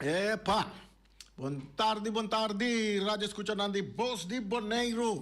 Epa! Bon tardi, bon tardi, radio escuchanan di Bos di Boneiru.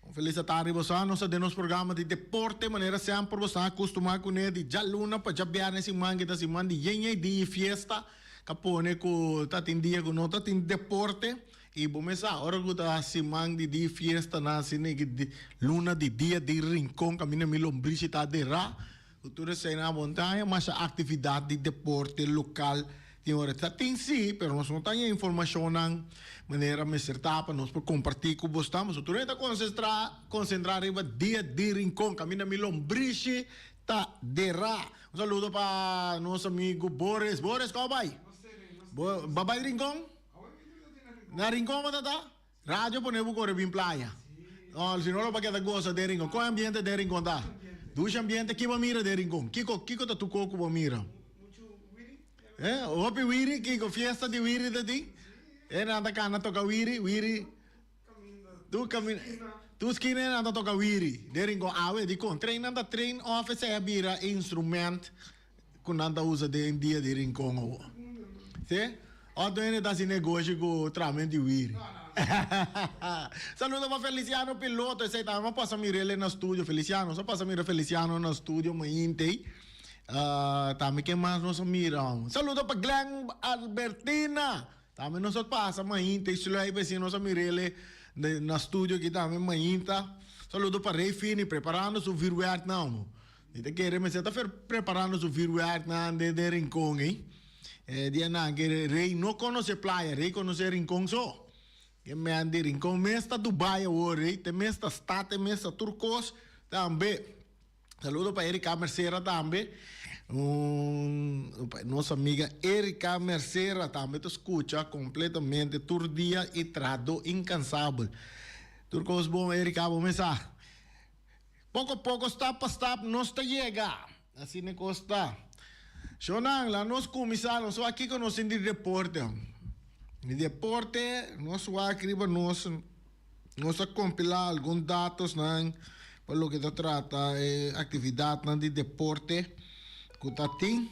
Un feliz tardi boso. Nos ta den nos programa di deporte manera semper boso a acostuma cune di djaluna pa djabierne siman ki ta siman di yen yen di fiesta ka pone cu ta tin dia cu no ta tin deporte y bo mes sa ora cu ta siman di di fiestanan asina ki luna di dia di Rincon caminda mi lombrishi ta dera. Ku tur esei na montaña, masha aktividat di deporte lokal tin ora. Ta tin sí, pero nos no ta haña informashonnan manera mester ta pa nos por kompartí ku bos ta. Pasobra tur hende ta konsentrá konsentrá riba dia di Rincon, kaminda mi lombrishi ta derá. Un saludo pa nos amigu Boris. Boris, kòm bai? Bo bai Rincon? Na Rincon bo ta ta? Radio pone bo kore bin playa. No, si no lo pa keda gosa den Rincon. Kon e ambiente den Rincon ta? Dushi ambiente. Ki bo a mira den Rincon? Kiko, kiko ta tu ku bo a mira? Eh, hopi wiri, kiko fiesta di wiri ta tin? Eh, nan ta kana toka wiri, wiri. Tu kaminda, tu skina nan ta toka wiri den Rincon. Awe, dikon? Train nan ta train of esei a bira instrument ku nan ta usa den dia di Rincon awor. Si? Otro hende ta hasi negoshi ku tramen di wiri. Saludo pa Feliciano Piloto, esei tambe mi a pasa mir'el na studio. Feliciano, nos a pasa mira Feliciano na studio mainte. Tambe ken mas nos a mira? Saludo pa Glenn Albertina. Tambe nos a pasa mainte sluip asina nos a mir'el na studio aki tambe mainta. Saludo pa Rey Fini preparando su vuurwerk now. Mi ta kere mester ta preparando su vuurwerk nan den den Rincon ey. E dia nan ke Rey no conoce playa, Rey conoce Rincon so. E men di Rincon mes ta Dubai awor Rey, te mes ta stad, te mes ta tur cos tambe. Saludo pa Erika Mercera tambe. Un nos amiga Erika Mercera tambe ta scucha completamente tur dia y trahador incansabel. Tur cos bon Erika, bo mes sa. Poko poko stap pa stap nos ta yega. Asina e kos ta. Shonnan, laga nos kuminsá. Nos wak kiko nos tin di deporte. Di deporte nos wak riba nos, nos a kompilá algun datosnan pa loke ta trata e aktividatnan di deporte ku ta tin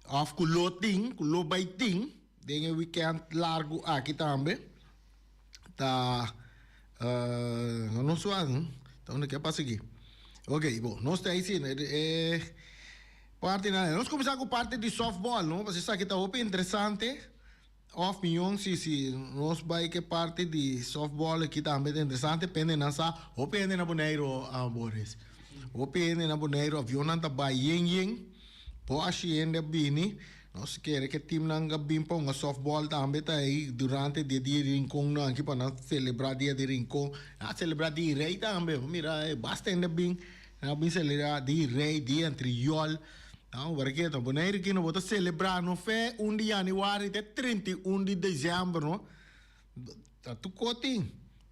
òf ku lo tin, ku lo bai tin den e wikènt largu aki tambe. Ta no nos wak ta unda ke pasa aki. Ok, bon, nos ta ahí sí, eh, parti na, nos kuminsá ku parti di softball, no? Pasobra esaki ta hopi interesante. Of mion si si nos bai ke parti di softball aki tambe ta interesante pende nan sa hopi hende na Boneiru Boris. Hopi hende na Boneiru avionnan ta bai yen yen bo ashi hende a bini nos kere ke teamnan a bin pa hunga softball tambe ta ei durante di e dia di Rincon nan aki pa nan celebra dia di Rincon nan a celebra dia di Rey tambe bo mira basta hende a bin nan a bin celebra dia di Rey dia Antriol. Nan ora ke ta Boneiru ki no bo ta selebrá no fe un di yanüari te 31 di desèmber no. Ta tur ko tin.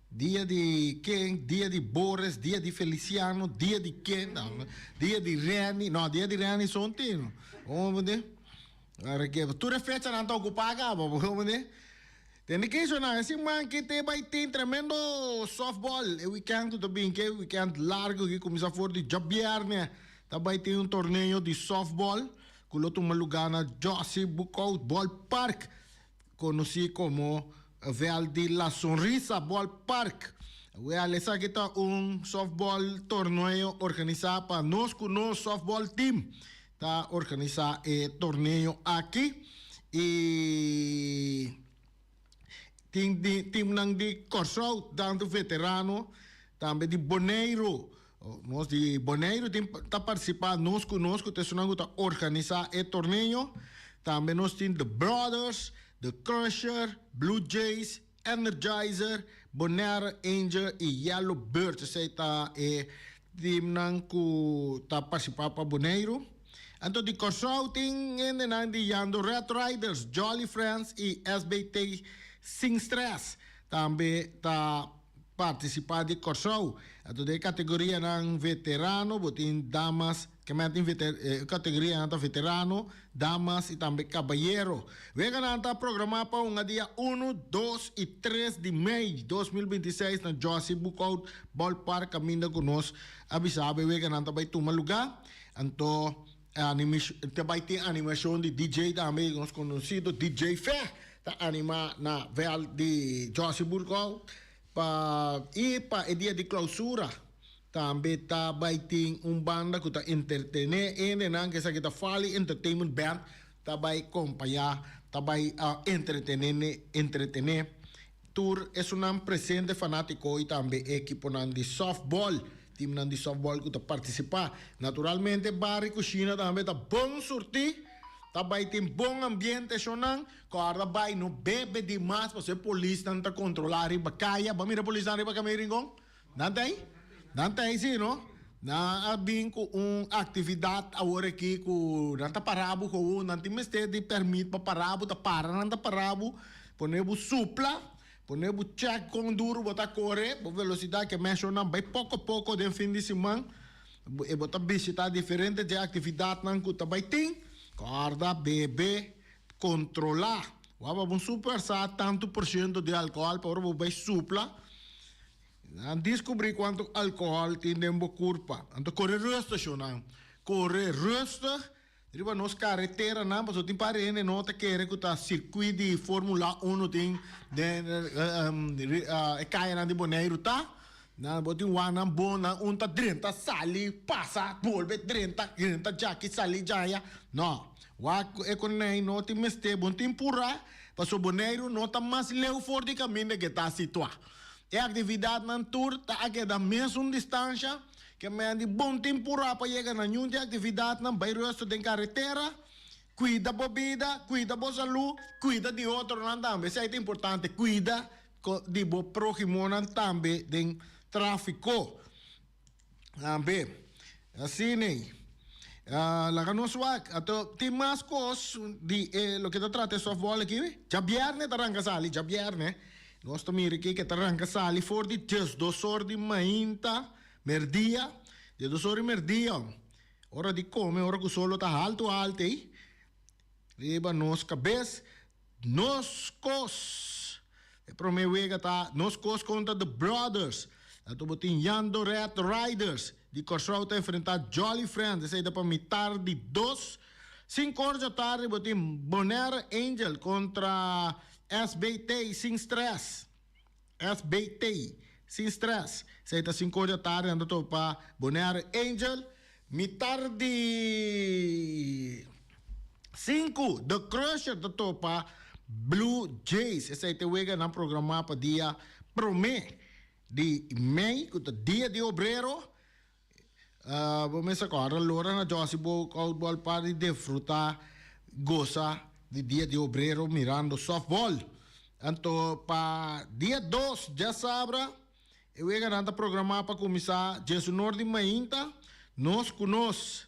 Dia di ken, dia di Boris, dia di Feliciano, dia di ken, dia di Renny, no dia di Renny son tin no. Bo mende? Ora ke tur e fechanan ta okupá kaba, bo mende? Tende ke shona e siman ki te bai tin tremendo softball e weekend ku ta bin ke weekend largo ki kuminsá for di djabièrnè. Ta bai tin un torneo di softball ku lo tuma lugá na Jossy Boekhoudt Ballpark, konosí komo Veld di La Sonrisa Ballpark. Wèl, esaki ta un softball torneo organisá pa Nos Ku Nos Softball Team. Ta organisá e torneo aki i tin di teamnan di Kòrsou, tantu veterano, tambe di Boneiru. Nos di Boneiru tin ta partisipá Nos Ku Nos ku ta esunnan ku ta organisá e torneo. Tambe nos tin The Brothers, The Crusher, Blue Jays, Energizer, Bonaire Angel i Yellow Birds. Esei ta e teamnan ku ta partisipá pa Boneiru. Anto di Kòrsou tin hendenan di Yando Red Riders, Jolly Friends i SBT Sin Stress tambe ta partisipá di Kòrsou. Anto den e kategorianan veterano bo tin damas, kemen tin e kategorianan ta veterano, damas i tambe kabayero. Weganan ta programá pa hunga dia unu, dos i tres di mei 2026 na Jossy Boekhoudt Ballpark kaminda ku nos a bisa bo e weganan ta bai tuma lugá. Anto ta bai tin animashon di DJ tambe, nos konosido DJ Fè ta animá na vèlt di Jossy Boekhoudt pa i pa e dia di klousura tambe ta bai tin un banda ku ta entertené hendenan, ku esaki ta Fali Entertainment Band ta bai kompañá, ta bai entretené entretené tur esunnan presente fanátiko i tambe e ekiponan di sòftbòl, timnan di sòftbòl ku ta partisipá. Naturalmente bar i kushina tambe ta bon surtí, ta bai tin bon ambiente shonnan. Kòrda bai no bebe di mas pasobra e polisnan ta kontrolá riba kaya. Bo a mira e polisnan riba Camino Rincon? Nan ta ei? Nan ta ei sí, no? Nan a bin ku un aktividat awor aki ku nan ta para bo gewoon, nan tin mester di pèrmit pa para bo, ta para nan ta para bo, pone bo supla, pone bo chèk kon duru bo ta kore, bo velosidat ke menshonan bai poko poko den fin di siman, e bo ta bishita diferente dje aktividatnan ku ta bai tin, kòrda bebe, kontrolá. Wak bo super sa tantu por siento di alkohòl pa ora bo bai supla. Nan descubri cuanto alcohol tin den bo curpa. Anto core rustig shonan. Core rustig riba nos carreteranan pasobra tin par hende no ta kere cu ta circuit di Formula Uno tin den e cayanan di Boneiru ta. Nan bo tin wak nan bon nan un ta drenta sali pasa bolbe drenta drenta djaki sali djaya. No. Wak e konei no tin mester bon tin pura pasobra Boneiru no ta mas leu for di caminda ke ta situa. E aktividatnan tur ta a keda mesun distansha, ke men di bon tin purá pa yega na ñun di aktividatnan, bai rustu den karetera, kuida bo bida, kuida bo salú, kuida di otronan tambe. Esei ta importante, kuida di bo próhimonan tambe den tráfiko. Tambe, asina ei. Laga nos wak. Anto tin mas kos di e loke ta trata e softball aki. Djabièrnè ta ranka sali, djabièrnè. Nos ta mira aki ke ta ranka sali for di diesdos or di mainta, merdia, diesdos or di merdia. Ora di kome, ora ku sol lo ta haltu haltu ei, riba nos kabes. Nos kos. E promé wega ta Nos Kos kontra The Brothers. Anto bo tin Yando Red Riders di Kòrsou ta enfrentá Jolly Friends. Esei ta pa mitar di dos. Sinku or djatardi bo tin Bonaire Angel kontra SBT Sin Stress. SBT. Sin Stress. Esei ta sinku or di atardi nan ta topa Bonaire Angel. Mitar di sinku The Crusher ta topa Blue Jays. Esei ta e weganan programá pa dia promé di mei ku ta dia di obrero. Bo mester kòrda lora na Jossy Boekhoudt Ballpark di disfrutá gosa di dia di obrero mirando softball. Anto pa dia dos djasabra e weganan ta programá pa kuminsá djesunor di mainta. Nos ku nos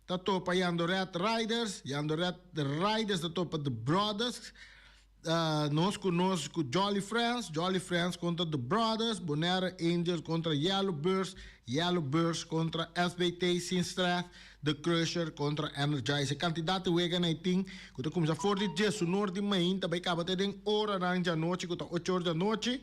ta topa Jandoret Riders, Jandoret Riders ta topa The Brothers. Nos ku nos ku Jolly Friends, Jolly Friends kontra The Brothers, Bonaire Angels kontra Yellow Birds, Yellow Birds kontra SBT Sin Stress, The Crusher kontra Energize. E kantidat di wega nan e tin ku ta kuminsá for di diesunor di mainta bai kaba te den oranan djanochi ku ta ocho or djanochi.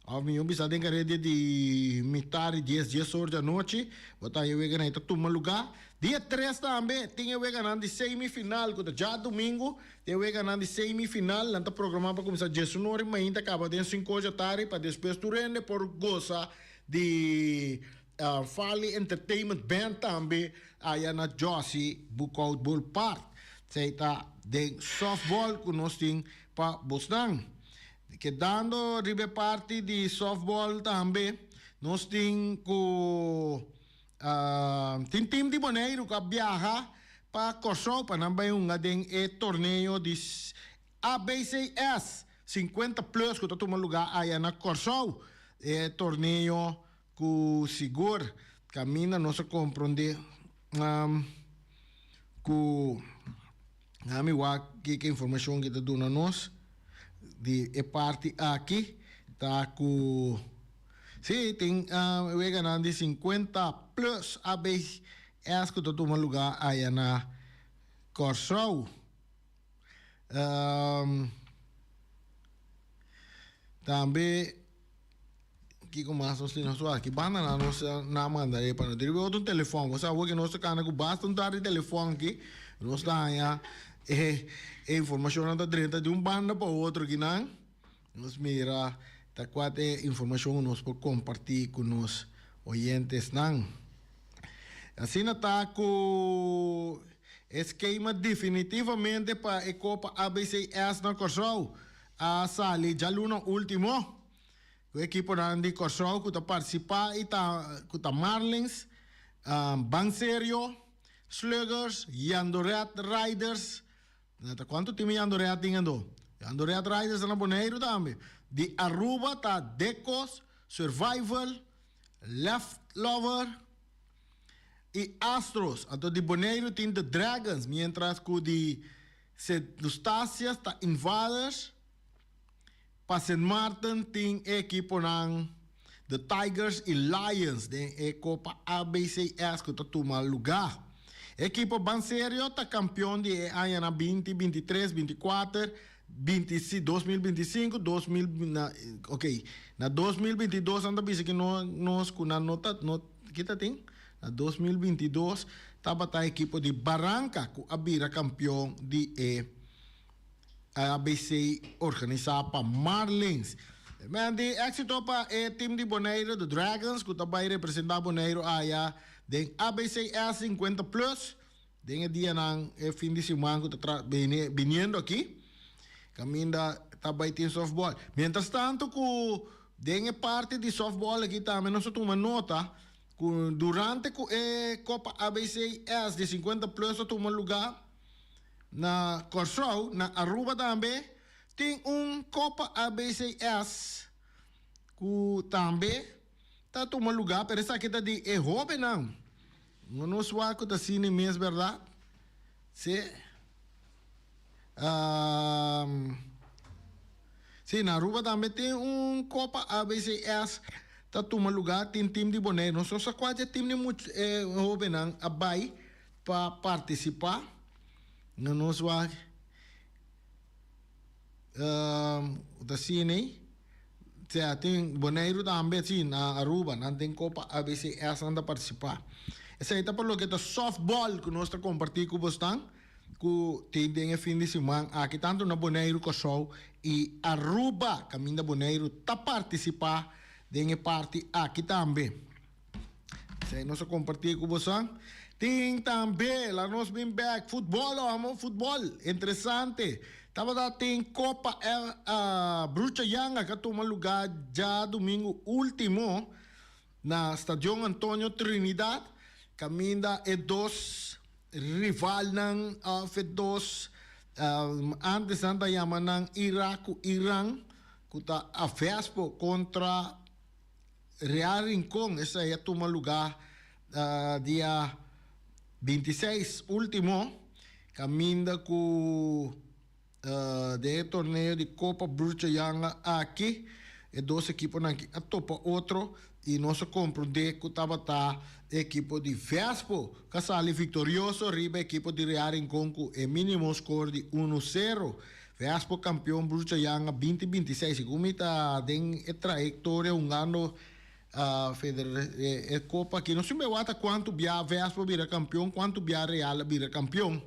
Of mi un bisa den kareda di mitar di dies, dies or di anochi, bo ta e weganan ei ta tuma lugá. Dia tres tambe tin e weganan di semifinal ku ta djadumingu, tin e weganan di semifinal, nan ta programá pa kuminsá diesun or i mainta kaba den sinku or djatardi pa despues tur hende por gosa di Farley Entertainment Band tambe aya na Jossy Boekhoudt Ballpark. Esei ta den softball ku nos tin pa bosnan. Kedando riba e parti di softball tambe nos tin ku tin team di Boneiru ku a biaha pa Kòrsou pa nan bai hunga den e torneo di ABCS 50 plus ku ta tuma lugá aya na Kòrsou. E torneo ku sigur kaminda nos a komprondé ku Ami wak kiko informashon ki ta duna nos di e parti aki ta ku si tin weganan di 50 plus ABS ku ta tuma lugá aya na Kòrsou. Tambe. Kiko mas nos tin nos wak? Ki banda nan nos na manda e pa nos? Riba otro telefòn. Bo sa awor ke nos ta kana ku basta un tar di telefòn aki, nos ta haña e e informashonnan ta drenta di un banda pa otro akinan. Nos mira ta kua ta e informashon ku nos por kompartí ku nos oyentesnan. Asina ta ku e skema definitivamente pa e Kopa ABCS na Kòrsou a sali djaluna último. Ku ekiponan di Kòrsou ku ta partisipá i ta ku ta Marlins, Ban Serio, Sluggers, Jandoret Riders, ta kuantu tim Jandoret tin ando? Jandoret Riders ta na Boneiru tambe. Di Aruba ta Decos, Survival, Left Lover i Astros. Anto di Boneiru tin The Dragons, miéntras ku di Sint Eustatius ta Invaders. Pa Sint Maarten tin e ekiponan The Tigers i Lions den e Kopa ABCS ku ta tuma lugá. E ekipo Ban Serio ta kampion di e añanan binti, bintitres, bintikuater, binti, 2025, 2000 na ok na 2022 nan ta bisa ki no nos ku nan no ta no kita tin? Na 2022 tabata ekipo di Baranka ku a bira kampion di e ABC organisá pa Marlins. Men di éksito pa e tim di Boneiru, The Dragons, ku ta bai representá Boneiru aya den ABCS 50 Plus den e dianan e fin di siman ku ta tra bini biniendo aki. Kaminda ta bai tin softball. Mientras tanto ku den e parti di softball aki tambe nos a tuma nota ku durante ku e Kopa ABCS di 50 Plus ta tuma lugá, Na Kòrsou, na Aruba tambe tin un Kopa ABCS ku tambe ta tuma lugá, pero esaki ta di e hóbennan. No nos wak ku ta asina mes bèrdat? Sí. Sí, na Aruba tambe tin un Kopa ABCS ta tuma lugá, tin tim di Boneiru. Nos no sa kua dje tim di much e hóbennan a bai. Pa partisipá na nos wak ta sini sea tin Boneiru tambe si na Aruba nan tin Kopa ABCS nan ta partisipá. Esei ta pa loke ta softball ku nos ta kompartí ku bosnan ku tin den e fin di siman aki tantu na Boneiru, Kòrsou i Aruba kaminda Boneiru ta partisipá. Den e parti aki tambe. Esei nos a kompartí ku boso. Tin tambe, la nos bin bek, futbòl amo, futbòl, interesante. Tabata tin Kopa Brucha Yanga ku a tuma lugá djadumingu último na Stadion Antonio Trinidad, kaminda e dos rivalnan òf e dos antes nan ta yama nan Irak ku Iran ku ta Avespo kontra Real Rincon. Esei a tuma lugá dia 26 último, kaminda ku den e torneo di Kopa Brucho Yanga aki e dos ekiponan aki a topa otro i nos a komprondé ku tabata e ekipo di Vespo ku a sali viktorioso riba e ekipo di Real Rincon ku e mínimo skor di uno sero. Vespo kampion Brucho Yanga 2026. Segun mi ta den e trayektoria hungando e kopa aki. No sin be wak ta kuantu bia Vespo bira kampion, kuantu bia Real a bira kampion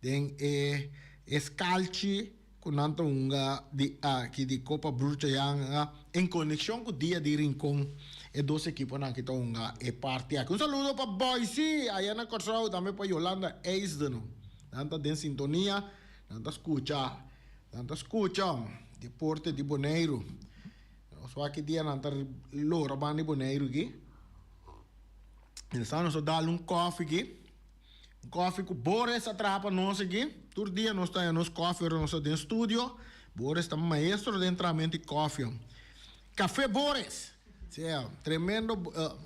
den e skalchi ku nan ta hunga di aki di Kopa Brucho Yanga en konekshon ku Dia di Rincon. E dos ekiponan aki ta hunga e parti aki. Un saludo pa Boysie aya na Kòrsou, tambe pa Yolanda Eisden. Nan ta den sintonia. Nan ta skucha, nan ta skucha deporte di Boneiru. Nos wak ki dia nan ta lora banda di Boneiru aki. Mientras nos ta dal un koffie aki. Un koffie ku Boris a traha pa nos aki. Tur dia nos ta haña nos koffie ora nos ta den studio. Boris ta maestro den trahamentu di koffie. Café Boris. Sea, tremendo.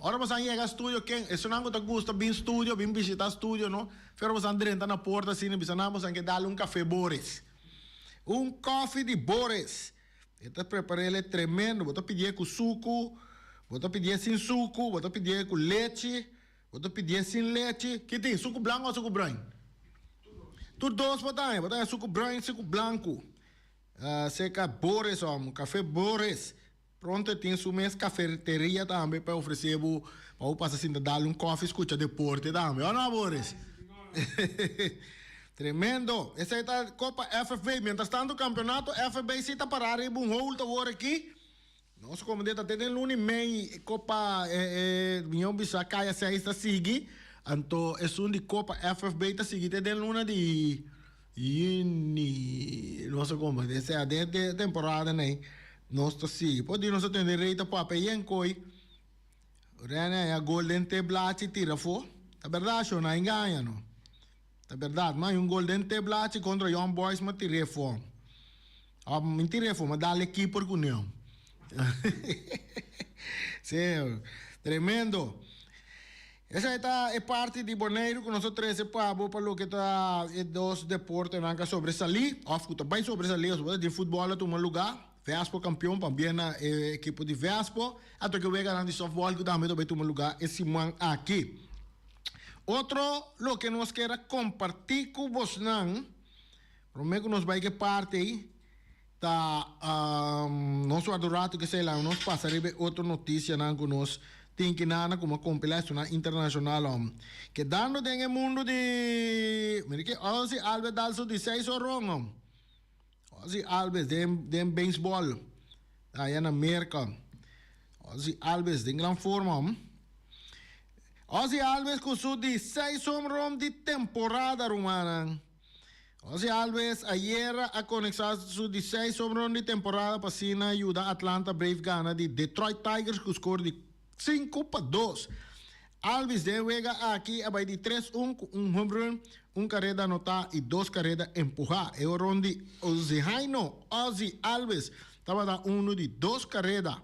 Ora boso a yega studio ken, esunnan ku ta gusta bin studio, bin bishita studio no, pero boso a drenta na porta asina i bisa nan boso a ke dal un café Boris. Un koffie di Boris. E ta prepar'el tremendo. Bo ta pidié ku suku, bo ta pidié sin suku, bo ta pidié ku lechi, bo ta pidié sin lechi. Ki tin? Suku blanku o suku bruin? Tur dos bo ta haña. Bo ta haña suku bruin, suku blanku. Cerca Boris om, Café Boris. Pronto e tin su mes cafeteria tambe pa ofrece bo pa bo pasa sinta dal un koffie scucha deporte tambe, o no Boris? Tremendo! Esey ta Copa FFB. Mientras tanto campeonato FFB si ta para riba un hold awor aki. Nos como de ta te den luna y mei Copa mijo bisa Kaya 6 ta sigui. Anto esun di Copa FFB ta sigui te den luna di Juni, nos a como, sea den e temporada nei nos ta sigui. Por di nos a tende rey ta papia yen koy Rene haña gol den te blachi tira afó. Ta berdad sho, no a engaña no. Ta berdad, mi haña un gol den te blachi contra Young Boys mi a tir'é afó. Of mi tir'é afó, mi a dal e keeper cu neon. Sí, tremendo. Esei ta e parti di Boneiru ku nos a trese pa bo pa loke ta e dos deportenan ku a sobresalí òf ku ta bai sobresalí. Nos por di futbòl a tuma lugá, Vespo kampion pabia na e ekipo di Vespo. A toke weganan di sòftbòl ku tambe ta bai tuma lugá e siman aki. Otro loke nos kier a kompartí ku bosnan promé ku nos bai ku e parti ei Ta nos wak un rato kesey laga nos pasa riba e otro noticianan cu nos tin ki nana como a compila estunan internacional om. Kedando den e mundo di mira ki Ozzie Alves dal su di seis horon om. Ozzie Alves den den baseball aya na Merca. Ozzie Alves den gran forma om. Ozzie Alves cu su di seis homerun di temporada rumannan. Ozzie Albies ayera a koneksá su di seis home run di temporada pa asina yuda Atlanta Braves gana di Detroit Tigers ku skor di 5-2. Albies den e wega aki a bai di tres un ku un home run, un kareda anotá i dos kareda empuhá. E horon di Ozzihaino Ozzie Albies tabata unu di dos kareda.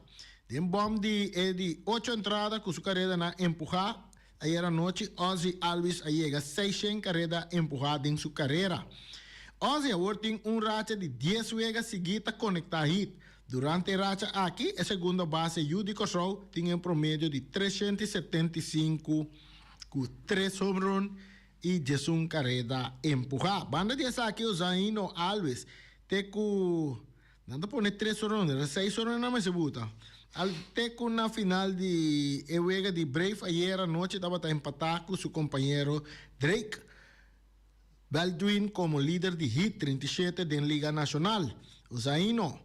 Den bòm di e di ocho entrada ku su karedanan empuhá, Ayer anochi Ozzie Albies a yega seishen kareda empuhá den su karera. Ozzie awor tin un racha di dies wega sigui ta konektá hit. Durante e racha aki e segundo base yu di Kòrsou tin un promedio di 375 ku tres home run i 11 kareda empuhá. Banda di esaki Ozhaino Albies te ku Nan ta pone tres ronda, era seis ronda nan mester buta. Al te ku na final di e wega di Brave ayer anochi tabata empatá ku su kompañero Drake Baldwin komo lider di hit 37 den Liga Nashonal. Uzaino.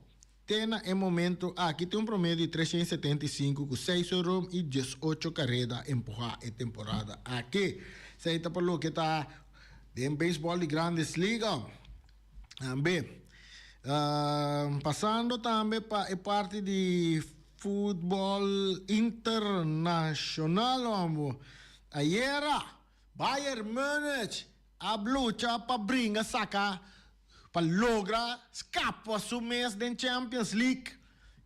Te na e momento aki tin un promedio di 375 ku 6 horom i 18 kareda empuhá e temporada aki. Esei ta pa loke ta den beisbòl di Grandes Liga. Tambe pasando tambe pa e parti di futbòl internashonal amo. Ayera Bayern Munich a lucha pa bringa saka pa logra skapa su mes den Champions League,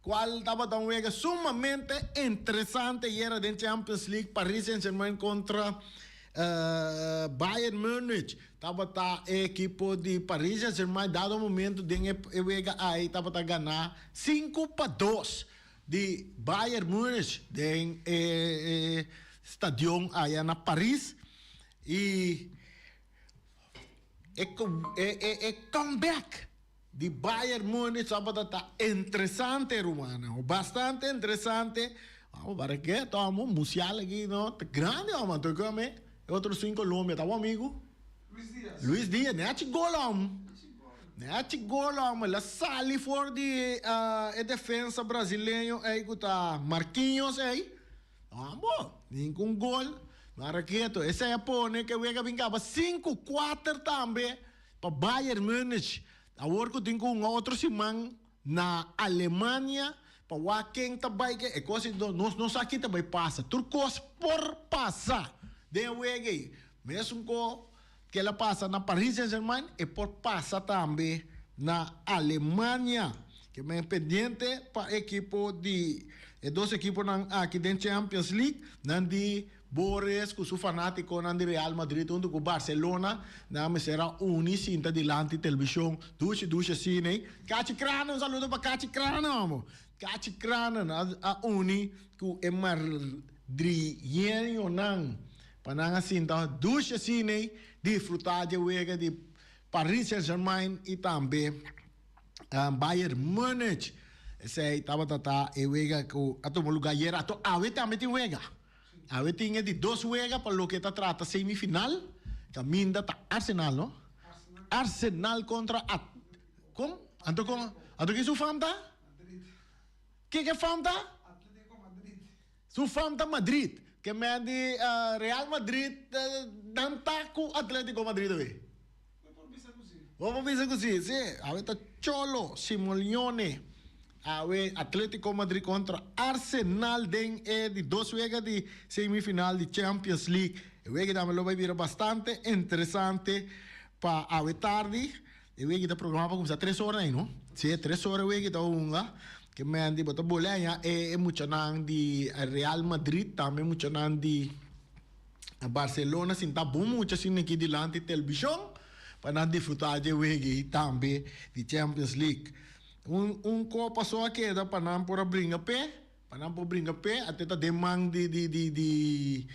cual tabata un wega sumamente interesante ayera den Champions League, Paris Saint-Germain contra Bayern Munich. Tabata e ekipo di Paris Saint-Germain dado momento den e wega ay tabata gana 5-2 di Bayern Munich den e stadion aya na Paris y e comeback di Bayern Munich tabata ta interesante, rumannan, bastante interesante. Amo para ke tomo Musiala aki no ta grandi amo anto ke ame e otro su in Colombia ta bo amigo Luis Diaz. Luis Diaz ne haci gol amo. Ne haci gol amo el a sali for di e defensa brasileño ey cu ta Marquinhos ey. Amo ningun gol mara keto esey a pone ke wega bin caba 5-4 tambe pa Bayern Munich. Awor cu tin cu hunga otro siman na Alemania pa wak ken ta bai ke e kos ei nos no sa ki ta bai pasa. Tur kos por pasa den e wega ei. Mesun ko ke el a pasa na Paris Saint Germain e por pasa tambe na Alemania. Ke men pendiente pa ekipo di e dos ekiponan aki den Champions League. Nan di Boris ku su fanatikonan di Real Madrid huntu ku Barcelona nan mester a uni sinta dilanti televishon dushi dushi asina ei. Kachi Kranen, un saludo pa Kachi Kranen amo. Kachi Kranen a uni ku e madrileñonan pa nan a sinta dushi asina ei disfruta dje wega di Paris Saint Germain i tambe Bayern Munich. Esei tabata ta e wega ku a tuma luga ayer. Ato awe tambe tin wega. Awe tin e di dos wega pa loke ta trata semifinal. Kaminda ta Arsenal, no? Arsenal kontra At kon? Anto kon? Anto ken su fam ta? Ken ke fam ta? Su fam ta Madrid. Ke men di Real Madrid nan ta ku Atletico Madrid awe. Bo por bisa ku si. Si, awe ta Cholo Simeone. Awe Atletico Madrid kontra Arsenal den e di dos wega di semifinal di Champions League. E wega tambe lo bai bira bastante interesante pa awe tardi. E wega ta programa pa kuminsá tres ora ei, no? Si, tres ora e wega ta hunga. Ke men di bo ta bole aña e muchanan di Real Madrid tambe muchanan di Barcelona sinta bon mucha asina aki dilanti televishon pa nan disfruta dje wega ei tambe di Champions League. Un un kopa so a keda pa nan por a bringa p'e, pa nan por bringa p'e, ate ta den man di di di di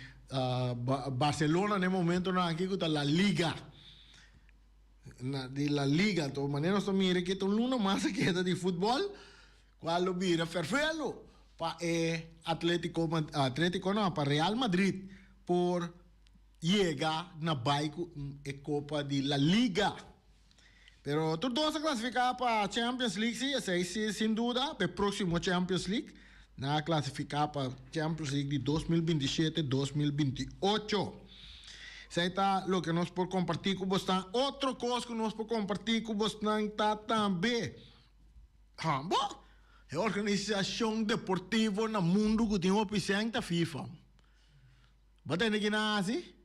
Barcelona na e momentonan aki ku ta La Liga. Na di La Liga. Anto manera nos ta mira aki ta un luna mas a keda di futbòl. Cual lo bira fervelo pa e Atletico Atletico no, pa Real Madrid por yega na bay cu e copa di La Liga. Pero tur dos a clasifica pa Champions League si, esey si sin duda, pa e proximo Champions League. Nan a clasifica pa Champions League di 2027, 2028. Esey ta loke nos por comparti cu bosnan. Otro cos cu nos por comparti cu bosnan ta tambe. Hambo? E organisashon deportivo na mundu ku tin hopi sèn ta FIFA. Bo tende ki nan hasi?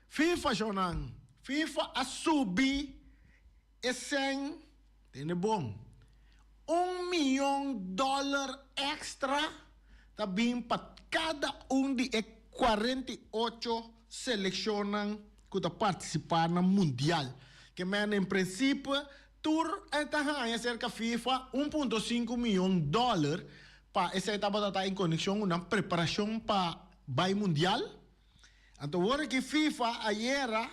FIFA shownan. FIFA a subi e sèn, tende bon, un miyon dòler èkstra ta bin pa kada un di e 48 selekshonnan ku ta partisipá na mundial. Ke mèn en prinsipio Tur e ta haña serka FIFA 1.5 miyon dòler pa esei tabata ta en konekshon ku nan preparashon pa bai mundial. Anto wor aki FIFA ayera,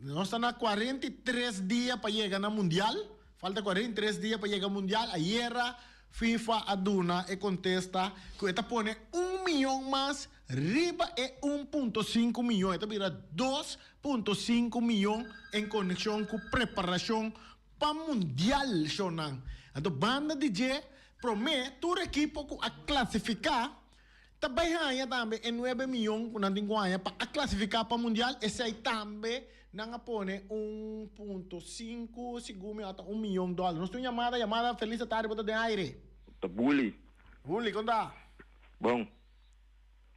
nos ta na 43 dia pa yega na mundial, falta 43 dia pa yega mundial, ayera FIFA a duna e kontesta ku e ta pone un miyon mas riba e 1.5 miyon, e ta bira 2.5 miyon en konekshon ku preparashon. pa Mundial, shownan. Anto banda di dje, promé tur ekipo ku a klasifiká ta bai haña tambe e nuebe miyon ku nan tin ku haña pa a klasifiká pa Mundial. Esei tambe nan a pone un punto sinku, segun mi ota un miyon dòler. Nos tin un yamada, yamada Felis Atari bo ta den aire. Ta Buli. Buli, kon ta? Bon.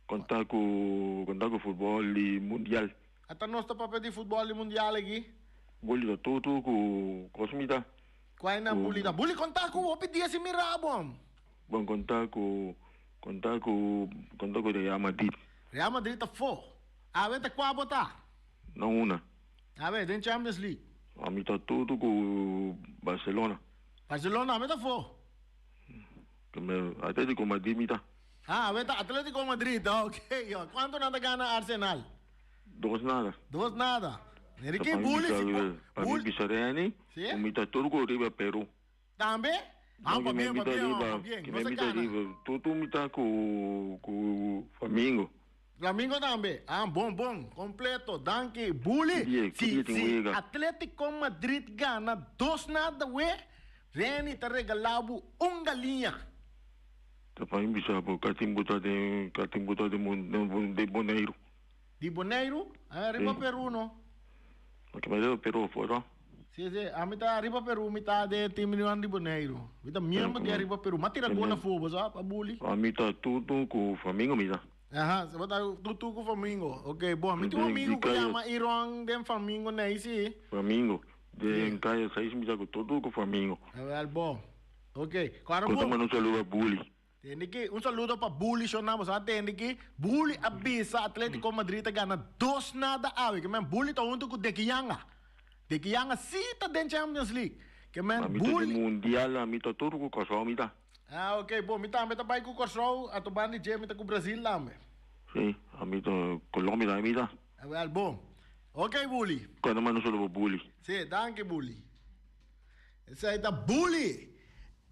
Kon ta ku kon ta ku futbòl di mundial? Ata nos ta papia di futbòl di mundial aki. Buli ta tutu ku kos mi ta. Kua e nan buli ta? Buli kon ta ku hopi dia sin mira bo. Bon kon ta ku kon ta ku kon ta ku Real Madrid. Real Madrid ta fo. Awe ta kua bo ta? No una. Awe den Champions League. Ami ta tutu ku Barcelona. Barcelona ami ta fo. Atletico Madrid mi ta. Ah, awe ta Atletico Madrid, ok. Cuanto nan ta gana Arsenal? Dos nada. Dos nada. Enrique Bulli si Pa mi bisa Reni, ku mi ta tur ku riba Peru. Tambe? Ah, pa bien, pa bien, pa bien. No se gana. Tur mi ta ku ku Flamingo. Flamingo tambe. Ah, bon, bon. Completo. Danki. Bulli, si si Atletico Madrid gana dos nada we, Reni ta regala bo un galiña. Ta pa mi bisa bo ka tin bo ta den ka tin bo ta den Boneiru. Di Boneiru? Ami ariba Peru no. Ok mi ariba Peru afo no. Si si ami ta ariba Peru mi ta den e team di Boneiru. Mi ta miembro di ariba Peru. Mi a tira gol afo bo sa pa buli. Ami ta tutu ku Flamingo mi ta. Aha bo ta tutu ku Flamingo. Ok bon mi tin un amigu ku yama Iron den Flamingo nei si. Flamingo den kaya seis mi ta ku tutu ku Flamingo. Awel bon. Ok kora bon. Ku ta manda un saludo pa buli. Tende ki, un saludo pa Bully Shona, boso a tende ki Bully a bisa Atletico Madrid ta gana dos nada awe, ke men Bully ta hunto ku Deki Yanga. Deki Yanga si ta den Champions League. Ke men A mi ta Bully. den Mundial, a mi ta tur ku Kòrsou mi ta. Ah ok, bon, mi tambe ta bai ku Kòrsou, a to banda di dje mi ta ku Brazil tambe. Si, a mi ta Colombia tambe mi ta. Awel, bon. Ok Bully. Kòrda manda un saludo pa Bully. Si, danki Bully. Esei ta Bully!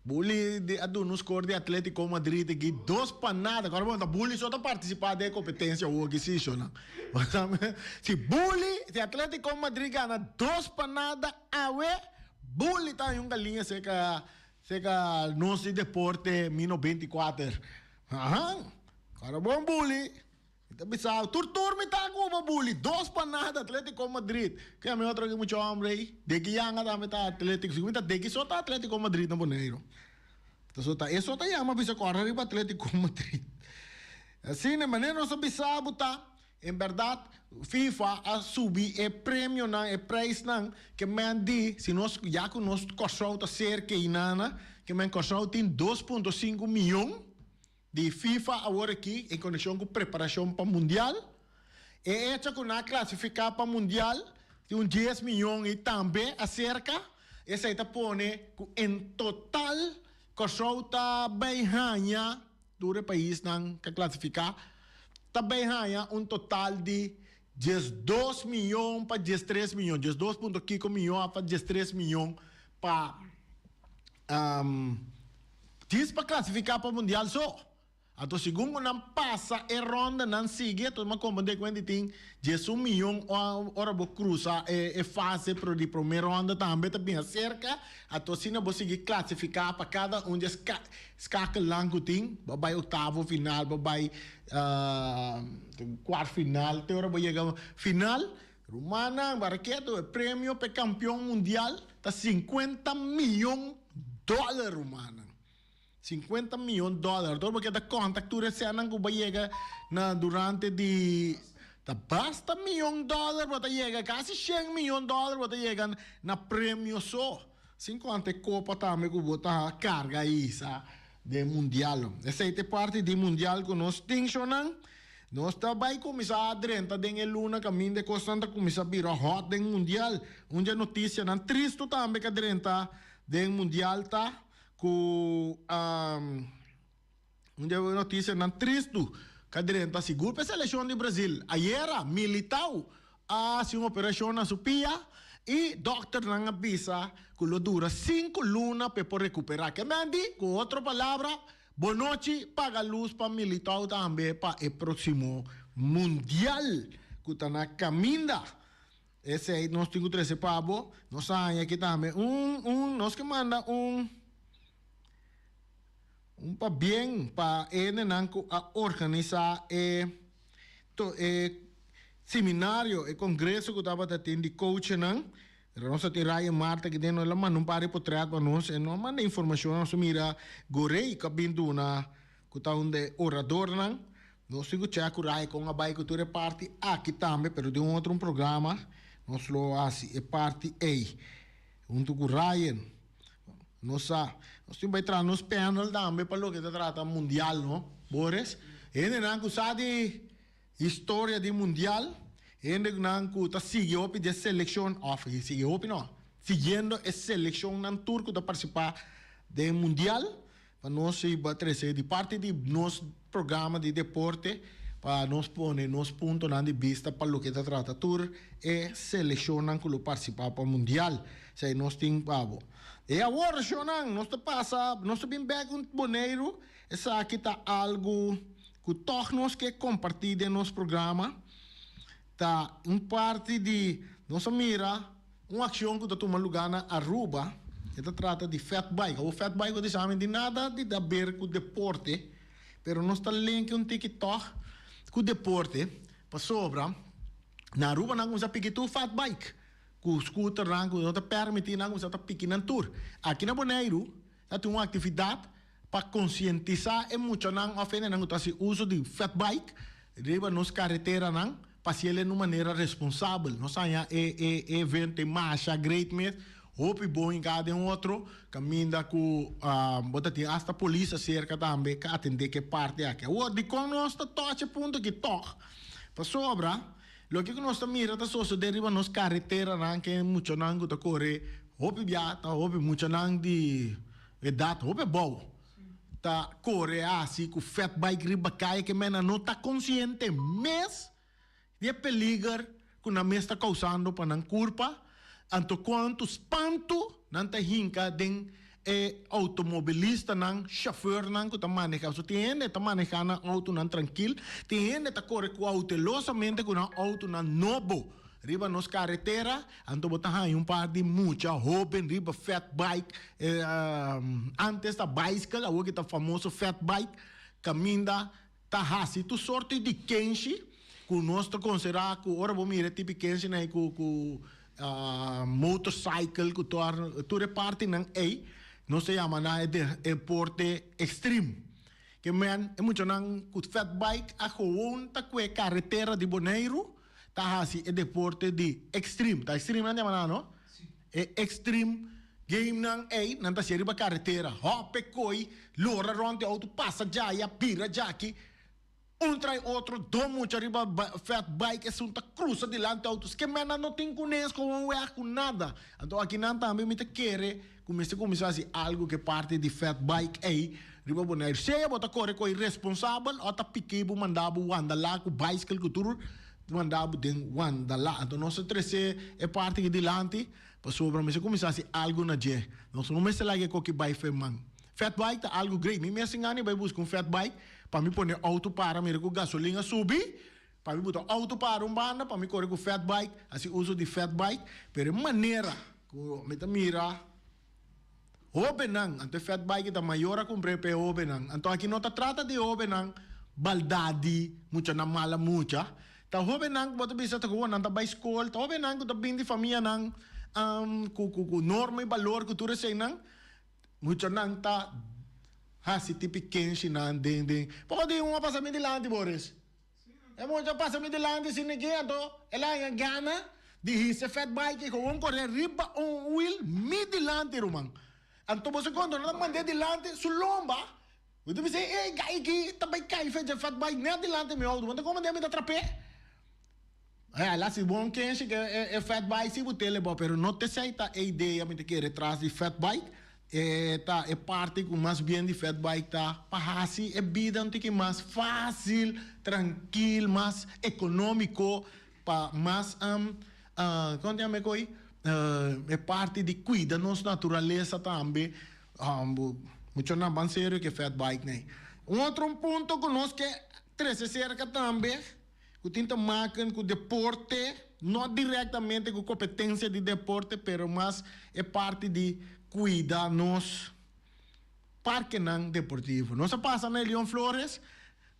Bully di a duna un score di Atletico Madrid aki dos pa nada. Kòrda bo ta Bully so ta partisipá den e kompetensia awor aki si shona. Si Bully, si Atletico Madrid gana dos pa nada awe, Bully ta haña un galiña serka serka nos di deporte mi 94. Ahan! Kòrda bon Bully! Mi ta bisa, tur tur mi ta ku bo buli, dos pa nada Atletico Madrid. Ke ami otro ki mucha hombre ei? Deki yanga tambe ta Atletico, sigur mi ta deki so ta Atletico Madrid na Boneiru. Ta so ta e so ta yama bisa kòrda riba Atletico Madrid. Asina, manera nos a bisa bo ta, en bèrdat FIFA a subi e premionan, e prijsnan ke men di, si nos, ya ku nos Kòrsou ta serka einana, ke men Kòrsou tin dos punto sinku miyon. Di FIFA awor aki en konekshon ku preparashon pa Mundial. E echo ku nan a klasifiká pa Mundial tin un dies miyon i tambe aserka. Esei ta pone ku en total Kòrsou ta bai haña, tur e paisnan ku a klasifiká, ta bai haña un total di 12 miyon pa 13 miyon, 12 punto kiko miyon pa 13 miyon pa. Djis pa klasifiká pa mundial so. Anto segun ku nan pasa e ronda nan sigui a tuma komprendé ku hende tin 11 miyon ora bo krusa e fase pero di promé ronda tambe ta bin aserka anto asina bo sigui klasifiká pa kada un di e skakelnan ku tin bo bai oktavo final bo bai kuart final te ora bo yega final. Rumannan, Barraqueto, e premio p'e kampion mundial ta 50 miyon dòler, rumannan. 50 miyon dòler. Anto bo ke ta konta tur e sènnan ku bo a yega na durante di ta basta miyon dòler bo ta yega, kasi shen miyon dòler bo ta yega na premio so. Sin konta e kopa tambe ku bo ta karga hisa den mundial. Esei ta e parti di mundial ku nos tin, shonnan. Nos ta bai kuminsá a drenta den e luna kaminda e kosnan ta kuminsá bira hòt den mundial. Un dje notisianan tristu tambe ku a drenta den mundial ta ku un dje notisianan tristu ku a drenta sigur pa e selekshon di Brazil. Ayera Militao a hasi un operashon na su pia i dòkternan a bisa ku lo dura sinku luna pa e por rekuperá. Ke men di? Ku otro palabra, Bonochi paga luz pa Militao tambe pa e proximo Mundial cu ta na caminda. Esei nos tin ku trese pa bo. Nos a haña aki tambe un un nos ke manda un un pabien pa e hendenan ku a organisá e to e seminario, e kongreso ku tabata tin di coachnan. Pero nos a tin Ryan Marta aki den, el a manda un par di potret pa nos, e no a manda informashon, nos a mira Gorey ku a bin duna ku ta un de oradornan. Nos tin ku chèk ku Ryan kon a bai ku tur e parti aki tambe, pero den un otro un programa nos lo hasi e parti ei huntu ku Ryan. Nos sa, nos tin bai traha nos panel tambe pa loke ta trata mundial, no, Boris? Hendenan ku sa di Historia di mundial, hendenan ku ta sigui hopi di e selekshon, òf sigui hopi no, siguiendo e selekshonnan tur ku ta partisipá den mundial, pa nos hiba trese di parti di nos programa di deporte pa nos pone nos puntonan di bista pa loke ta trata tur e selekshonnan ku lo partisipá pa mundial. Esei nos tin pa bo. E awor, shonnan, nos ta pasa, nos ta bin bèk un Boneiru, esaki ta algu. Ku tòg nos ke kompartí den nos programa ta un parti di nos a mira un akshon ku ta tuma lugá na Aruba. E ta trata di fat bike. Awor fat bike bo ta bisa mi di nada di ta ber ku deporte, pero nos ta lenke un tiki tòg ku deporte pasobra na Aruba nan kuminsá piki tur fat bike ku scooternan ku no ta permití nan kuminsá ta piki nan tur. Aki na Boneiru ta tin un aktividat Pa konsientisá e muchanan òf hendenan ku ta hasi uso di fatbike riba nos kareteranan pa hasiel den un manera responsabel. Nos haña e e e evento e masha great mes, hopi bon hinká den otro, kaminda ku bo ta tin asta polis aserka tambe ka atendé ku e parti aki. Awor dikon nos ta tòch e punto aki tòg? Pasobra loke ku nos ta mira ta sosodé riba nos kareteranan ku e muchanan ku ta kore hopi bia ta hopi muchanan di Edat hopi abou ta kore hasi ku fat bike riba kaya ke mena no ta konsiente mes di e peliger ku nan mes ta kousando pa nan kurpa, anto kuantu spantu nan ta hinka den e outomobilistanan, shofèrnan ku ta maneha. So tin hende ta maneha nan outonan trankil, tin hende ta kore koutelosamente ku nan outonan nobo riba nos karetera. Anto bo ta haña un par di mucha hoben riba fat bike, antes ta bicycle, awor ki ta famoso fat bike, kaminda ta hasi tur sorti di kenshi ku nos ta konsiderá ku ora bo mira e tipi kenshinan ei ku ku motorcycle ku tur e partinan ei, nos ta yama nan e deporte extreme. Ke men e muchanan ku fat bike a gewoon ta kue karetera di Boneiru. Ta hasi e deporte di extreme. Ta extreme nan yama nan no? E extreme game nan ey, nan ta hacié riba carretera. Hope coy, lora rond di auto, pasa djaya, bira djaki. Un trae otro, do mucha riba fat bike, esun ta cruza dilanti auto. Ske men nan no tin cunes con un weg cu nada. Anto aki nan tambe mi ta kere cu mester cuminsa haci algo cu e parti di fat bike ey riba Bonaire. Sea bo ta core cu irresponsabel o ta piki bo manda bo wandala cu bicycle cu tur manda bo den wandala. Anto nos ta trece e parti aki dilanti pasobra mester cuminsa haci algo na dje. Nos no mester laga e koki bay fe man. Fat bike ta algo great. Mi mes tin gana di bay busca un fat bike pa mi pone auto para mira cu gasolin a subi. Pa mi buta auto para un banda pa mi kore ku fat bike, hasi uso di fat bike, pero e manera ku mi ta mira hobennan, anto e fat bike ta mayor a kumpr'é pa e hobennan, anto aki no ta trata di hobennan baldadi, muchanan mala mucha, ta hobennan ku bo ta bisa ta ku nan ta bai skol, ta hobennan ku ta bin di famianan ku ku norma i balor ku tur eseinan, muchanan ta hasi tipi kenshinan den den, poko di un a pasa mi dilanti Boris. E mucha pasa mi dilanti sin niki anto el a haña gana di hisa e fat bike i gewoon kore riba un wiel mi dilanti ruman. Anto bo sekondo nan ta mand'é dilanti su lomba. Mi ta bisa e gai aki ta bai kai fe dje fat bike net dilanti mi auto. Bo ta komo den mi ta trap'é? El a hasi bon kenshi ke e fat bike si bo tele bo pero no t'esei ta e idea mi ta kere tras di fat bike. E ta e parti ku mas bien di fat bike ta pa hasi e bida un tiki mas fásil, trankil, mas ekonómiko, pa mas kon ta yama e koi? E parti di kuida nos naturalesa tambe. Mucho nan ban serio ku e fat bike nei. Un otro punto ku nos ke trese serka tambe ku tin ta maken ku deporte. no directamente cu competencia di deporte, pero mas e parti di cuida nos parkenan deportivo. Nos a pasa na Elion Flores,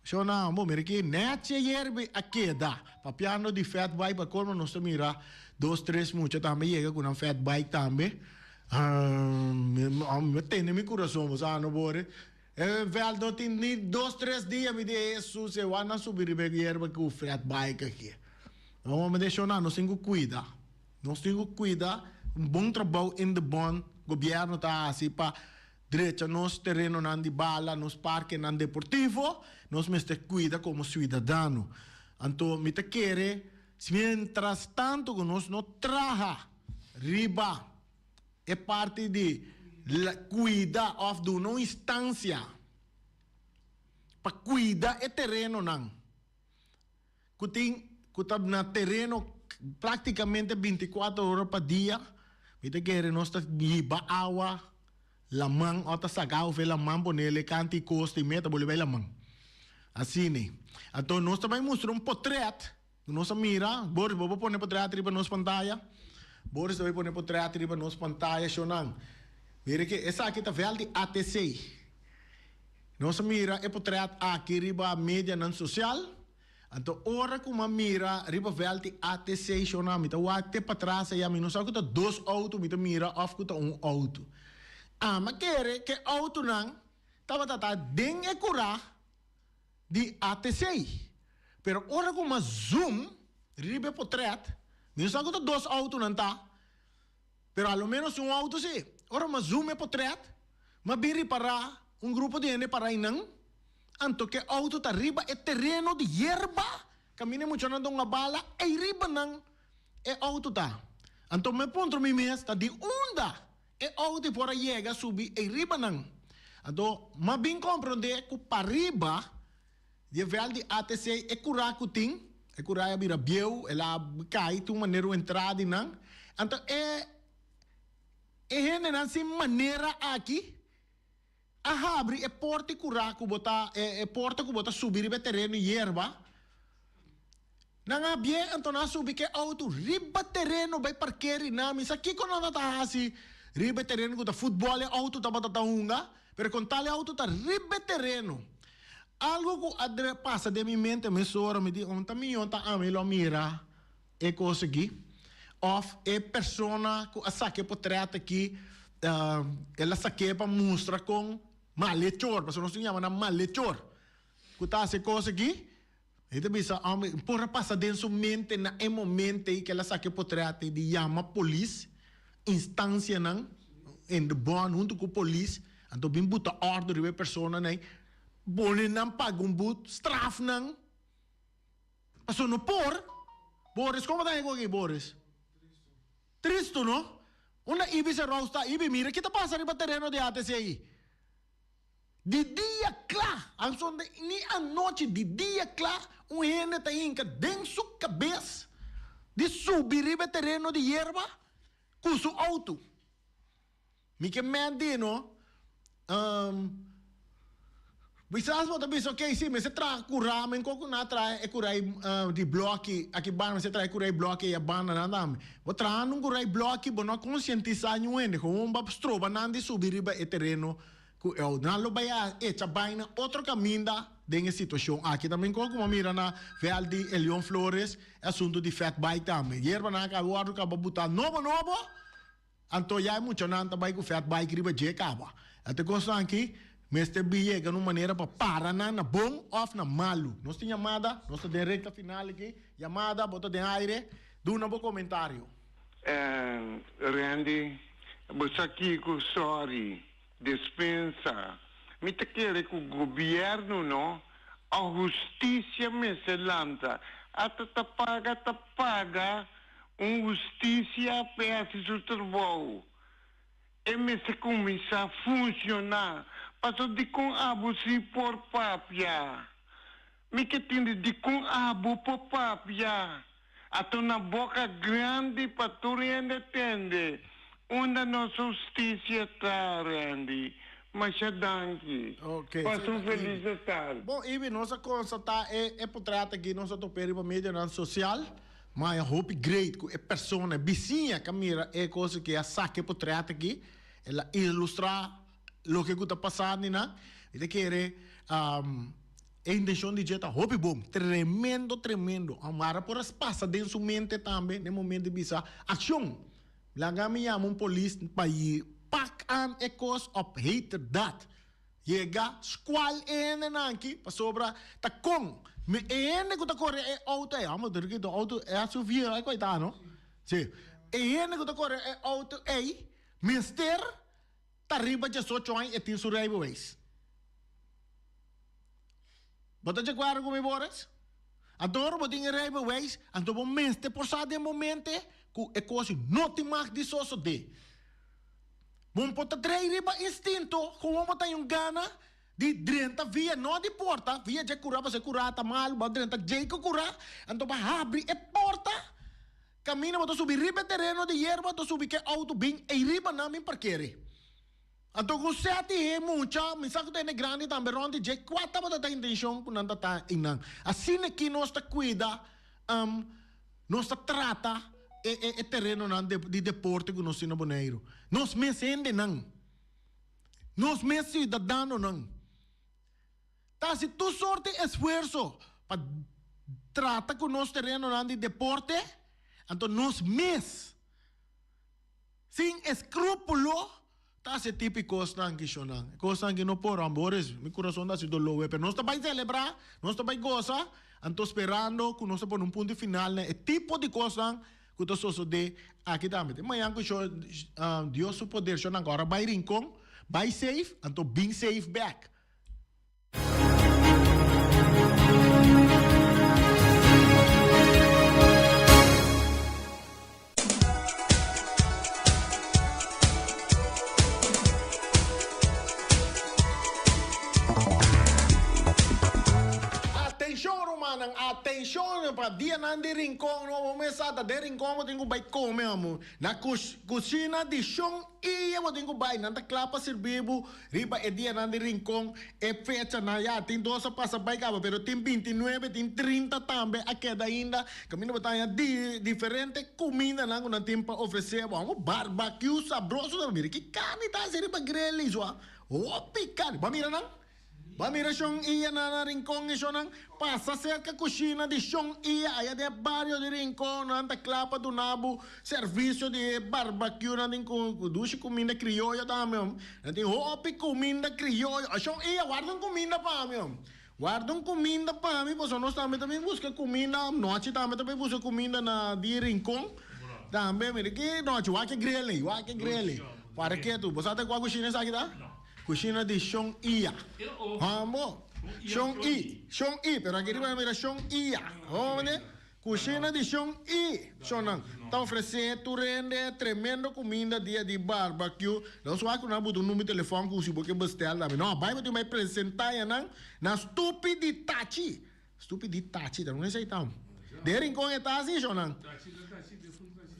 shona, bo mira ki nechi yerbe a keda. Papiando di fat bike, pa colmo nos ta mira dos, tres mucha tambe yega cu nan fat bike tambe. Mi tene mi curason, bo sa no bore. E veld no tin ni dos tres dia mi di Hesus e wan a subi riba e yerba cu fat bike aki. No mi di shona nos tin cu cuida. Nos tin cu cuida un bon trabou in de bon gobierno ta haci pa drecha nos terenonan di bala, nos parkenan deportivo, nos mester cuida como ciudadano. Anto mi ta kere mientras tanto cu nos no traha riba e parti di cuida of duna un instancia pa cuida e terenonan cu tin cu ta na tereno practicamente binticuatro ora pa dia, mi ta kere nos ta hiba awa laman of ta saca awa for e laman ponele canti costa y meta bolbe bay laman. Asina. Anto nos ta bay mustra un potret. Nos a mira, Boris, bo por pone potret riba nos pantaya? Boris ta bay pone potret riba nos pantaya, shownan. Mira ke, esaki ta vèlt di ATC. Nos a mira e potret aki riba medianan sosial. Anto ora ku mi a mira riba vèlt di ATC, shownan, mi ta wak te patras aya, mi no sa ku ta dos outo mi ta mira òf ku ta un outo. Ami a kere ku e outonan tabata ta den e kurá. Di ATC. Pero ora ku mas zoom riba e potret, mi no sa ku ta dos outonan ta, pero a lo menos un outo si. Ora mas zoom e potret, m'a bin ripará un grupo di hende pará einan, anto ku e outo ta riba e tereno di yerba kaminda e muchanan ta hunga bala, ei riba nan e outo ta. Anto mi puntra mi mes, ta di unda E outo por a yega subi ei riba nan. Anto m'a bin komprondé ku pariba di e vèlt di ATC e kurá ku tin, e kurá a bira bieu, el a kai tin un manera un entrada di nan. Anto e e hendenan sin manera aki a habri e porta e kurá ku bo ta e porta ku bo ta subi riba e tereno yerba. Nan a habié, anto nan a subi ku e outo riba tereno bai parker i nan a misa kiko nan ta hasi riba e tereno ku ta futbòl e outo tabata ta hunga, pero kon tal e outo ta riba e tereno. Algu ku a pasa den mi mente mesora mi di un ta mihó ta ami lo mira e kos aki òf e persona ku a saka e potrèt aki el a sak'é pa mustra kon malechor, pasobra nos tin yama nan malechor ku ta hasi e kos aki. E ta bisa, Hombre, por a pasa den su mente na e momento ei ku el a saka e potrèt ei di yama polis, instancianan in de bond huntu ku polis, anto bin buta òrdu riba e personanan ei, pone nan paga un but, straf nan. Pasobra no por. Boris, komo ta heko aki, Boris? Tristu, no? Unda Ibis e Rous ta? Ibi, mira ki ta pasa riba tereno di ATC ei. Di dia kla, anso ni anochi, di dia kla un hende ta hinka den su kabes di subi riba e tereno di yerba ku su outo. Mi ke menti no, kisas bo ta bisa ok si mester traha kura, men kon ku nan a traha e kura di bloki aki banda, mester traha e kura di bloki ei a banda nan tambe. Bo trahando un kura di bloki bo no a konsientisá niun hende, gewoon bo a stroba nan di subi riba e tereno Ku e oudernan lo bai a echa bai na otro kaminda den e situashon aki. Ta men kon ku bo a mira na vèlt di Elion Flores e asuntu di fat bike tambe. Yerbanan a kaba wòrdu kaba butá nobo nobo, anto ya e muchanan ta bai ku fat bike riba dje kaba. E kosnan aki mester bin yega na un manera pa para nan na bon òf na malu. Nos tin yamada, nos ta den rekta final aki. Yamada, bo ta den aire, duna bo komentario. Randy, bo sa kiko? Sorry. Despensa. Mi ta kere ku gobierno no a husticia mester lanta. Ata ta paga ta paga un husticia p'e hasi su trabou. E mester kuminsá funciona. Paso dikon abo si por papia? Mi ke tende dikon abo por papia? Ato na boka grandi pa tur hende tende. Unda nos hustisia ta, Randy? Masha danki. Ok, Pasa un sí, felis Ibi. tardi. Bon, Ibi, nos a constatá e, e potret aki, nos a top'é riba medionan social. Ma e hopi great ku e persona, e bisiña ku a mira e kos aki a saka e potret aki, el a ilustrá loke ku ta pasando einan. Mi ta kere e intenshon di dje ta hopi bon, tremendo, tremendo. Mara por a pasa den su mente tambe den momento di bisa, akshon! Laga mi yama un polis pa yi pak aan e kos op heterdaad. Yega scual e hendenan aki pasobra ta con mi e hende cu ta core e auto ey, amo ta rikito auto e SUV ay cu ta no? Si, e hende cu ta core e auto ey mester ta riba diesocho aña e tin su rijbewijs. Bo ta djacuerdo cu mi Boris? Anto ora bo tin e rijbewijs anto bo mester por sa den bo mente cu e cos no tin mag di sosode. Bo por ta drei riba instinto gewoon bo ta un gana di drenta via no di porta, via dje kura pasobra e kura ta malu, bo a drenta djei ku kura, anto bo a habri e porta kaminda bo ta subi riba e tereno di yerba anto subi ke auto bin ei riba nan bin parkeri. Anto ku seti he mucha, mi sa ku ta hende grandi tambe rond di dje, kua tabata ta intencion ku nan ta ta einan? Asina ki nos ta kuida Nos ta trata e e terenonan di deporte ku nos tin na Boneiru. Nos mes hendenan, nos mes siudadanonan ta hasi tur sorti esfuerso pa trata ku nos terenonan di deporte, anto nos mes Sin escrúpulo ta haci tipo e cosnan aki shonan. E cosnan aki no por, ambores, mi curason ta haci doló we, pero nos ta bay celebra, nos ta bay goza, anto sperando cu nos ta pone un punto final na e tipo di cosnan cu ta sosode aki tambe. Te mañan cu sho, Dios su poder shonan cu ora bay Rincon, bay safe, anto bin safe bek. Atenshon rumannan, atenshon pa dianan di Rincon no bo mesa ta den Rincon bo tin ku bai kome amo. Na kushina di Shon Iya bo tin ku bai, nan ta kla pa sirbi bo Riba e dianan di Rincon e fechanan ya tin dos a pasa bai caba pero tin bintinuebe tin trinta tambe a keda ainda caminda bo ta haña di diferente cumindanan cu nan tin pa ofrece bo amo barbecue sabroso ta mira ki carni ta haci riba grill y so hopi carni bo a mira nan? Bo a mira shon Iya na na Rincon y shonnan pasa cerca cushina di shon Iya aya den e bario di Rincon nan ta cla pa duna bo Servicio di e barbecue nan tin cu dushi cuminda crioyo tambe hom. Nan tin hopi cuminda crioyo. Ashon iya warda un cuminda pa mi hom. Warda un cuminda pa mi pasobra nos tambe ta bin busca cuminda nochi tambe ta bin busca cuminda na di Rincon tambe. Mira ki nochi wak e grill ey wak e grill ey. Para ketu bo sa ta cua cushina esaki ta? Cushina di Shon Iya. Hombo. Shon I. Shon I pero aki riba mira Shon Iya. Hombo. Kushina di Shon i Shonnan ta ofresé tur hende tremendo kuminda dia di barbecue. Nos wak ku nan buta un number di telefòn ku si bo ke bestel tambe. No, bai bo tin bai presentá ya nan na Stupi di Tachi. Stupi di Tachi, ta un esei ta. Den Rincon e ta asi, Shonnan?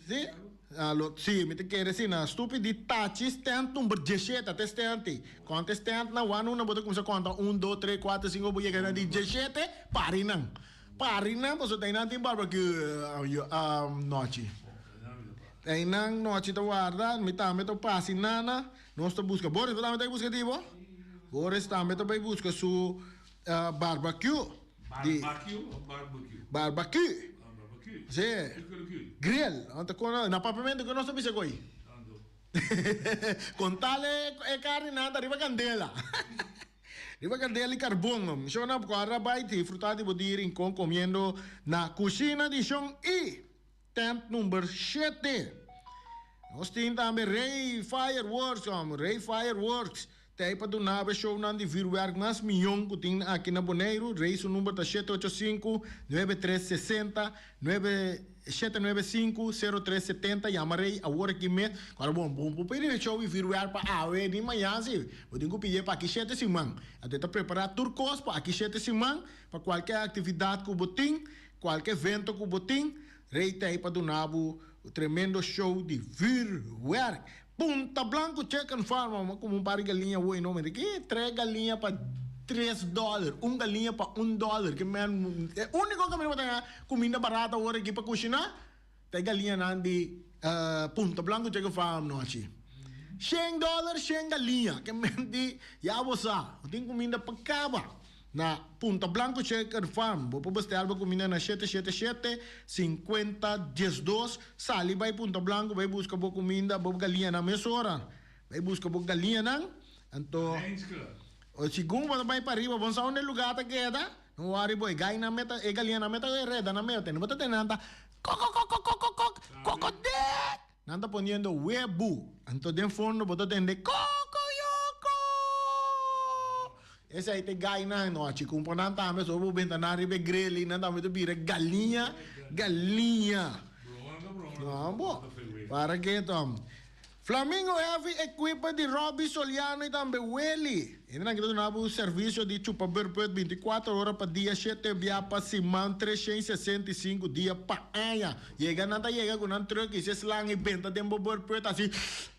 Si? Alo, si, mi ta kere si na Stupi di Tachi stand number diesshete, ta e stand ei. Konta e stand nan, wan una bo ta kuminsá konta un, dos, tres, kuater, sinku, bo yega na di diesshete, pari nan. Parinan pasobra einan tin barbecue nochi. Einan nochi ta warda, mi tambe ta pasa nana, nos ta buska. Boris, bo tambe ta bai buska di bo? Boris tambe ta bai buska su barbecue. Barbecue of barbecue? Barbecue. Barbecue. Si. Grill. Na papiamento ke nos ta bisa koe? Con tal e carninan ta riba candela. Riba candela y carbon. Shon a cuadra bay disfruta di bo dia Rincon comiendo na Cushina di Shon I, tent number shete. Nos tin tambe Rey Fireworks, Rey Fireworks ta ey pa duna bo e shownan di vuurwerk mas miyon cu tin aki na Boneiru. Rey su number ta shete ocho sinku, nuebe tres sesenta, nuebe shete nuebe sinku, sero tres setenta, yama Rey awor aki mes. Ora bon, bo por pidi show di vuurwerk pa awe ni mañan si, bo tin cu pidi'e pa aki shete siman. Anto e ta prepara tur cos pa aki shete siman, pa cualke actividad cu bo tin, cualke evento cu bo tin, Rey ta ey pa duna bo tremendo show di vuurwerk. Punta Blanco Chicken Farm, a cumpra un par di galiña hoy no, mira ki tres galiña pa. Tres dòler, un galiña pa un dòler, ke men e úniko kaminda bo ta haña kuminda barata awor aki pa kushiná ta e galiñanan di Punta Blanco Chicken Farm nochi. Shen dòler shen galiña, ke men di ya bo sa, bo tin kuminda pa kaba na Punta Blanco Chicken Farm. Bo por bestèl bo kuminda na shete shete shete, sinkuenta diesdos, sali bai Punta Blanco bai buska bo kuminda, bo galiñanan mesora. Bai buska bo galiñanan, anto segun bo ta bai pariba bo no sa unda e lugar ta keda, no wòri bo, e gainan meta, e galiñanan meta e reda nan meta, bo ta tende nan ta kokokokokokok, kokodek, nan ta poniendo webu, anto den fondo bo ta tende kokoyoko, esei ta e gainan nochi, kumpra nan tambe, so bo benta nan riba e grill i nan tambe ta bira galiña, galiña. No bo, para keto. Flamingo Heavy Equipment di Robby Soliano y tambe Willy. Hendenan ki ta duna bo servicio di chupa beurput 24 ora pa dia, shete bia pa siman, 365 dia pa aña. Yega nan ta yega cu nan truck y se slang y benta den bo beurput asi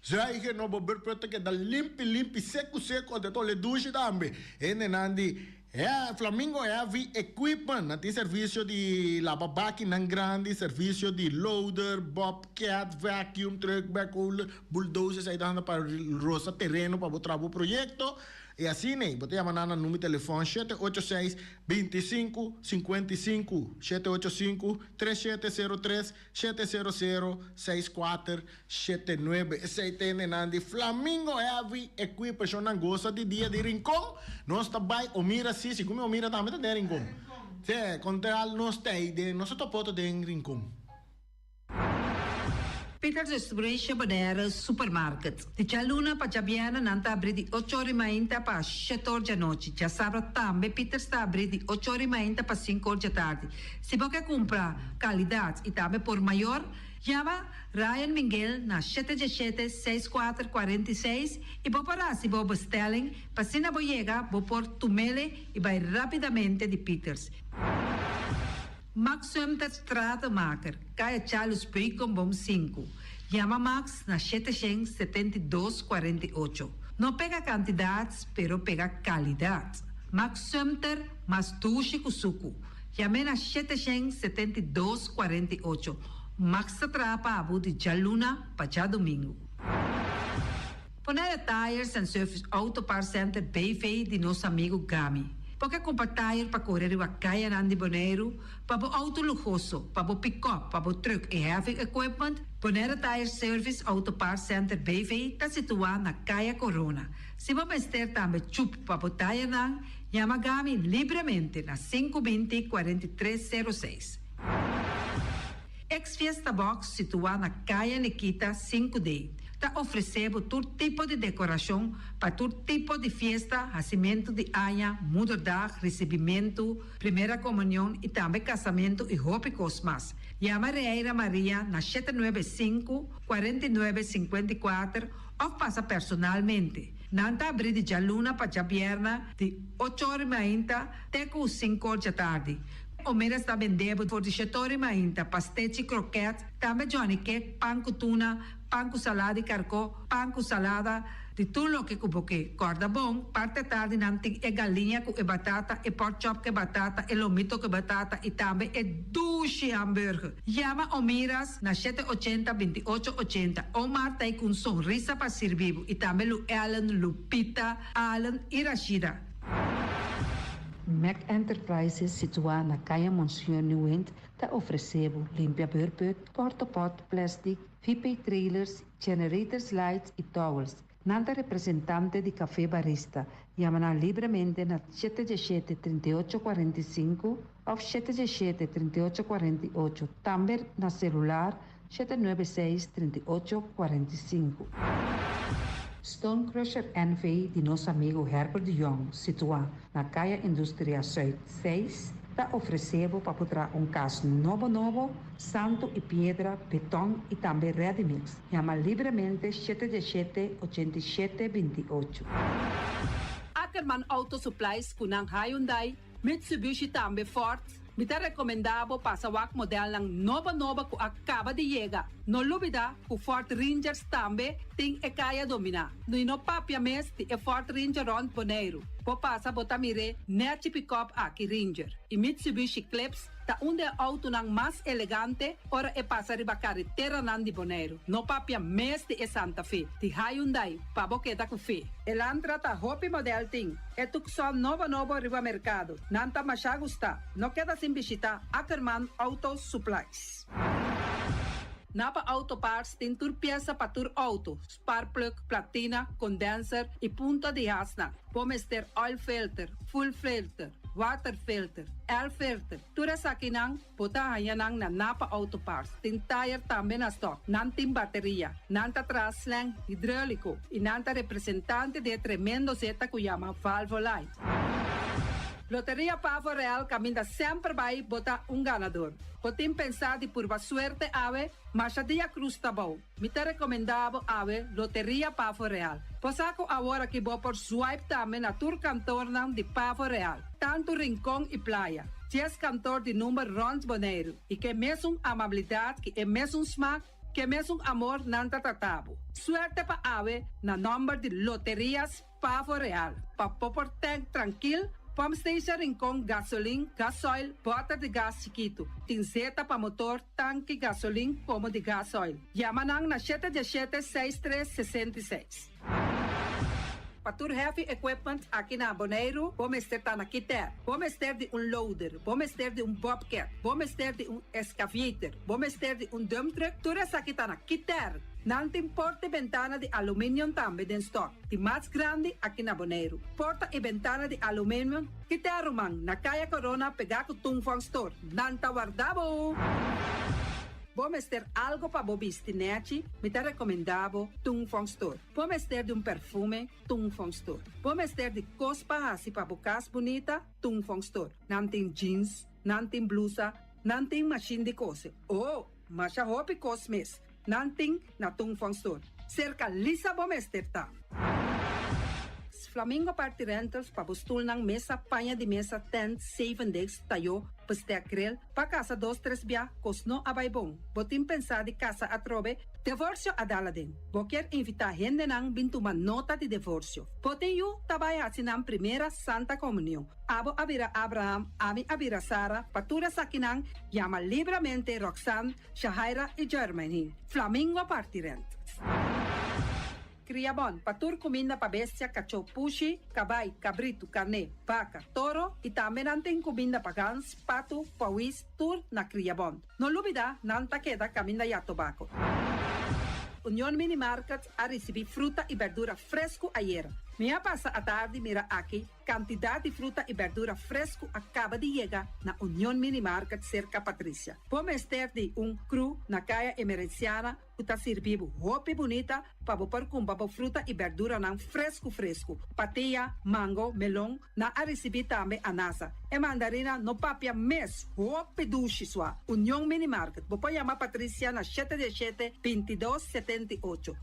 zuiger no bo beurput ta keda limpi limpi seco seco ante tole dushi tambe. Hendenan di. E Flamingo Heavy Equipment nan tin servisio di laba bakinan grandi, servisio di loader, bobcat, vacuum truck, backhoe, bulldozer, esei ta handa pa rosa tereno pa bo traha bo proyekto. I asina ei, bo ta yama nan na number di telefòn shete ocho seis, 25, 55, 785, 3703, 700, 64, 79. Esei ta hendenan di Flamingo Heavy Equipment. Shon nan gosa di dia di Rincon. Nos ta bai Omira si, si ku mi Omira tambe ta den Rincon. Sí, kontral nos ta ei den, nos ta topa otro den Rincon. Peter Distribution Bonaire Supermarket. Di djaluna pa djabièrnè nan ta abrí di ocho or i mainta pa shete or djanochi. Djasabra tambe Peters ta abrí di ocho or i mainta pa sinku or djatardi. Si bo ke kumpra kalidat i tambe por mayor, yama Ryan Minguel na shete djeshete, seis kuater, 46 i bo por hasi bo bestelling pa asina bo yega bo por tumele i bai rapidamente di Peters. Max Sumter Stratenmaker, Kaya Charles Beukenboom sinku. Yama Max na shete shen 72 48. No pega kantidat pero pega kalidat. Max Sumter mas dushi ku suku. Yam'é na 772 48. Max ta traha pa abo di djaluna pa djadumingu. Bonaire Tires and Service Auto Parts Center BV di nos amigu Gami. Bo ke kumpra tire pa kore riba kayanan di Boneiru, pa bo outo luhoso, pa bo pikòp, pa bo trùk i heavy equipment? Bonaire Tire Service Auto Parts Center BV ta situá na Kaya Korona. Si bo mester tambe chup pa bo tayernan, yama Gami libremente na 520 43 06. Ex Fiesta Box situá na Kaya Nikita 5D ta ofresé bo tur tipo di dekorashon pa tur tipo di fiesta, hasimentu di aña, moederdag, risibimentu, primera komunion i tambe kasamentu i hopi kos mas. Yama Reira Maria na 795 49 54 òf pasa personalmente. Nan ta abrí di djaluna pa djabièrnè di ocho or i mainta te ku sinku or djatardi. Omeras ta bende bo for di shete or i mainta, pastechi, kroket, tambe johnny cake, pan ku tuna, pan ku salada di karkó, pan ku salada, di tur loke ku bo ke. Kòrda bon, parti atardi nan tin e galiña ku e batata, e pork chop ku e batata, e lomito ku e batata i tambe e dushi hamburger. Yama Omiras na shete 80 28 80. Omar ta ei ku un sonrisa pa sirbi bo i tambe Lu Ellen, Lupita, Allen i Rashida. Mac Enterprises situá na Kaya Monseñor Nieuwind ta ofresé bo limpia beurput, portapot, plastic, VP trailers, generators lights i towels. Nan ta representante di Café Barista. Yama nan libremente na 717 38 45 òf 717 38 48. Tambe na selular 796 38 45. Stone Crusher NV di nos amigu Herbert de Jong, situá na Kaya Industria Zuid 6, ta ofresé bo pa por traha un kas nobo nobo, santu i piedra, beton i tambe ready mix. Yama libremente 717 87 28. Ackerman Auto Supplies ku nan Hyundai, Mitsubishi tambe Ford, mi ta rekomendá bo pasa wak modelnan nobo nobo ku a kaba di yega. No lubidá ku Ford Rangers tambe tin e kaya dominá. No i no papia mes di e Ford Ranger rònt Boneiru. Bo pasa bo ta mir'é nèchi pikòp aki Ranger i Mitsubishi Eclipse ta un di e outonan mas elegante ora e pasa riba kareteranan di Boneiru. No papia mes di e Santa Fe di Hyundai pa bo keda ku fe. Elantra ta hopi modèl tin e Tucson nobo nobo riba merkado. Nan ta masha gustá. No keda sin bishitá Ackerman Auto Supplies. Napa Auto Parts tin tur piesa pa tur outo, sparkplug, platina, condenser y punta di hasnan. Bo mester oil filter, fuel filter, water filter, air filter, tur esakinan bo ta haña nan na Napa Auto Parts. Tin tire tambe na stock. Nan tin bateria. Nan ta traha slang hidrolico y nan ta representante di e tremendo zeta cu yama Valvoline. Loteria Pavo Real caminda semper bay bo ta un ganador. Bo tin pensa di purba suerte awe? Masha dia cruz ta bou. Mi ta recomenda bo awe Loteria Pavo Real. Bo sa cu awor aki bo por swipe tambe na tur kantoornan di Pavo Real, tanto Rincon y Playa. Dies kantoor di number rond Boneiru y ke mesun amabilidad ki e mesun smaak, ke mesun amor nan ta trata bo. Suerte pa awe na nomber di Loterias Pavo Real, pa bo por tank trankil, pump station Rincon, gasolin, gasoil, bòter di gas chikitu. Tin zeta pa motor, tanki gasolin komo di gasoil. Yama nan na shete diesshete seis tres 66. Pa tur heavy equipment aki na Boneiru, bo mester ta na Kiter. Bo mester di un loader, bo mester di un bobcat, bo mester di un excavator, bo mester di un dump truck, tur esaki ta na Kiter. Nan tin porta i bentana di aluminium tambe den stock. Di mas grandi aki na Boneiru. Porta i bentana di aluminium Kiter ruman, na Kaya Corona pegá ku Tung Fong Store. Nan ta warda bo! Bo mester algo pa bo bisti nèchi? Mi ta rekomendá bo Tung Fong Store. Bo mester di un perfume? Tung Fong Store. Bo mester di kos pa hasi pa bo kas bunita? Tung Fong Store. Nan tin jeans, nan tin blusa, nan tin mashin di kose. Oh! Masha hopi kos mes. Nan tin na Tung Fong Store. Serka Lisa bo mester ta. Flamingo Party Rentals pa bo stulnan, mesa, paña di mesa, tent, zeven degs, tayó, bestek, grill, pa kasa dos tres bia, kos no a bai bon. Bo tin pensá di kasa atrobe? Devorsio a dal aden. Bo kier invitá hendenan bin tuma nota di devorsio. Bo tin yu ta bai hasi nan primera Santa Komunion. Abo a bira Abraham, ami a bira Sara, pa tur esakinan yama libramente Roxanne, Shahaira i Jermaine. Flamingo parti rent. Kria bon pa tur kuminda pa bestia, kachó, pushi, kabai, kabritu, karné, baka, toro i tambe nan tin kuminda pa gans, patu, pawis, tur na Kria Bon. No lubida nan ta keda kaminda ya tobako. Union Mini Market a risibí fruta i berdura fresku ayera. Mi a pasa atardi mira aki Kantidat di fruta i bèrdura fresku a kaba di yega na Union Mini Market serka Patricia. Bo mester di un kru na Kaya Emerenciana ku ta sirbi bo hopi bunita pa bo por kumpra bo fruta i bèrduranan fresku fresku. Patia, mango, melon, nan a risibí tambe anasa. E mandarina no papia mes, hopi dushi sua. Union Mini Market, bo por yama Patricia na shete diesshete, 22, 78.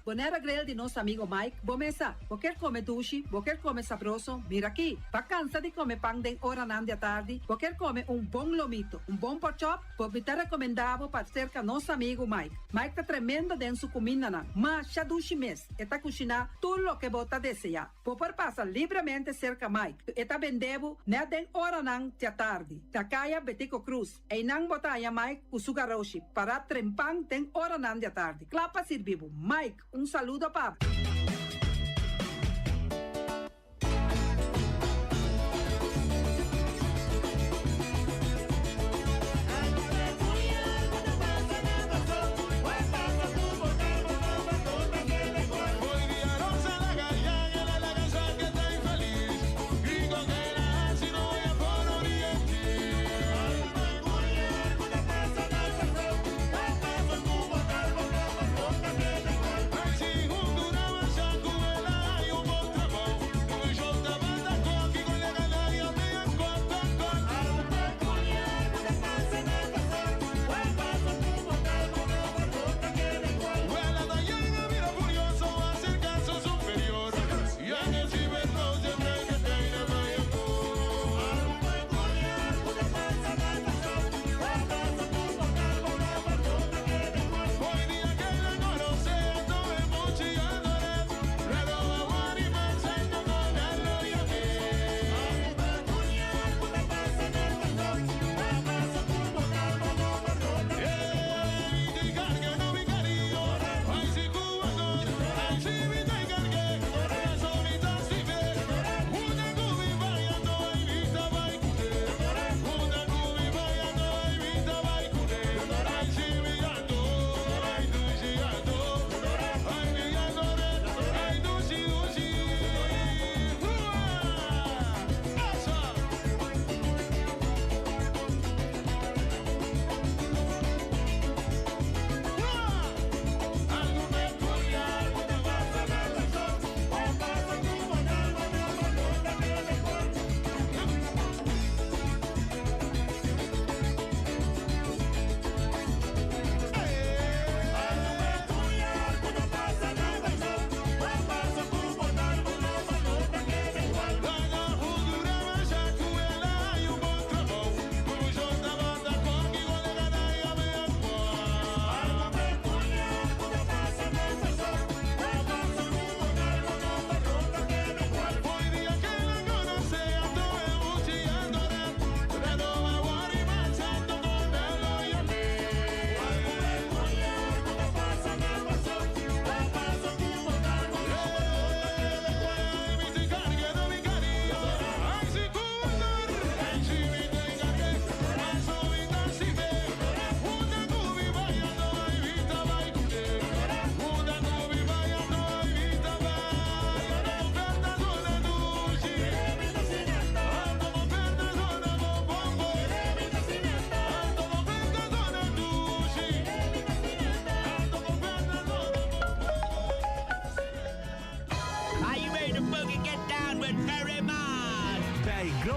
Bonaire Grill di nos amigo Mike, bo mesa. Bo kier come dushi, bo kier come sabroso, mira aki. Ba cansa di come pan den oranan di atardi, bo kier come un bon lomito, un bon porkchop, bo mi ta recomenda bo pa cerca nos amigo Mike. Mike ta tremendo den su cumindanan, masha dushi mes, e ta cushina tur loke bo ta desea. Bo por pasa libremente cerca Mike, e ta bende bo net den oranan di atardi, na caya Betico Croes. Einan bo ta haña Mike ku su garoshi pará trempan den oranan di atardi, kla pa sirbi bo. Mike, un saludo pa bo.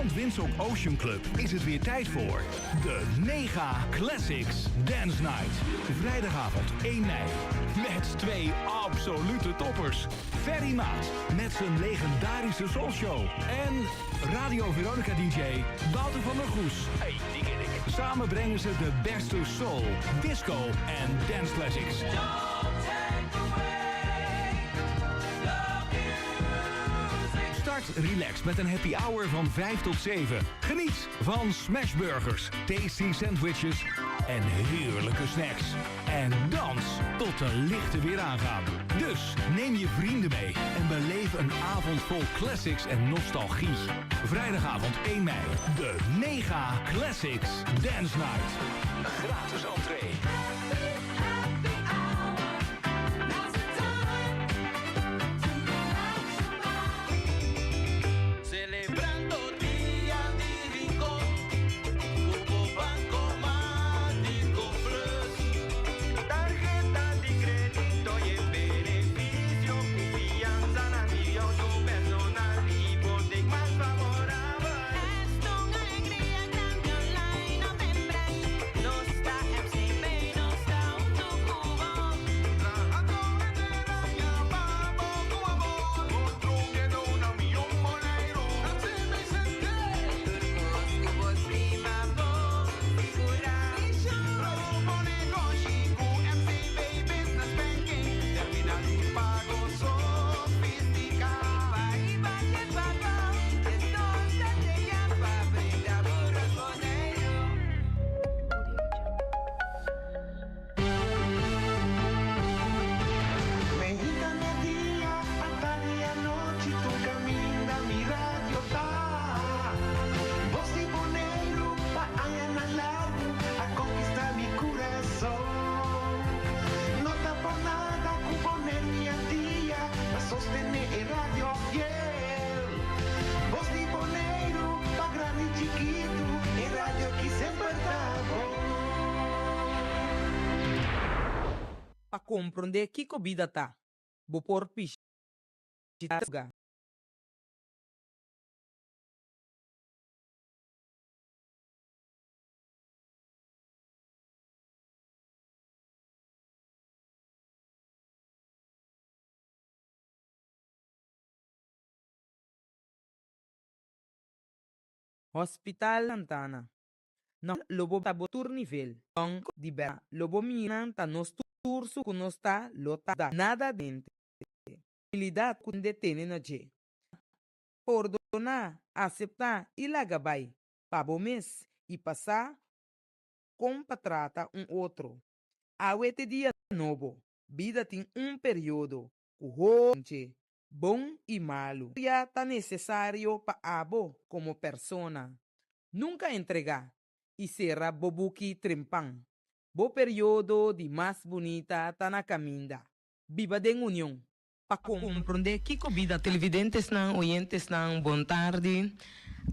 Strand Windsor Ocean Club is het weer tijd voor de Mega Classics Dance Night. Vrijdagavond 1 mei. Met twee absolute toppers. Ferry Maat met zijn legendarische Soul Show. En Radio Veronica DJ Wouter van der Goes. Hey, die ken ik. Samen brengen ze de beste soul, disco en dance classics. Start relaxed met een happy hour van 5 tot 7. Geniet van smashburgers, tasty sandwiches en heerlijke snacks. En dans tot de lichten weer aangaan. Dus neem je vrienden mee en beleef een avond vol classics en nostalgie. Vrijdagavond 1 mei, de Mega Classics Dance Night. Gratis entree. Celebrando Dia di Rincon, cu bo Bancomático Plus. Tarheta di credito y e beneficio cu fianza na mi auto personal y hipotek mas favorabel. Esta un alegria grandi online of den branch. Nos ta FCB, nos ta hunto cu bo. Trahando henter aña pa bo cu amor. Construyendo una mihor Boneiro. FCB Tur cos cu bo stima bo sigura. Propone negoshi cu FCB Business Banking. Terminal di pago sofistica. Pa hiba e pago, 12 ta pa brinda bo Boneiro. Mainta merdia, atardi anochi, tur caminda mi radio ta. Bos di Boneiru, pa añanan largo, a conquista mi curason. No ta por nada cu Boneiru y Antia, pa sostene e radio fiel. Bos di Boneiru, pa grandi y chikito, e radio aki semper ta bon. Pa comprende kico bida ta, bo por pisha luga. Hospital Santana na lo bo ta bo tur nivel. Don di berdad lo bo mira ta nos tur su cu nos ta lo ta da nada dente. Humildad cu hende tene na dje. Pordona, acepta y laga bay pa bo mes y pa sa con pa trata un otro. Awe t'e dia nobo, bida tin un periodo cu hopi bon y malu. Ya ta necesario pa abo como persona. Nunca entrega y cera bo buki trempan. Bo periodo di mas bunita ta na caminda. Biba den union. Pa comprende kico bida. Televidentesnan, oyentesnan, bon tardi.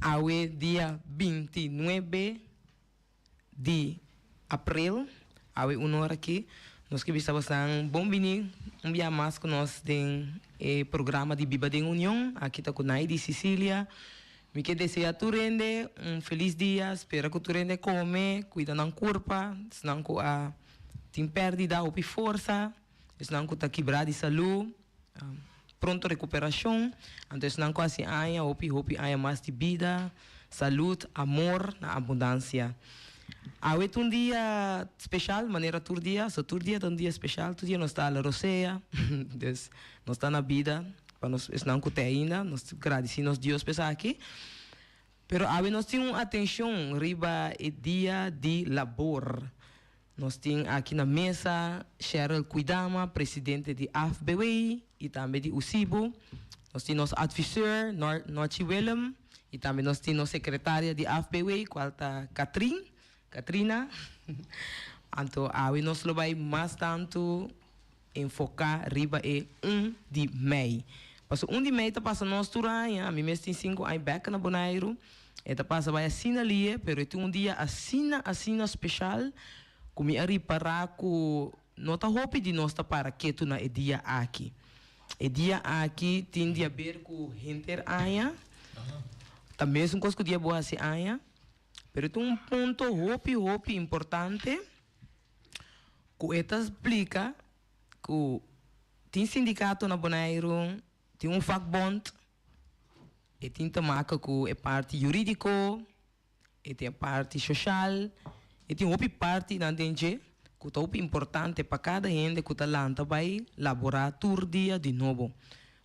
Awe dia 29 di april, awe un ora aki, nos ke bisa bosnan bon bini un bia mas ku nos den e programa di Biba den Union. Aki ta ku Naidy Cicilia. Mi ke desea tur hende un felis dia, spera ku tur hende kome, kuida nan kurpa, esnan ku a tin pèrdida hopi forsa, esnan ku ta kibrá di salú, pronto rekuperashon, anto esnan ku hasi aña hopi hopi aña mas di bida, salud, amor na abundansia. Awe ta un dia speshal manera tur dia, so tur dia ta un dia speshal, tur dia nos ta ala rosea, dus nos ta na bida pa nos esnan ku te ainda, nos ta gradisi nos Dios pa esaki. Pero awe nos tin un atenshon riba e dia di labor. Nos tin aki na mesa Sheryl Kwidama, presidente di AFBW y tambe di USIBO. Nos tin nos adviseur Nochi Willem y tambe nos tin nos secretaria di AFBW cual ta Katrin, Katrina. Anto awe nos lo bay mas tanto enfoca riba e un di mei. Paso un di mei ta pasa nos tur aña, ami mes tin cinco aña bek na Boneiru, e ta pasa bay asina lie, pero e tin un dia asina asina special cu mi a ripara cu no ta hopi di nos ta para ketu na e dia aki. E dia aki tin di haber cu henter aña. Ta mesun kos ku dia bo hasi aña, pero tin un punto hopi hopi importante ku e ta splika ku tin sindikato na Boneiru, tin un vakbond, e tin te maka ku e parti yuridiko, e tin e parti soshal, e tin hopi partinan den dje ku ta hopi importante pa kada hende ku ta lanta bai laborá tur dia di nobo.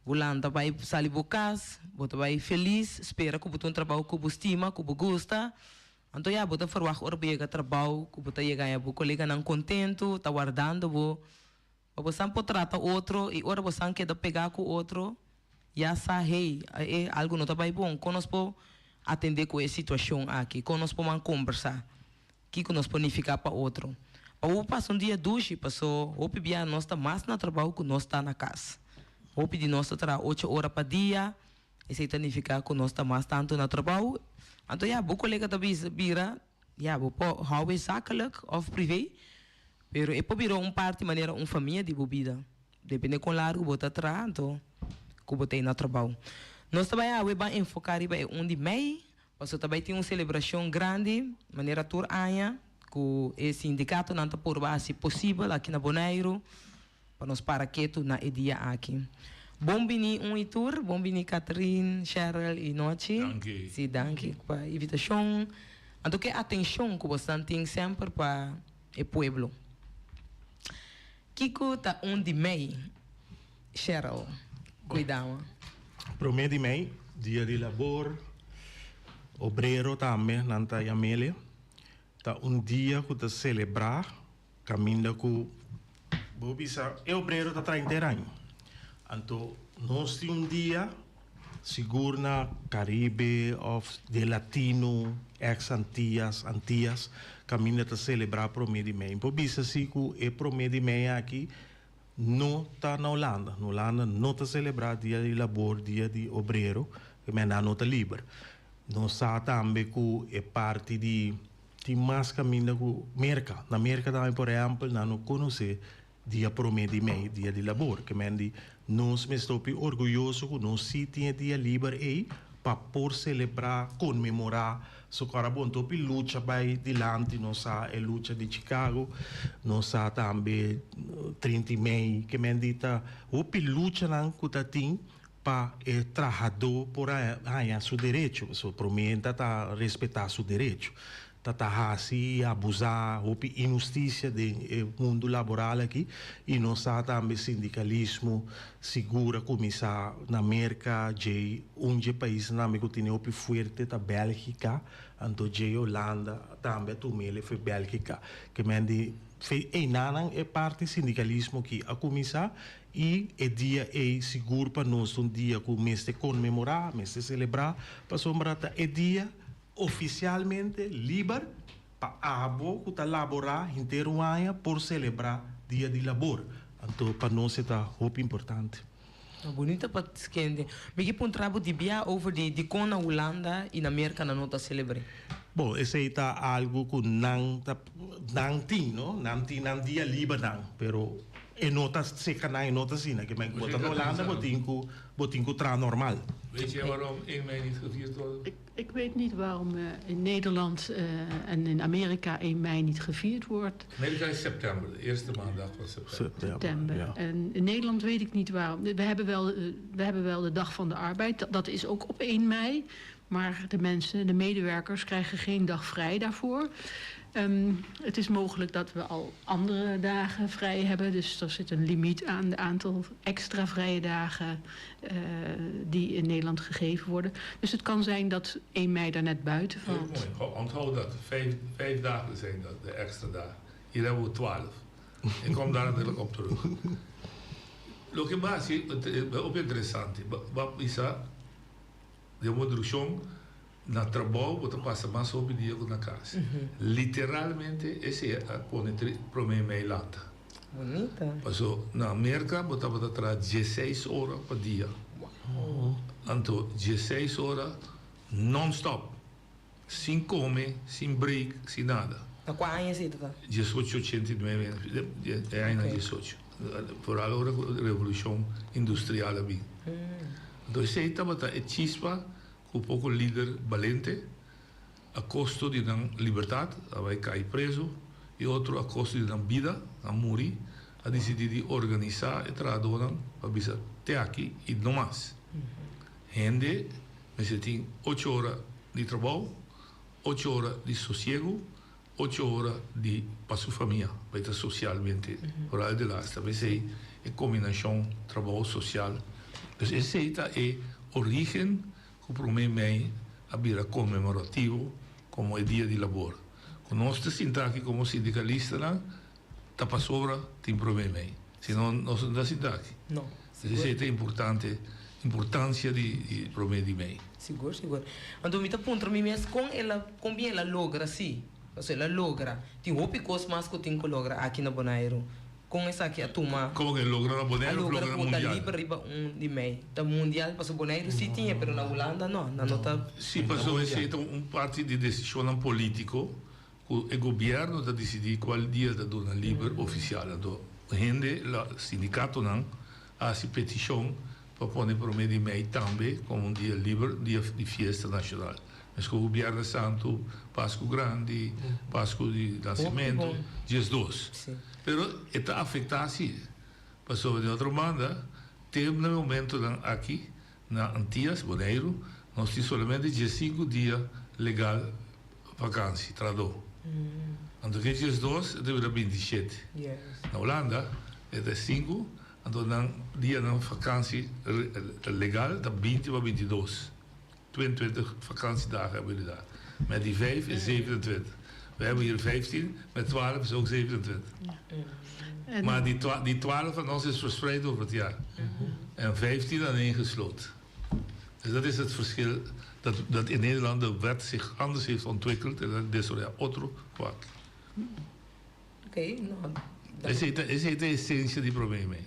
Bo lanta bai sali bo kas, bo ta bai felis, spera ku bo ta un trabou ku bo stima, ku bo gusta. Anto ya, bo ta ferwagt ora bo yega trabou ku bo ta yega haña bo koleganan kontentu, ta wardando bo. Pa bosan por trata otro i ora bosan keda pegá ku otro, ya sa, hey, e algu no ta bai bon, kon nos por atendé ku e situashon aki? Kon nos por man kombersá? Kiko nos por nifiká pa otro? Pa bo pasa un dia dushi, pasó hopi bia nos ta mas na trabou ku nos ta na kas. Hopi di nos ta traha ocho ora pa dia, esei ta nifiká ku nos ta mas tantu na trabou. Anto ya, bo kolega ta bisa bira, ya, bo por hou e zakelijk òf privé, Pero e por bira un parti manera un famia di bo bida. Depende kon largu bo ta traha anto ku bo ta ei na trabou. Nos ta bai awe ban enfoká riba e un di mei, pasobra ta bai tin un selebrashon grandi manera tur aña ku e sindikatonan ta purba hasi posibel aki na Boneiru pa nos para ketu na e dia aki. Bon bini un i tur, bon bini Catherine, Sheryl i Nochi. Danki. Si, danki pa invitashon. Anto ke atenshon ku bosnan tin semper pa e pueblo. Kiko ta un di mei, Sheryl? Cuidao. Prome di mei, dia di labor, obrero tambe nan ta yam'ele. Ta un dia ku ta selebrá kaminda ku bo bisa e obrero ta traha henter aña. Anto nos tin un dia sigur na Caribe of den Latino, ex Antillas, Antillas, kaminda ta selebrá promé di mei. Mi por bisa si ku e promé di mei aki no ta na Hulanda. Na Hulanda no ta selebrá dia di labor, dia di obrero, pasobra nan no ta liber. Nos sa tambe ku e parti di tin mas kaminda ku Merka. Na Merka tambe por ehèmpel nan no konosé Dia promé di mei, dia di labor. Ke men di nos mester hopi orguyoso ku nos sí tin e dia liber ei pa por selebrá, konmemorá. So kòrda bon, ta hopi lucha bai dilanti. Nos sa e lucha di Chicago, nos sa tambe 30 i mei. Ke men di ta hopi luchanan ku ta tin pa e trahadó por a haña su derecho. Pasobra promé ta ta respetá su derecho. Ta ta hasi i abusá hopi inhustisia den e mundu laboral aki i nos sa tambe sindikalismo sigur a kuminsá na Merka, djei un dje paisnan tambe ku tene hopi fuerte ta Bèlgika, anto djei Holanda tambe a tuma el efe Bèlgika. Ke men di fe einanan e parti sindikalismo aki a kuminsá i e dia ei sigur pa nos ta un dia ku mester konmemorá, mester selebrá pasobra ta e dia Ofisialmente liber pa abo ku ta laborá henter un aña por selebrá Dia di Labor. Anto pa nos e ta hopi importante. Bunita pa skende. Mi ke puntra bo di bia over di dikon na Hulanda i na Merka nan no ta selebr'é. Bon, esei ta algu ku nan ta nan tin, no? Nan tin nan dia liber nan, pero e no ta seka nan, e no ta asina. Ke men ku bo ta na Hulanda bo tin ku bo tin ku traha normal. Weet jij waarom 1 mei niet gevierd wordt? Ik weet niet waarom eh, in Nederland eh, en in Amerika 1 mei niet gevierd wordt. Amerika is september, de eerste maandag van september. September, ja. En in Nederland weet ik niet waarom. We hebben wel, eh, we hebben wel de Dag van de Arbeid, dat is ook op 1 mei. Maar de mensen, de medewerkers, krijgen geen dag vrij daarvoor. Ehm, het is mogelijk dat we al andere dagen vrij hebben. Dus er zit een limiet aan het aantal extra vrije dagen eh, die in Nederland gegeven worden. Dus het kan zijn dat 1 mei daar net buiten valt. Heel mooi. Onthoud dat. Vijf, vijf dagen zijn dat, de extra dagen. Hier hebben we 12. Ik kom daar natuurlijk op terug. Loke bo a hasi hopi interesante. Bo a bisa den bo introduccion na trabou bo ta pasa mas hopi dia ku na kas. Literalmente esei a pone prome mei lanta. Bunita. Paso na Merka bo tabata traha dieseis ora pa dia. Anto dieseis ora non stop. Sin come, sin break, sin nada. Na kua aña esei ta ta? Diesocho ochenta i nuebe, e añanan diesocho. Foral ora ku revolushon industrial a bin. Anto esei tabata e chispa. Ku poko lider balente a kosto di nan libertat a bai kai prezu i otro a kosto di nan bida a muri, a disidí di organisá e trahadónan pa bisa te aki i no mas. Hende mester tin ocho ora di trabou, ocho ora di sosiegu, ocho ora di pa su famia, pa e ta sosialmente foral di lasta. P'esei e kombinashon trabou sosial. Dus esei ta e orígen ku promé mei a bira konmemorativo komo e Dia di Labor. Ku nos ta sinta aki komo sindikalistanan ta pasobra tin promé mei. Si no nos no ta sinta aki. No, Dus esei ta importante, importansia di promé di mei. Sigur, sigur. Anto mi ta puntra mi mes kon el a, kon bien el a logra si. Pasobra el a logra. Tin hopi kos mas ku tin ku logra aki na Bonairu. Kon esaki a tuma. Komo ke logra na Boneiru of logra na A logra ku ta mundial? liber riba un di mei. Ta mundial pasobra Boneiru si tin e pero na Hulanda no. Nan no ta. Si, pasobra esei ta un parti di desishonnan polítiko ku e gobièrnu ta disidí kual dia ta duna liber ofisial. Anto hende, sindikatonan a hasi petishon pa pone promé di mei tambe komo un dia liber, un dia di fiesta nashonal. Meskos ku Bièrnè Santu, Pasku Grandi, Pasku di Nasimentu, diesdos. Pero e ta afektá si, pasobra di otro banda te na e momentonan aki na Antias, Boneiru, nos tin solamente diesinku dia legal vakansi, trahadó. Anto ke diesdos e ta bira bintishete. Na Hulanda e ta sinku, anto nan dianan vakansi legal ta binti pa bintidos. 22 vakantiedagen hebben jullie daar. Met die 5 is 27. We hebben hier 15, met 12 is ook 27. En Maar die, die 12 van ons is verspreid over het jaar. En 15 aan één gesloten. Dus dat is het verschil dat, dat in Nederland de wet zich anders heeft ontwikkeld en dat dit soort otro kwak. Oké, nou. Esei ta esei ta e esensia di probleem ei.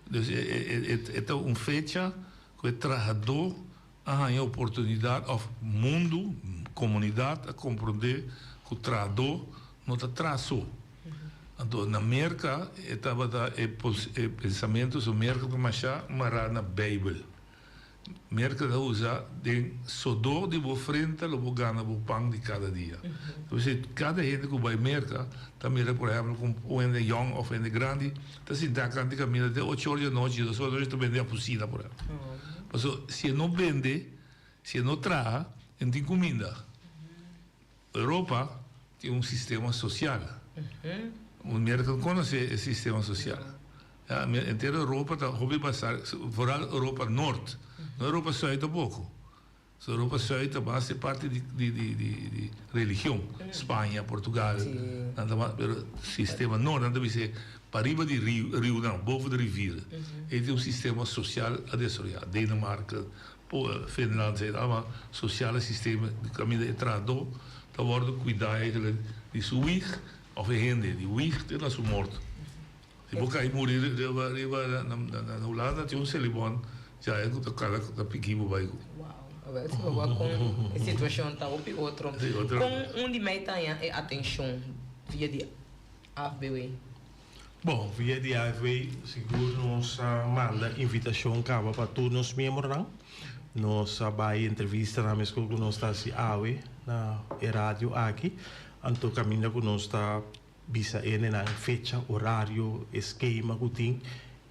Dus e e e e ta un fecha ku e trahadó a haña oportunidat òf mundu, komunidat a komprondé ku trahadó no ta traha so. Anto na Merka e tabata e e pensamentu so Merka ta mashá mará na Beibel. Merka ta usa den sodó di bo frenta lo bo gana bo pan di kada dia. Entonces kada hende ku bai Merka ta mira por ehempel ku un hende yòn òf hende grandi ta sinta kant di kaminda te ocho or di anochi, dos or di anochi ta bende apusina por ehempel. Pasobra si e no bende, si e no traha, e no tin kuminda. Europa tin un sistema sosial. Un Merka no konosé e sistema sosial. Ya, henter Europa ta hopi basá, foral Europa Nort, no Europa Sùit tampoko. So Europa Sùit ta mas e parti di di di di di religion, Spaña, Portugal, nan ta mas, pero sistema nort nan ta bisa pariba di riu riunan, boven de rivieren, ei tin un sistema sosial a desaroyá, Denemarken, Finland zijn allemaal sociale systemen di kaminda e trahadó ta wòrdu kuidá eigenlijk di su wieg òf e hende di wieg te na su morto. Si bo kai muri riba riba na Hulanda tin un selibon djaya ku ta kala ta piki bo bai ku. Awel si bo wak kon e situashon ta hopi otro. Kon un di mei ta haña e atenshon via di AFBW? Bon, via di AFW sigur nos a manda invitashon kaba pa tur nos miembronan. Nos a bai entrevistanan meskos ku nos ta hasi awe na e radio aki. Anto kaminda ku nos ta bisa hendenan fecha, orario, e skema ku tin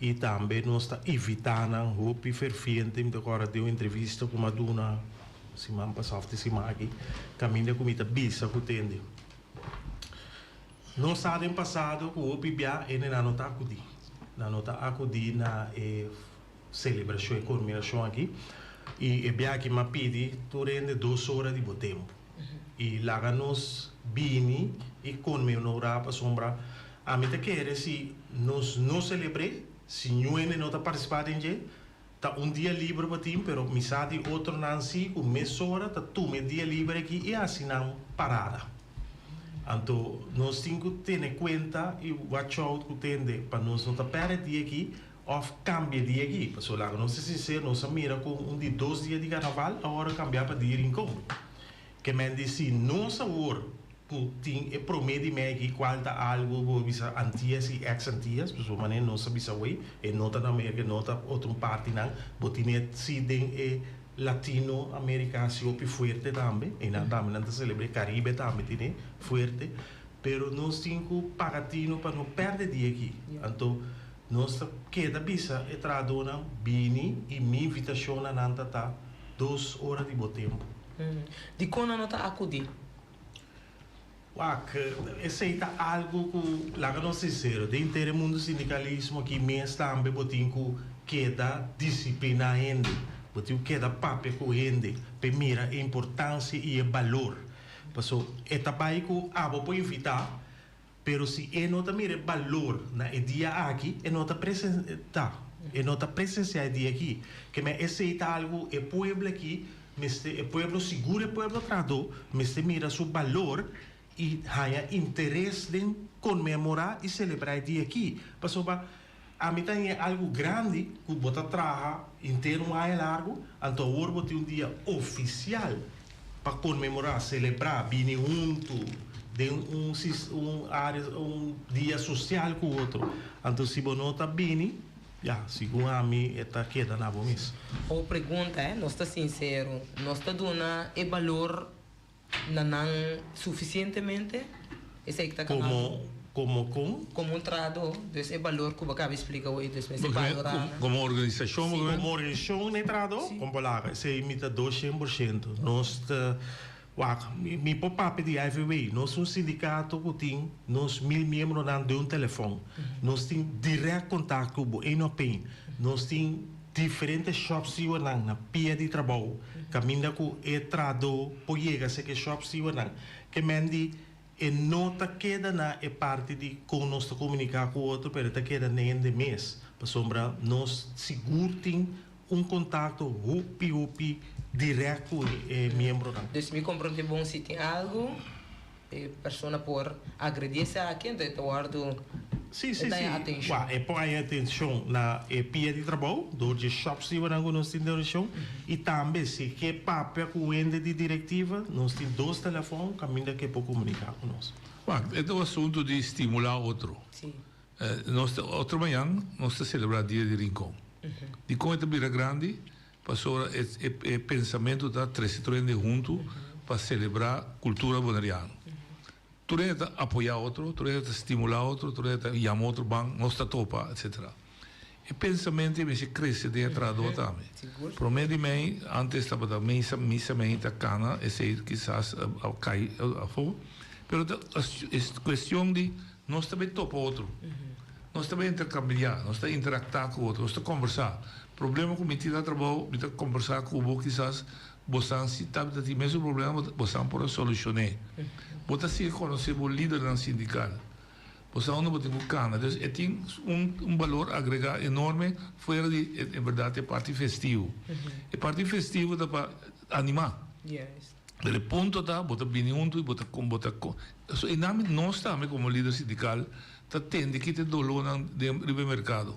i tambe nos ta invitá nan hopi ferviente. Mi ta kòrda den un entrevista ku mi a duna siman pasá òf di siman aki kaminda ku mi ta bisa ku tende. Nos sa den pasado ku hopi bia hende nan no ta akudí. Nan no ta akudí na e selebrashon, e konmemorashon aki. I e bia aki m'a pidi tur hende dos ora di bo tempu. I laga nos bini i konmemorá pasobra ami ta kere si nos no selebr'é, si niun hende no ta partisipá den dje, ta un dia liber bo tin, pero mi sa di otronan si ku mesora ta tuma e dia liber aki i hasi nan parada. Anto nos tin ku tene kuenta i watch out ku tende pa nos no ta pèrdè dia aki òf kambia dia aki. Pasobra laga nos ta sinsero, nos a mira kon un di dos dia di karnaval awor a kambia pa dia Rincon. Ke men di si nos awor ku tin e promé di mei aki kual ta algu bo a bisa Antias i ex Antias, pasobra manera nos a bisa awey e no ta na Merka e no ta otro partinan, bo tine si den e. Latino Amerika si hopi fuerte tambe, einan tambe nan ta selebr'é, Karibe tambe tine fuerte, pero nos tin ku paga tino pa no pèrdè dia aki. Anto nos ta keda bisa e trahadónan bini i mi invitashon na nan ta ta dos ora di bo tempu. Dikon nan no ta akudí? Wak, esei ta algu ku, laga nos sinsero, den henter e mundu sindikalismo aki mes tambe bo tin ku keda disipliná hende, bo tin ku keda papia ku hende p'e mira e importansia i e balor. Paso e ta bai ku abo por invitá, pero si e no ta mira e balor na e dia aki, e no ta presentá, e no ta presensiá e dia aki. Ke men esei ta algu e pueblo aki Mester e pueblo, sigur e pueblo trahadó, mester mira su balor i haña interes den konmemorá i selebrá e dia akí. Pasobra ami ta haña algu grandi ku bo ta traha henter un aña largu, anto awor bo tin un dia ofisial pa konmemorá, selebrá, bini huntu den un un área, un dia sosial ku otro. Anto si bo no ta bini. Ya, segun ami e ta keda na bo mes. O pregunta, eh, nos ta sincero, nos ta duna e balor na nan suficientemente? Esey ta cana. Como, como con? Como un trahador, dus e balor cu bo caba explica hoy, dus mester balora nan. Como organisacion bo Como organisacion n'e trahador? Con palabra, esey mi ta dos cien por ciento. Nos ta. Wak, mi por papia di IVW. Nos un sindikato ku tin nos mil miembronan den un telefòn. Nos tin dirèkt kontakto ku bo, één op één. Nos tin diferente shòpstewardnan na pia di trabou, kaminda ku e trahadó por yega serka e shòpstewardnan. Ke men di e no ta keda na e parti di kon nos ta komuniká ku otro, pero e ta keda na hende mes. Pasobra nos sigur tin Un kontakto hopi hopi dirèkt ku e miembronan. Dus mi komprondé bon si tin algu e persona por agredí esaki anto e ta wòrdu Sí, sí, sí. Wak, e por haña atenshon na e pia di trabou dor dje shòpstewardnan ku nos tin den orishon i tambe si ke papia ku hende di direktiva nos tin dos telefòn kaminda ke por komuniká ku nos. Wak, e ta un asuntu di stimulá otro. Sí. Nos ta otro mañan nos ta celebra dia di Rincon. Dicon e ta bira grandi? Pasobra e e pensamento ta trece tur hende hunto pa celebra cultura Boneriano. Tur hende ta apoya otro, tur hende ta stimula otro, tur hende ta yama otro ban nos ta topa etcetera. E pensamento ei mester crece den e trahador tambe. Prome di mei antes tabata misa misa mei ta cana esey kisas a cay afo pero ta cuestion di Nos ta bay topa otro. Nos ta bay intercambiá, nos ta interactá cu otro, nos ta combersá. Problema cu mi tin na trabou, mi ta combersá cu bo, kisas bosan si tabata tin mesun problema, bosan por a solucion'é. Bo ta sigui conoce bo lidernan sindical. Bo sa unda bo tin cu cana. Dus e tin un un balor agregá enorme fuera di en berdad e parti festivo. E parti festivo ta pa animá. Pero e punto ta, bo ta bini huntu i bo ta bo ta so e nami nos tambe komo lider sindikal ta tende kita e dolónan den riba e merkado.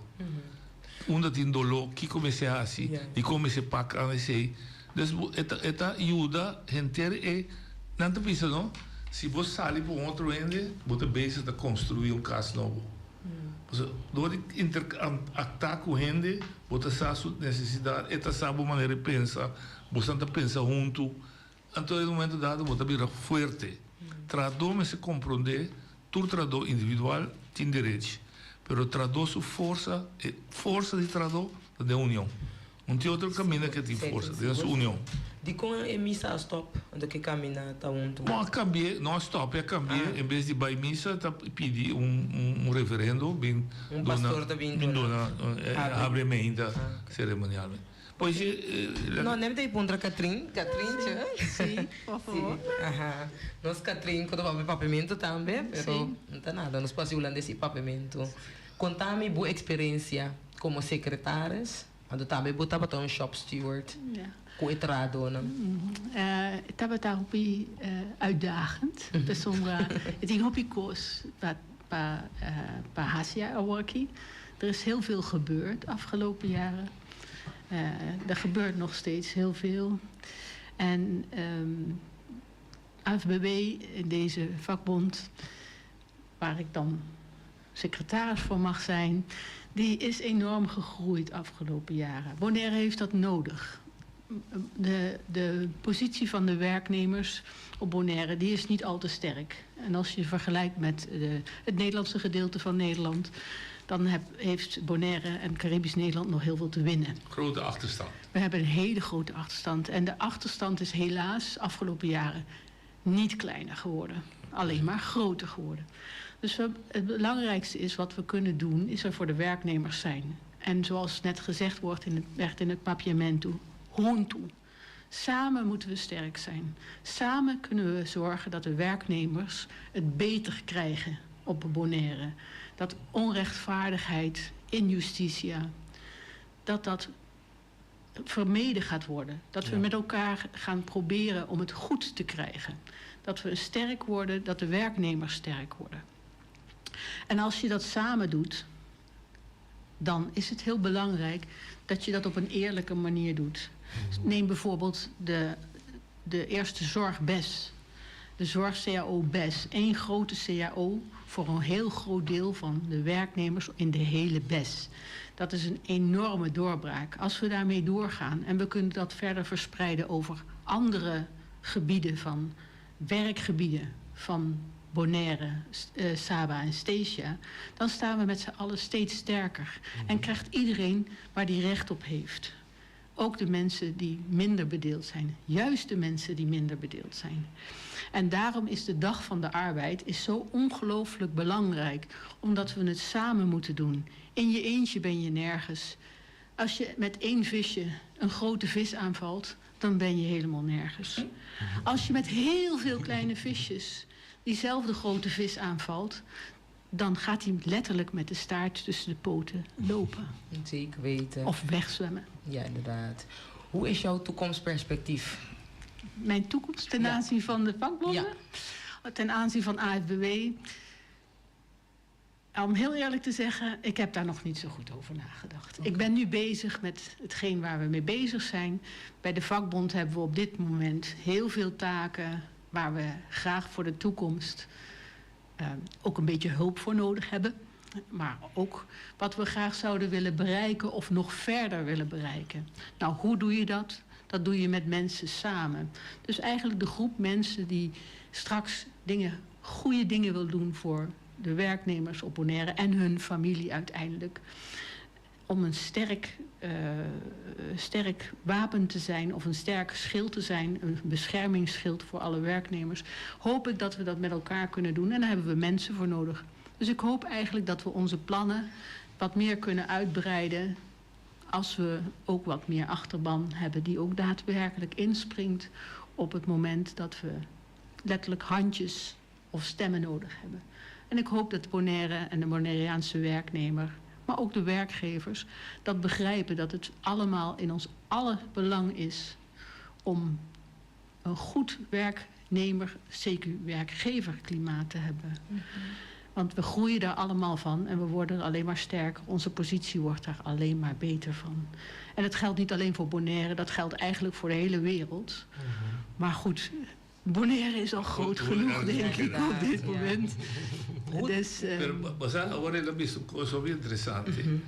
Unda tin doló, kiko mester hasi, dikon mester pak an esei. Dus bo e ta e ta yuda henter e nan ta bisa no, si bo sali pa un otro hende bo ta bezig ta konstruí un kas nobo. Pasobra dor di interaktá ku hende bo ta sa su nesesidat, e ta sa bo manera di pensa. Bosan ta pensa huntu, anto den un momento dado bo ta bira fuerte. Trahadó mester komprondé, tur trahadó individual tin derechi, pero trahadó su forsa, e forsa di trahadó ta den union. Un tin otro kaminda ke tin forsa, den su union. Dikon e misa a stòp anto ke kaminda ta huntu? Bon, a kambi'é, no a stòp, e a kambi'é, en bes di bai misa ta pidi un reverendo bin Un pastor ta bin duna habri e meinta seremonialmente. Pues e. No, nem ta puntra Katrin. Katrintje. Sí, por favor. Sí, aha. Nos Katrin ku ta papia papiamentu tambe, pero no ta nada, nos por hasi hulandes i papiamentu. Konta mi bo eksperensia komo sekretaris, anto tambe bo tabata un shop steward ku e trahadónan. E tabata hopi uitdagend, pasobra e tin hopi kos pa pa hasi awoki. Er is heel veel gebeurd afgelopen jaren. Er gebeurt nog steeds heel veel. En um, AFBB, in deze vakbond, waar ik dan secretaris voor mag zijn, die is enorm gegroeid afgelopen jaren. Bonaire heeft dat nodig. De, de positie van de werknemers op Bonaire die is niet al te sterk. En als je vergelijkt met de, het Nederlandse gedeelte van Nederland... dan heb, heeft Bonaire en Caribisch Nederland nog heel veel te winnen. Grote achterstand. We hebben een hele grote achterstand. En de achterstand is helaas afgelopen jaren niet kleiner geworden. Alleen maar groter geworden. Dus we, het belangrijkste is wat we kunnen doen, is er voor de werknemers zijn. En zoals net gezegd wordt in het, werd in het papiamento, huntu. Samen moeten we sterk zijn. Samen kunnen we zorgen dat de werknemers het beter krijgen op Bonaire. Dat onrechtvaardigheid, injustitia, dat dat vermeden gaat worden. Dat we met elkaar gaan proberen om het goed te krijgen. Dat we sterk worden, dat de werknemers sterk worden. En als je dat samen doet, dan is het heel belangrijk dat je dat op een eerlijke manier doet. Neem bijvoorbeeld de, de eerste zorg BES. De zorg-CAO BES. Eén grote CAO voor een heel groot deel van de werknemers in de hele BES. Dat is een enorme doorbraak. Als we daarmee doorgaan en we kunnen dat verder verspreiden over andere gebieden van werkgebieden van Bonaire, eh, Saba en Statia, dan staan we met z'n allen steeds sterker. En krijgt iedereen waar die recht op heeft. Ook de mensen die minder bedeeld zijn. Juist de mensen die minder bedeeld zijn. En daarom is de Dag van de Arbeid is zo ongelooflijk belangrijk. Omdat we het samen moeten doen. In je eentje ben je nergens. Als je met één visje een grote vis aanvalt, dan ben je helemaal nergens. Als je met heel veel kleine visjes diezelfde grote vis aanvalt, dan gaat hij letterlijk met de staart tussen de poten lopen. Zeker weten. Of wegzwemmen. Ja, inderdaad. Hoe is jouw toekomstperspectief? Mijn toekomst ten aanzien van de vakbonden? Ten aanzien van AFBW? Om heel eerlijk te zeggen, ik heb daar nog niet zo goed over nagedacht. Ik ben nu bezig met hetgeen waar we mee bezig zijn. Bij de vakbond hebben we op dit moment heel veel taken waar we graag voor de toekomst eh, ook een beetje hulp voor nodig hebben. Maar ook wat we graag zouden willen bereiken of nog verder willen bereiken. Nou, hoe doe je dat? Dat doe je met mensen samen. Dus eigenlijk de groep mensen die straks dingen, goede dingen wil doen voor de werknemers op Bonaire en hun familie uiteindelijk. Om een sterk, uh, sterk wapen te zijn of een sterk schild te zijn, een beschermingsschild voor alle werknemers, hoop ik dat we dat met elkaar kunnen doen. En daar hebben we mensen voor nodig. Dus ik hoop eigenlijk dat we onze plannen wat meer kunnen uitbreiden. Als we ook wat meer achterban hebben die ook daadwerkelijk inspringt op het moment dat we letterlijk handjes of stemmen nodig hebben. En ik hoop dat Bonaire en de Bonaireaanse werknemer, maar ook de werkgevers, dat begrijpen dat het allemaal in ons alle belang is om een goed werknemer, CQ werkgeverklimaat te hebben. Mm -hmm. Want we groeien daar allemaal van en we worden er alleen maar sterker. Onze positie wordt daar alleen maar beter van. En dat geldt niet alleen voor Bonaire, dat geldt eigenlijk voor de hele wereld. Mm -hmm. Maar goed, Bonaire is al groot genoeg, denk ik, op dit moment. Dus, uh, Pero, o sea, awor el a bisa un kos hopi interesante.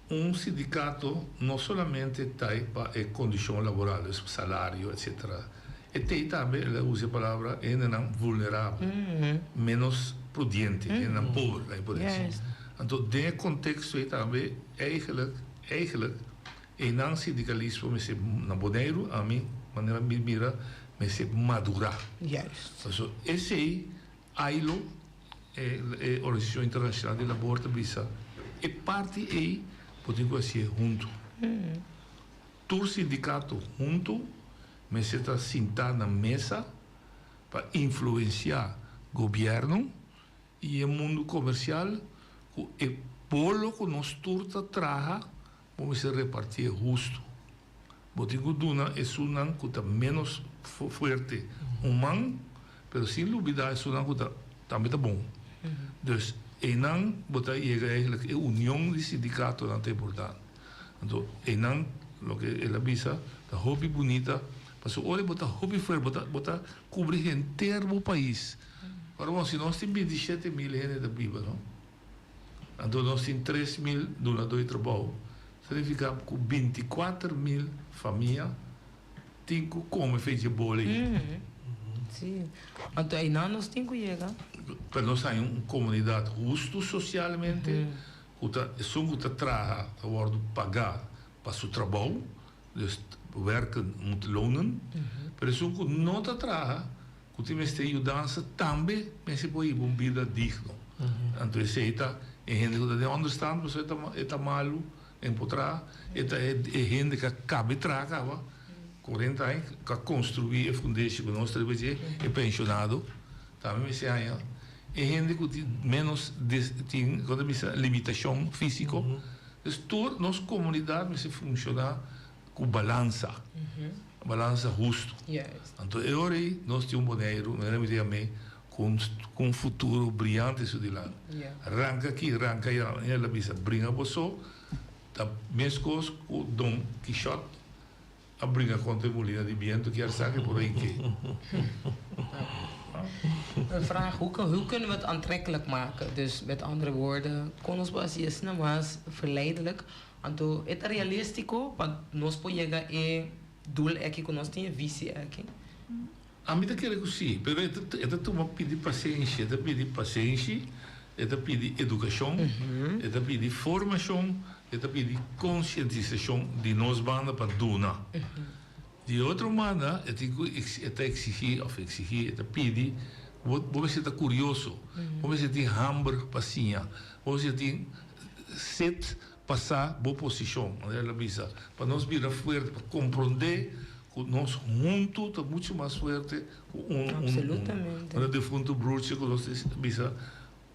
Un sindikato no solamente ta ei pa e kondishon laboral, dus salario, etcetera. E t'ei tambe, el a usa e palabra, e hendenan vulnerabel, menos prudiente, hendenan pober, laat mi por disi. Anto den e konteksto ei tambe, eigenlijk, eigenlijk, einan sindikalismo mester na Boneiru, ami, manera mi mira, mester madurá. Juist. Pasobra esei ILO, e Organisashon Internashonal di Labor ta bisa, e parti ei bo tin ku hasié huntu. Tur sindikato huntu mester ta sintá na mesa pa influensiá gobièrnu i e mundu komersial ku e bolo ku nos tur ta traha bo mester repartié hustu. Bo tin ku duna esunnan ku ta ménos fuerte un man, pero sin lubidá esunnan ku ta tambe ta bon. Dus einan bo ta yega eigenlijk e union di sindikatonan ta importante. Anto einan loke el a bisa ta hopi bunita, pasobra ora bo ta hopi fuerte bo ta bo ta kubri henter bo pais. Ora bon si nos tin bintishete mil hende ta biba no. Anto nos tin 3000 dunadó di trabou, ta nifiká ku 24.000 famia. Tin ku kome fechi boli. Si. Anto einan nos tin ku yega. Pero nos haña un komunidat hustu sosialmente, ku ta esun ku ta traha ta wòrdu pagá pa su trabou, dus werken moet lonen. Pero esun ku no ta traha, ku tin mester yudansa tambe mester por hiba un bida digno. Anto esei ta e hende ku ta den ònderstand pasobra e ta malu. En por traha, e ta e hende ku a kabe traha kaba, 40 aña, ku a konstruí e fundeshi ku nos ta riba dje, e penshonado tambe mester haña. E hende ku tin ménos tin, kon ta bisa, limitashon físiko. Dus tur nos komunidat mester funshoná ku balansa, balansa hustu. Anto e ora ei nos tin un Boneiru, manera mi ta yam'é, ku un futuro briante su dilanti. Ranka aki, ranka ayá, el a bisa, bringa bo so, ta meskos ku Don Kishot a bringa kontra e mulina di bientu, kier sa ke por ei ke. Een vraag, hoe, hoe kunnen we het aantrekkelijk maken? Dus met andere woorden, kon nos por hasi asina mas verleidelijk? Anto e ta realístiko pa nos por yega e doel aki ku nos tin, e visi aki? Ami ta kere ku si, pero e ta e ta tuma pidi pasenshi, e ta pidi pasenshi, e ta pidi edukashon, e ta pidi formashon, e ta pidi konsientisashon di nos banda pa duna. Di otro banda e tin ku e ta eksigí òf eksigí, e ta pidi bo bo mester ta kurioso, bo mester tin hamber pa siña, bo mester tin set pa sa bo posishon, manera el a bisa, pa nos bira fuerte, pa komprondé ku nos huntu ta muchu mas fuerte ku un un un. Manera defuntu broertje ku nos ta bisa,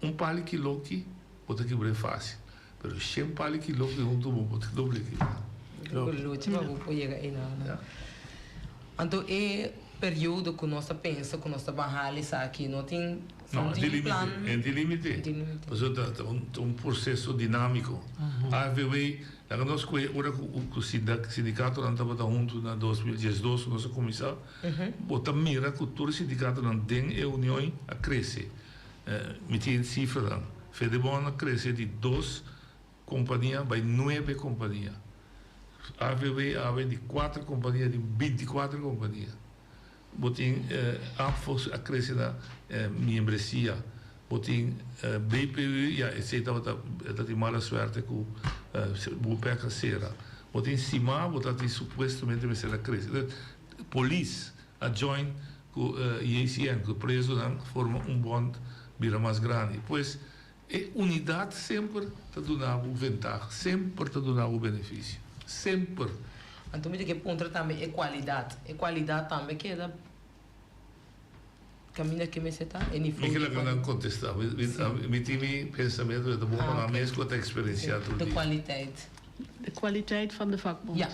un pali kiloki bo ta kibr'é fásil, pero shen pali kiloki huntu bo bo ta doble kibra. Ku lucha pa bo por yega einan. Anto e periodo ku nos ta pensa ku nos ta ban hala esaki no tin. No, e tin limite. E tin limite. Pasobra ta un proseso dinámiko. AFBW, laga nos kue ora ku sindikatonan tabata huntu na 2012 ku nos a kuminsá, bo ta mira ku tur e sindikatonan den e union a krese. Mi tin sifranan. Fedebon a krese di dos kompania bai nuebe kompania. AFBW awe di kuater kompania di binti kuater kompania. Bo tin APFO a crece na miembresia. Bo tin BPU, ya esey tabata ta tin mala suerte cu Bupec a cera. Bo tin SIMA, bo ta tin supuestamente mester a crece. Polis a join cu JCN, cu prezonan forma un bond bira mas grandi. Pues e unidad semper ta duna bo ventaha, semper ta duna bo beneficio, semper. Anto mi ta ke puntra tambe e kualidat. E kualidat tambe keda kaminda ke mester ta? E nivou Mi di ke laga nan kualidat. kontestá. Mi tin mi pensamentu, pero ta bon pa nan mes ku a ta eksperensiá tur De dia. kwaliteit. De kwaliteit van de vakbond. Ja,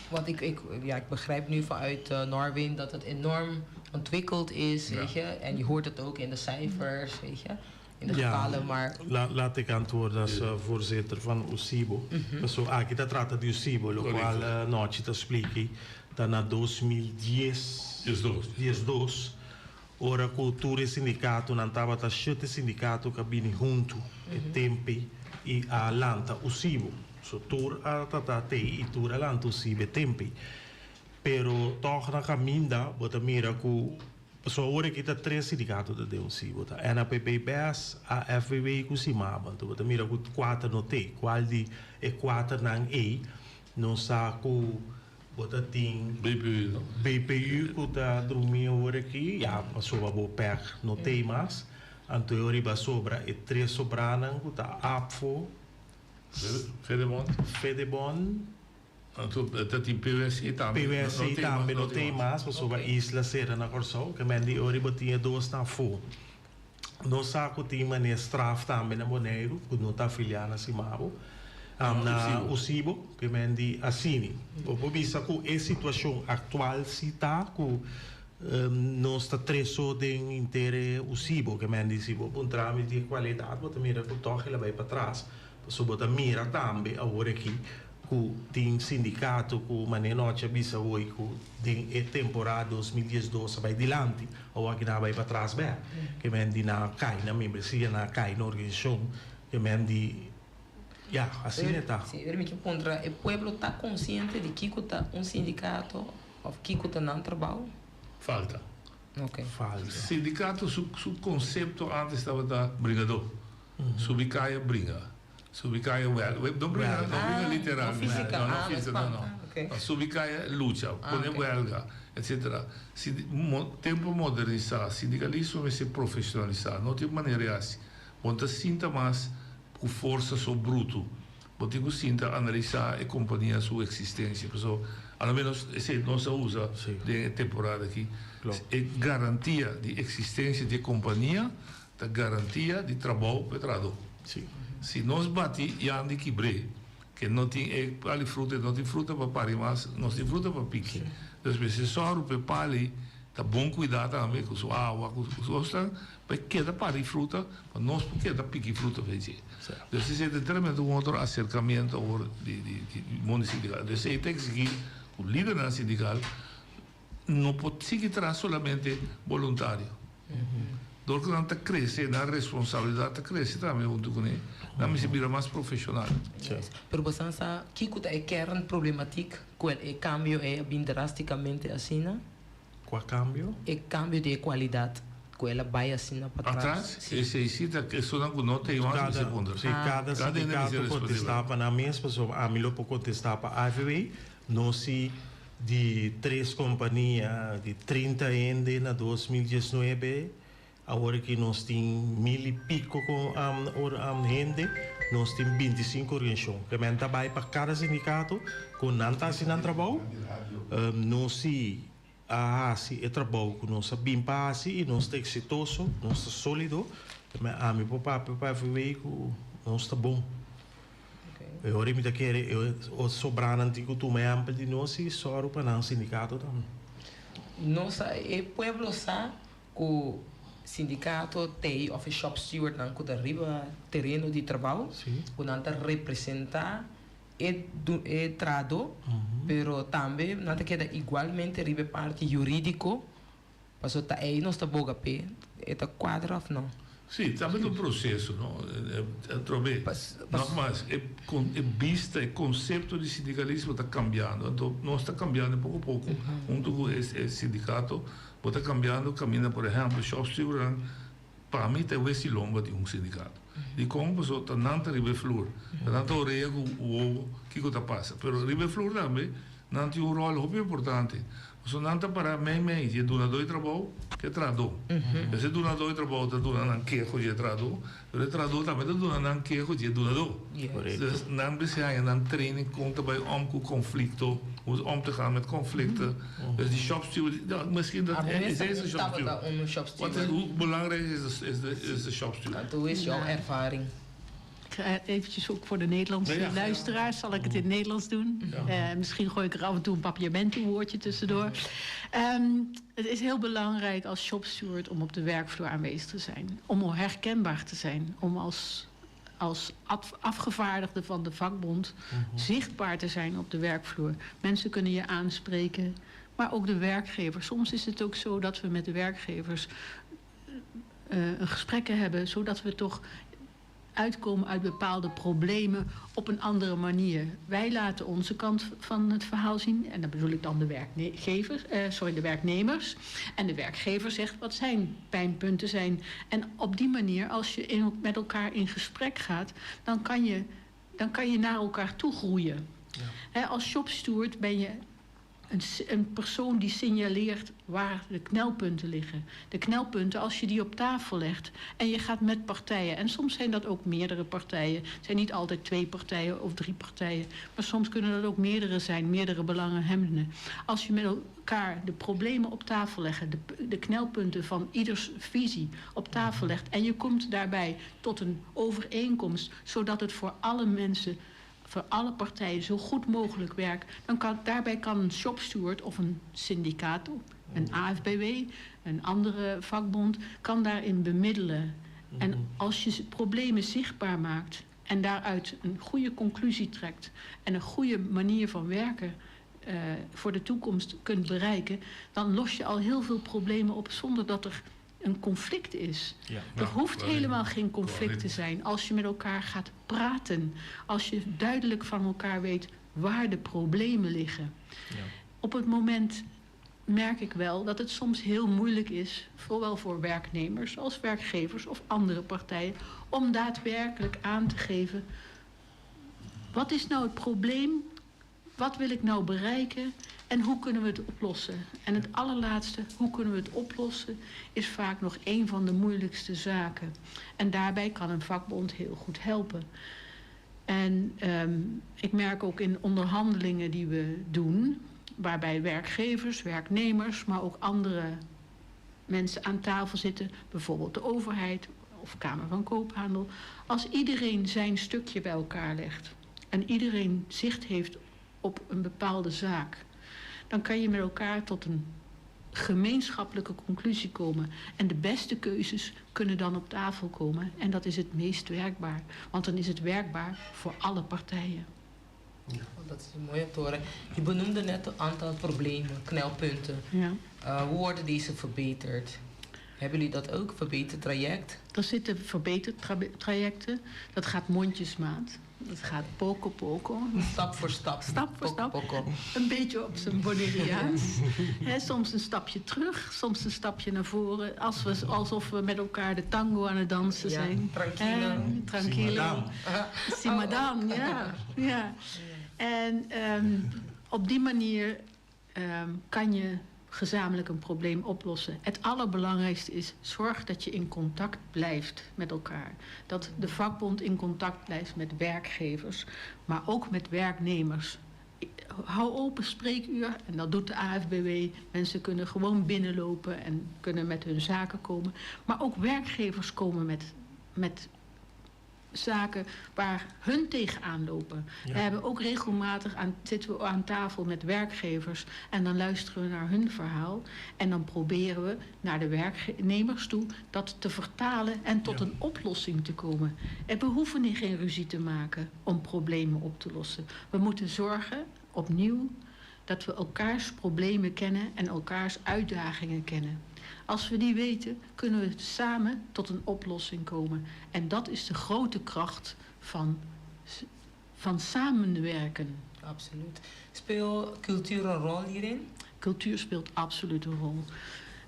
want ik, ik, ja, ik begrijp nu vanuit Norwin dat het enorm ontwikkeld is, weet je. En je hoort het ook in de cijfers, weet je. In de getallen, maar... Laat ik antwoorden als voorzitter van USIBO. Paso aki ta trata di USIBO, locual nochi ta spliki ta na 2010, diesdos, ora cu tur e sindicatonan tabata shete sindicato cu a bini hunto e tempe y a lanta USIBO. So tur a tata tey y tur a lanta USIBO e tempe. Pero toch na caminda bo ta mira cu Pasobra awor aki ta tres sindikato ta den un si. Bo ta NAPB, bes, AFBB ku Simaba. Anto bo ta mira ku kuater no t'ei. Kual di e kuaternan ei nos sa ku bo ta tin. BPU no? BPU ku ta drumi awor aki, ya pasobra bo pèg no t'ei mas. Anto e ora riba sobra e tres sobranan ku ta APFO. Fedebon. Fedebon. Anto ta tin PWSI tambe. PWSI tambe no tin mas pasobra isla sera na Kòrsou. Ke men di ora bo tin e dos na afó. Nos sa ku tin manera straf tambe na Boneiru ku no ta afiliá na Simabo, na Usibo, ke men di asini. Bo por bisa ku e situashon aktual si ta ku nos ta tres so den inter e Usibo. Ke men di si bo puntra mi di e kualidat bo ta mira ku tòg el a bai patras. Pasobra bo ta mira tambe awor aki ku tin sindikato ku manera nochi a bisa hoy ku den e temporada 2012 a bai dilanti, awor aki nan a bai patras bek. Ke men di nan a kai na membresia, nan a kai na organisashon, ke men di ya, asina e ta. Sí, pero mi ke puntra, e pueblo ta konsiente di kiko ta un sindikato? Of kiko ta nan trabou? Falta. Ok. Falta. Sindicato su su concepto antes tabata bringador. Subi caya bringa. Subi caya wel. No bringa, no bringa Ah, literalmente. no física. No, no Ah, física, no, no. ok. No, subi caya lucha, Ah, pone ok. huelga, etc. Si, mo, tempo modernisá, sindicalismo mester profesionalisá. No tin manera asina. Bo no ta sinta mas ku forsa so bruto. Bo tin ku sinta analisá e kompania su eksistensia. Pasobra a lo menos esei nos a usa den e temporada aki. E garantia di eksistensia di e kompania ta garantia di trabou pa e trahadó. Si nos bati yandi kibr'é, ke no tin e pali fruta, e no tin fruta pa pari mas, nos tin fruta pa piki. Dus mester sòru pa e pali ta bon kuidá tambe ku su awa, ku su kosnan, pa e keda pari fruta, pa nos por keda piki fruta for dje. Dus esei ta enteramente un otro aserkamiento awor di di mundo sindikal. Dus esei ta eksigí ku lidernan sindikal no por sigui traha solamente boluntario. Dor ku nan ta krese, nan responsabilidat ta krese tambe huntu kuné. Nan mester bira mas profeshonal. Pero boso sa kiko ta e kernproblematiek ku e kambio ei a bin drástikamente asina? Kua kambio? E kambio di e kualidat ku el a bai asina patras. Atras? Esei si ta esunnan ku no ta e mas mester puntra. Si, kada sindikato kontestá pa nan mes, pasobra ami lo por kontestá pa AFW. Nos si di tres kompania di 30 hende na 2019, awor aki nos tin mil i piko hende, nos tin 25 organisashon. Ke men ta bai pa kada sindikato ku nan ta hasi nan trabou. Nos si a hasi e trabou ku nos a bin pa hasi i nos ta eksitoso, nos ta sólido. Ami por papia pa AFW ku nos ta bon. E ora mi ta kere e sobranan tin ku tuma ehèmpel di nos i sòru pa nan sindikato tambe. Nos sa, e pueblo sa ku sindikato t'ei òf e shop stewardnan ku ta riba tereno di trabou, ku nan ta representá e e trahadó, pero tambe nan ta keda igualmente riba e parti hurídiko. Paso ta ei nos ta boga p'e, e ta cuadra of no? Sí, tambe ta un proceso, no? Atrobe, nogmaals, e e bista, e concepto di sindicalismo ta cambiando, anto nos ta cambiando poco poco hunto cu e e sindicato, bo ta cambiando caminda, por ehempel, shopstewardnan pa mi ta e wesi lomba di un sindicato. Dicon? Pasobra ta nan ta riba e flur, ta nan ta orea cu wowo kico ta pasa, pero riba e flur tambe nan tin un rol hopi importante. Pasobra nan ta pará mei mei di e dunadó di trabou ku e trahadó. Pues e dunadó di trabou ta duna nan keho di e trahadó, pero e trahadó tambe ta duna nan keho di e dunadó. Dus nan mester haña nan training kon ta bai om ku konflikto, hoe om te gaan met conflicten. Dus di shop steward, ja, misschien dat esei is de shop steward. Wat is, hoe belangrijk is de, is de, is de shop steward? Hoe is jouw ervaring? Eventjes ook voor de Nederlandse Ja, ja. luisteraars zal ik het in het Nederlands doen. Misschien gooi ik er af en toe een papiamento-woordje tussendoor. Het is heel belangrijk als shopsteward om op de werkvloer aanwezig te zijn. Om herkenbaar te zijn. Om als afgevaardigde van de vakbond zichtbaar te zijn op de werkvloer. Mensen kunnen je aanspreken, maar ook de werkgever. Soms is het ook zo dat we met de werkgevers een gesprekken hebben, zodat we toch uitkomen uit bepaalde problemen op een andere manier. Wij laten onze kant van het verhaal zien. En dan bedoel ik dan de werkgevers, sorry, de werknemers. En de werkgever zegt wat zijn pijnpunten zijn. En op die manier, als je met elkaar in gesprek gaat, dan kan je naar elkaar toe groeien. Hè, als shopsteward ben je een persoon die signaleert waar de knelpunten liggen. De knelpunten, als je die op tafel legt en je gaat met partijen, en soms zijn dat ook meerdere partijen. Het zijn niet altijd twee partijen of drie partijen, maar soms kunnen dat ook meerdere zijn, meerdere belanghebbenden. Als je met elkaar de problemen op tafel legt, de knelpunten van ieders visie op tafel legt, en je komt daarbij tot een overeenkomst, zodat het voor alle mensen, voor alle partijen zo goed mogelijk werkt, dan kan, daarbij kan een shopsteward of een syndicaat, een AFBW, een andere vakbond, kan daarin bemiddelen. En als je problemen zichtbaar maakt en daaruit een goede conclusie trekt en een goede manier van werken voor de toekomst kunt bereiken, dan los je al heel veel problemen op zonder dat er een conflict is. Er hoeft helemaal geen conflict te zijn als je met elkaar gaat praten. Als je duidelijk van elkaar weet waar de problemen liggen. Op het moment merk ik wel dat het soms heel moeilijk is, zowel voor werknemers als werkgevers of andere partijen, om daadwerkelijk aan te geven: wat is nou het probleem? Wat wil ik nou bereiken? En hoe kunnen we het oplossen? En het allerlaatste, hoe kunnen we het oplossen, is vaak nog een van de moeilijkste zaken. En daarbij kan een vakbond heel goed helpen. En ik merk ook in onderhandelingen die we doen, waarbij werkgevers, werknemers, maar ook andere mensen aan tafel zitten, bijvoorbeeld de overheid of Kamer van Koophandel, als iedereen zijn stukje bij elkaar legt en iedereen zicht heeft op een bepaalde zaak, dan kan je met elkaar tot een gemeenschappelijke conclusie komen. En de beste keuzes kunnen dan op tafel komen. En dat is het meest werkbaar. Want dan is het werkbaar voor alle partijen. Ja. Oh, dat is mooi om te horen. Je benoemde net een aantal problemen, knelpunten. Ja. Hoe worden deze verbeterd? Hebben jullie dat ook, verbeterd traject? Er zitten verbetertrajecten. Dat gaat mondjesmaat. Dat gaat poco poco. Stap voor stap. Stap voor Poco, stap. poco. Een beetje op zijn Bonaireaans. Hè, soms een stapje terug, soms een stapje naar voren. Alsof we met elkaar de tango aan het dansen Ja, zijn. tranquilo. Hè, tranquilo. Si madame. Si madame, ja. Ja. En op die manier kan je gezamenlijk een probleem oplossen. Het allerbelangrijkste is, zorg dat je in contact blijft met elkaar. Dat de vakbond in contact blijft met werkgevers, maar ook met werknemers. Hou open spreekuur, en dat doet de AFBW. Mensen kunnen gewoon binnenlopen en kunnen met hun zaken komen. Maar ook werkgevers komen met zaken waar hun tegenaan lopen. We hebben ook regelmatig aan, zitten we aan tafel met werkgevers en dan luisteren we naar hun verhaal en dan proberen we naar de werknemers toe dat te vertalen en tot een oplossing te komen. En we hoeven niet geen ruzie te maken om problemen op te lossen. We moeten zorgen, opnieuw, dat we elkaars problemen kennen en elkaars uitdagingen kennen. Als we die weten, kunnen we samen tot een oplossing komen. En dat is de grote kracht van samenwerken. Absoluut. Speelt cultuur een rol hierin? Cultuur speelt absoluut een rol.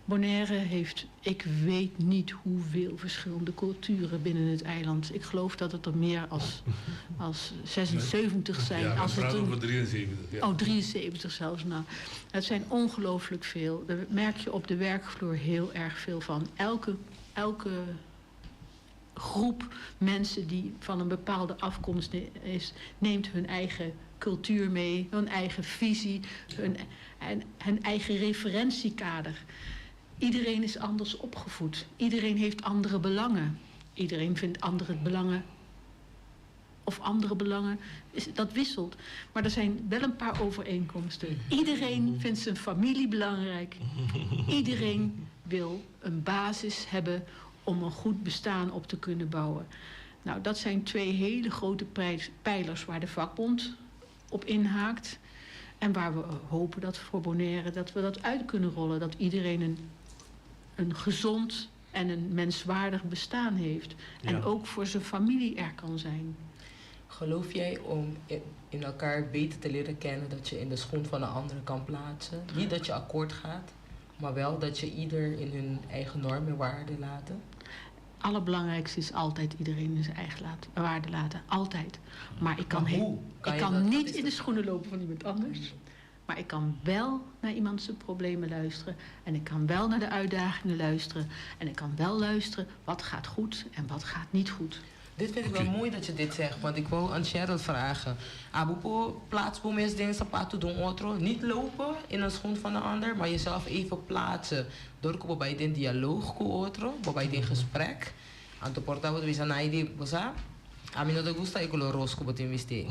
Bonaire heeft, ik weet niet hoeveel verschillende culturen binnen het eiland. Ik geloof dat het er meer als 76 zijn. Ja, we als het praten een over 73. Ja. Oh, 73 zelfs. Nou, het zijn ongelooflijk veel. Daar merk je op de werkvloer heel erg veel van. Elke groep mensen die van een bepaalde afkomst is, neemt hun eigen cultuur mee, hun eigen visie, hun eigen referentiekader. Iedereen is anders opgevoed. Iedereen heeft andere belangen. Iedereen vindt andere belangen of andere belangen. Dat wisselt. Maar er zijn wel een paar overeenkomsten. Iedereen vindt zijn familie belangrijk. Iedereen wil een basis hebben om een goed bestaan op te kunnen bouwen. Dat zijn twee hele grote pijlers waar de vakbond op inhaakt. En waar we hopen dat voor Bonaire dat we dat uit kunnen rollen. Dat iedereen een gezond en een menswaardig bestaan heeft. En ook voor zijn familie er kan zijn. Geloof jij om in elkaar beter te leren kennen dat je in de schoen van de ander kan plaatsen? Niet dat je akkoord gaat, maar wel dat je ieder in hun eigen normen en waarden laten? Allerbelangrijkste is altijd iedereen in zijn eigen waarde laten. Altijd. Maar ik kan Maar hoe kan je dat? niet Wat is in de dat? schoenen lopen van iemand anders. Maar ik kan wel naar iemand zijn problemen luisteren. En ik kan wel naar de uitdagingen luisteren. En ik kan wel luisteren wat gaat goed en wat gaat niet goed. Dit vind ik wel mooi dat je dit zegt, want ik wil aan Cheryl vragen. Abupo, plaats voor mensen dingen, zapato doen otro. Niet lopen in een schoen van de ander, maar jezelf even plaatsen. Door komen bij de dialoog con otro, bij de gesprek. Anto porta wat wisa naidi, bosa. A mí no te gusta el color rosa como te viste.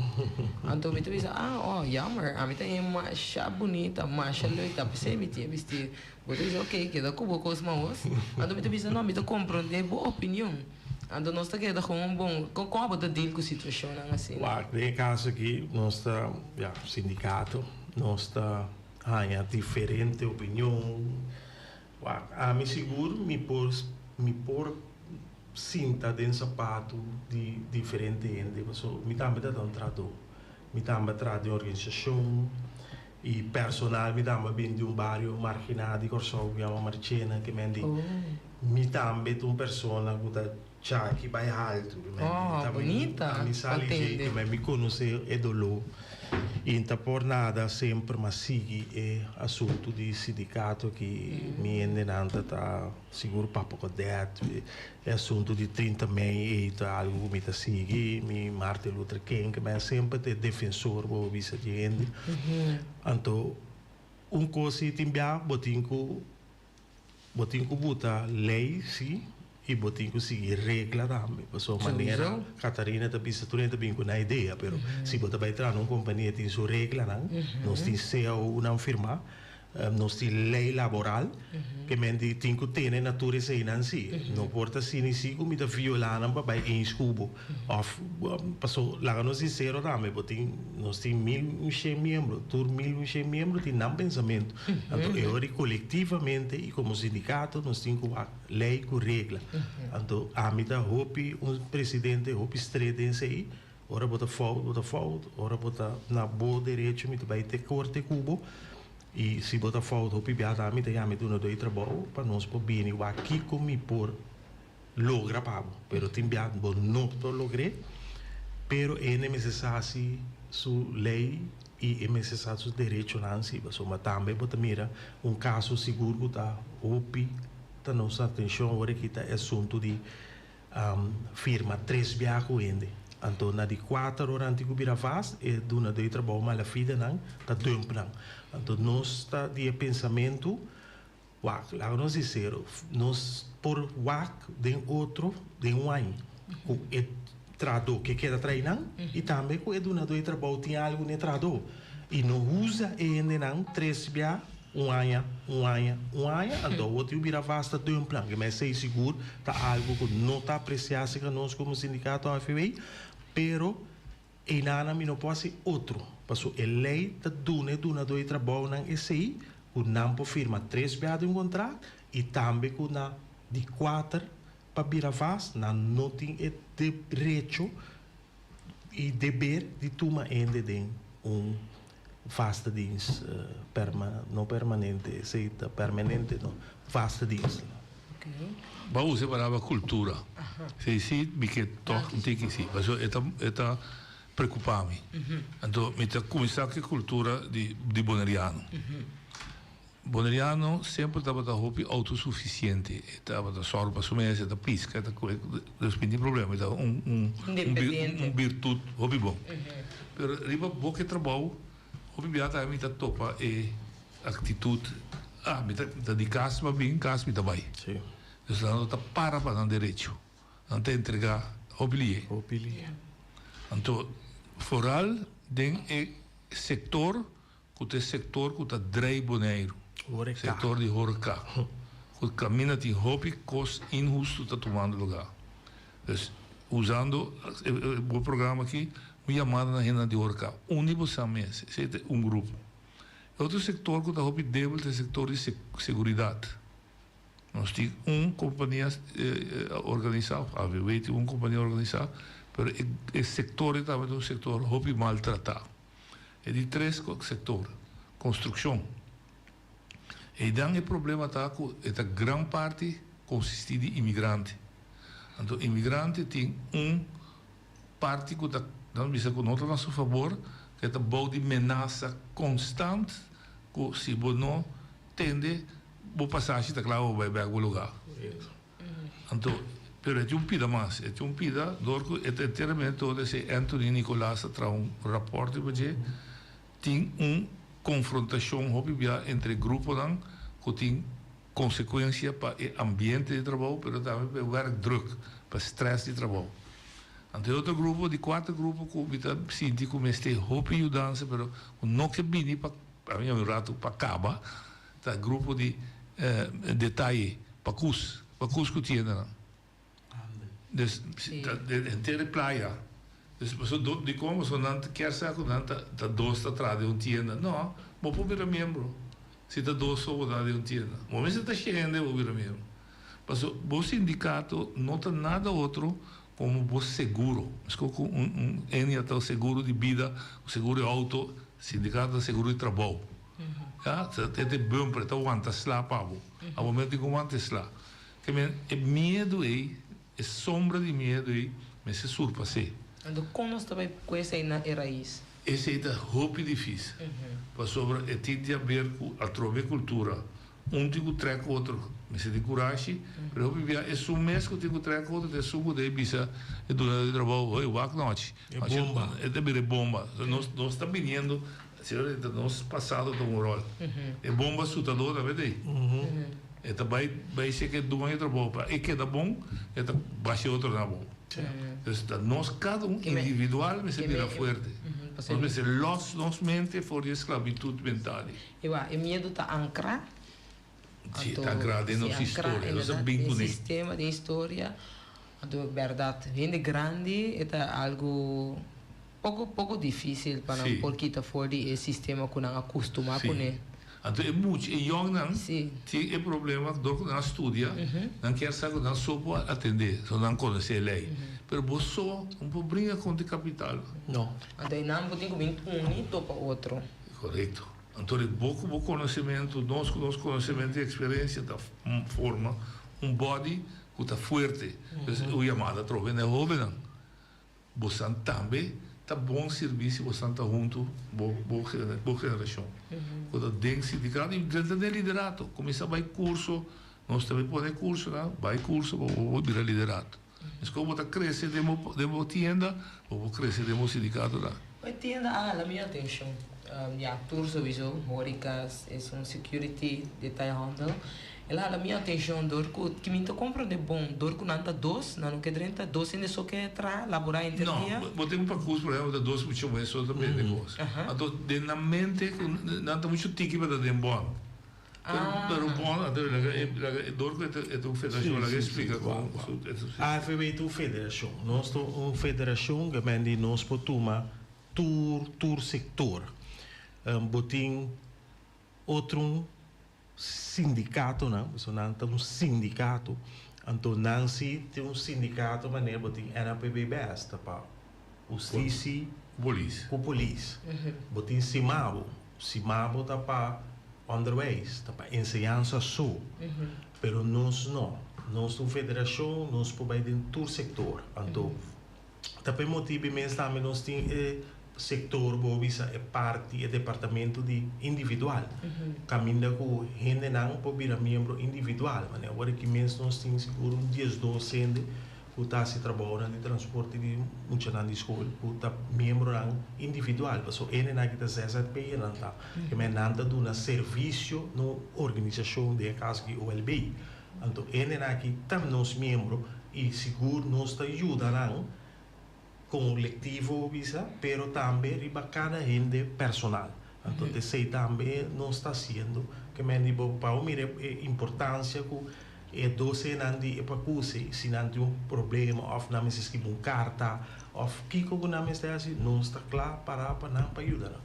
Anto mi te dice, ah, oh, jammer. A mí te es más bonita, más leuk, pensé mi te viste. Vos te dice, ok, queda como cosmos. Anto mi te dice, no, mi te compro, de boa opinión. Anto nos te queda gewoon bon. Como te deal con situación así? Waar, in caso aqui, nós está, ja, sindicato, nós está, ah, diferente opinião. Waar, a mim seguro, me por sinta den sapato de diferente gente, so, mi tambe da un trato, mi tambe tra de organização, I personal mi tambe a bini di un bario marginá di Kòrsou ku yama Marchena ke men di mi tambe ta un persona ku ta chaki bai haltu ke men di ta bunita mi sali dje ke men mi konosé e doló i n ta por nada semper m'a sigui e asuntu di sindikato aki mi hendenan ta ta sigur Papa Godett E asuntu di 30 mei ei ta algu ku mi ta sigui, mi Martin Luther King, mi a semper ta e defensor bo a bisa di hende. Anto un kos si tin bia bo tin ku bo tin ku buta lei si i bo tin ku sigui regla tambe. Pasobra manera Catharina ta bisa tur hende ta bin ku nan idea pero si bo ta bai traha na un kompania tin su reglanan, nos tin cao nan firma. Nos tin ley laboral ke men di tin ku tene na tur eseinan si. No por ta asina i si ku mi ta viola nan pa bai eens ku bo. Of paso laga nos sinsero tambe bo tin nos tin 1100 miembro tur 1100 miembro tin nan pensamentu. Anto e ora kolektivamente i komo sindikato nos tin ku wak ley ku regla. Anto ami ta hopi un presidente hopi stret den esei. Ora bo ta fout, bo ta fout. Ora bo ta na bo derecho, mi ta bai te korte ku bo. I si bo ta fout hopi bia ta mi ta yama e dunadó di trabou pa nos por bini wak kiko mi por logra pa bo. Pero tin bia bo no por logr'é, pero ene mester sa hasi su lei i e mester sa su derechonan si. Pasobra tambe bo ta mira un kaso sigur ku ta hopi ta nos atenshon ora ki ta e asuntu di Firma tres biaha ku hende. Anto na di kuater ora anti ku bira vast, e dunadó di trabou malafidenan ta dump nan. Anto nos ta di e pensamentu, wak, laga nos sinsero, nos por wak den otro den un aña ku e trahadó ke keda traí nan i tambe ku e dunadó di trabou tin algu n'e trahadó. I no usa e hendenan tres biaha. Un aña, un aña, un aña, anto awor tin bira vasta den un plan. Ke esei sigur ta algu ku no ta apresiá serka nos komo sindikato AFW, pero einanan mi no por hasi otro, pasobra e lei ta duna e dunadó di trabounan esei ku nan por firma tres bia den un kontrakt i tambe ku na di kuater pa bira vast nan no tin e derecho i deber di tuma hende den un Vaste dienst perma no permanente esey ta permanente no vaste dienst. Bo a usa e palabra cultura. Si si mi ke tog un tiki si pasobra e ta e ta preocupa mi. Anto mi ta cuminsa cu e cultura di di Boneriano. Boneriano semper tabata hopi autosuficiente. E tabata sòru pa su mes, e ta pisca, e ta kohe, dus mi tin problema. E ta un un un birtud hopi bon. Pero riba boka e trabou, hopi bia tambe mi ta topa e actitud, ah, mi ta mi ta di cas mi a bin, cas mi ta bai. Dus nan no ta para pa nan derecho. Nan ta entrega hopi lihe. Hopi lihe. Anto, foral den e sector Ku ta e sektor ku ta drei Boneiru, sektor di horka, ku kaminda tin hopi kos inhustu ta tumando lugá. Dus, usando e bo programa aki, un yamada na hendenan di horka, uni bosan mes, esei ta un grupo. E otro sektor ku ta hopi debil ta e sektor di seguridat. Nos tin un kompania organisá, of AVW tin un kompania organisá, pero e sektor ei tambe ta un sektor hopi maltratá. E di tres sektor, konstrukshon. Eidan e problema ta ku e ta gran parti konsistí di imigrante. Anto imigrante tin un parti ku ta, nan bisa ku no ta na su fabor, ku e ta bou di menasa konstant ku si bo no tende bo pasashi ta kla bo bai bèk bo lugá. Anto, pero e tin un pida mas. E tin un pida dor ku e ta enteramente todo esei Anthony Nicolaas a traha un rapòrt riba dje. Tin un konfrontashon hopi bia entre gruponan ku tin konsekuensia pa e ambiente di trabou pero tambe pa e wèrkdruk, pa strès di trabou. Anto e otro grupo, di kuater grupo ku mi ta sinti ku mester hopi yudansa pero ku no ke bini pa, a mi un ratu pa kaba, Ta grupo di detaye pakus, pakus ku tiendanan. Dus ta henter e playa. Dus paso do dikon paso nan ta kier sa ku nan ta ta dos ta traha den un tienda. No, bo por bira miembro si ta dos so bo traha den un tienda. Bo mester ta shende bo bira miembro. Paso bo sindikato no ta nada otro komo bo seguro. Meskos ku un un enia ta seguro di bida, seguro di outo. Sindicato ta seguro di trabou. Ya, e ta e bumper, e ta wanta sla pa bo. Abo mes tin ku wanta e sla. Ke men e miedu ei, e sombra di miedu ei mester surpas'é. Anto kon nos ta bai ku esei na e rais? Esei ta hopi difísil, pasobra e tin di haber ku atrobe kultura. Un tin ku trèk otro, mester tin kurashi, pero hopi bia esun mes ku tin ku trèk otro ta esun ku debe bisa e dunadó di trabou, Hoi, wak nochi. E bomba. E ta bira e bomba. Nos nos ta biniendo, señor, ta nos pasado ta un ròl. E bomba sutadó tambe ta ei. E ta bai bai seka e duño di trabou pa e keda bon, e ta basha e otronan abou. Dus ta nos kada un individual mester bira fuerte. Nos mester lòs nos mente for di e sklabitut mental ei. Ewa, e miedu ta ankrá. Sí, ta ankrá den nos historia. Nos a bin kuné. Den sistema, den historia. Anto, bèrdat, hende grandi e ta algu poko, poko difísil pa nan por kita for di e sistema ku nan a kustumá kuné. Sí. Anto e mucha, e yòngnan tin e problema dor ku nan a studia, nan kier sa ku nan so por atendé, so nan konosé e lei. Pero bo so no por bringa kontra e kapital. No. Anto e nan bo tin ku bin uni topa otro. Korekto. Anto di bo ku bo konosementu, nos ku nos konosementu i eksperensia ta forma un body ku ta fuerte. Pues e yamada atrobe na e hóbennan. Bosan tambe ta bon sirbí si bosan ta huntu bo bo bo generashon ku ta den sindikato i drenta den liderato. Kuminsá bai kurso, nos tambe pone kursonan, bai kurso pa bo por bira liderato. Meskos bo ta krese den bo den bo tienda, bo por krese den bo sindikato ta. E tienda a hala mi atenshon. Ya, tur souiso, horecas, esun security, detailhandel. El a hala mi atenshon dor ku ki mi ta komprende bon, dor ku nan ta dos, nan no ke drenta, dos hende so ke traha, laborá henter dia. No, bo tin un pakus, por ehempel, ta dos mucha muhé so ta bende kos. Anto den nan mente ku nan ta muchu tiki pa ta den bòn. Pero bon, anto laga e laga e dor ku e ta e ta un federashon, laga e splika kon su e su. AFB ta un federashon. Nos ta un federashon ke men di nos por tuma tur tur sektor. Bo tin otro sindikatonan, pasobra nan ta un sindikato, anto nan si tin un sindikato manera bo tin NAPB bes ta pa hustisi Ku polis. Ku polis. Bo tin Simabo. Simabo ta pa onderwijs, ta pa enseñansa so. Pero nos no. Nos ta un federashon, nos por bai den tur sektor. Anto, ta pa e motibu mes tambe nos tin e sektor, bo bisa e parti, e departamento di individual. Kaminda ku hendenan por bira miembro individual. Manera awor aki mes nos tin sigur un diesdos hende ku ta hasi trabounan di transporte di muchanan di skol ku ta miembronan individual pasobra hendenan ki ta zzp'ernan ta ke men nan ta duna servisio na un organisashon den e kaso aki OLB anto hendenan aki ta nos miembro i sigur nos ta yuda nan kolektivo bisa pero tambe riba kada hende personal anto esei tambe nos ta hasiendo ke men di bo pa bo mira e importansia ku E dosenan di e pakusi, si nan tin un problema òf nan mester skibi un karta òf kiko ku nan mester hasi, nos ta kla pará pa nan pa yuda nan.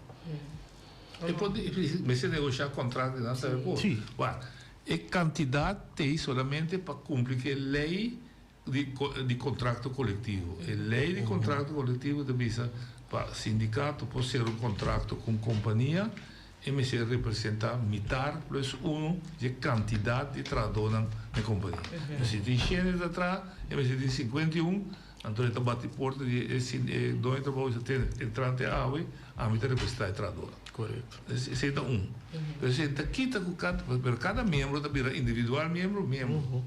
E por mester negoshá kontrakt di nan tambe por. Wak, e kantidat t'ei solamente pa kumpli ku e lei di kontrakto kolektivo. E lei di kontrakto kolektivo ta bisa pa sindikato por sera un kontrakto ku un kompania e mester representá mitar plus uno dje kantidat di trahadónan na e kompania. Entonces si tin shen hende ta traha e mester tin 51, anto e ta bati porta di e doño di trabou i bisa tene entrante awe ami ta representá e trahadónan. Esei ta un. Pero esei ta kita ku kada, pero kada miembro ta bira individual miembro, miembro.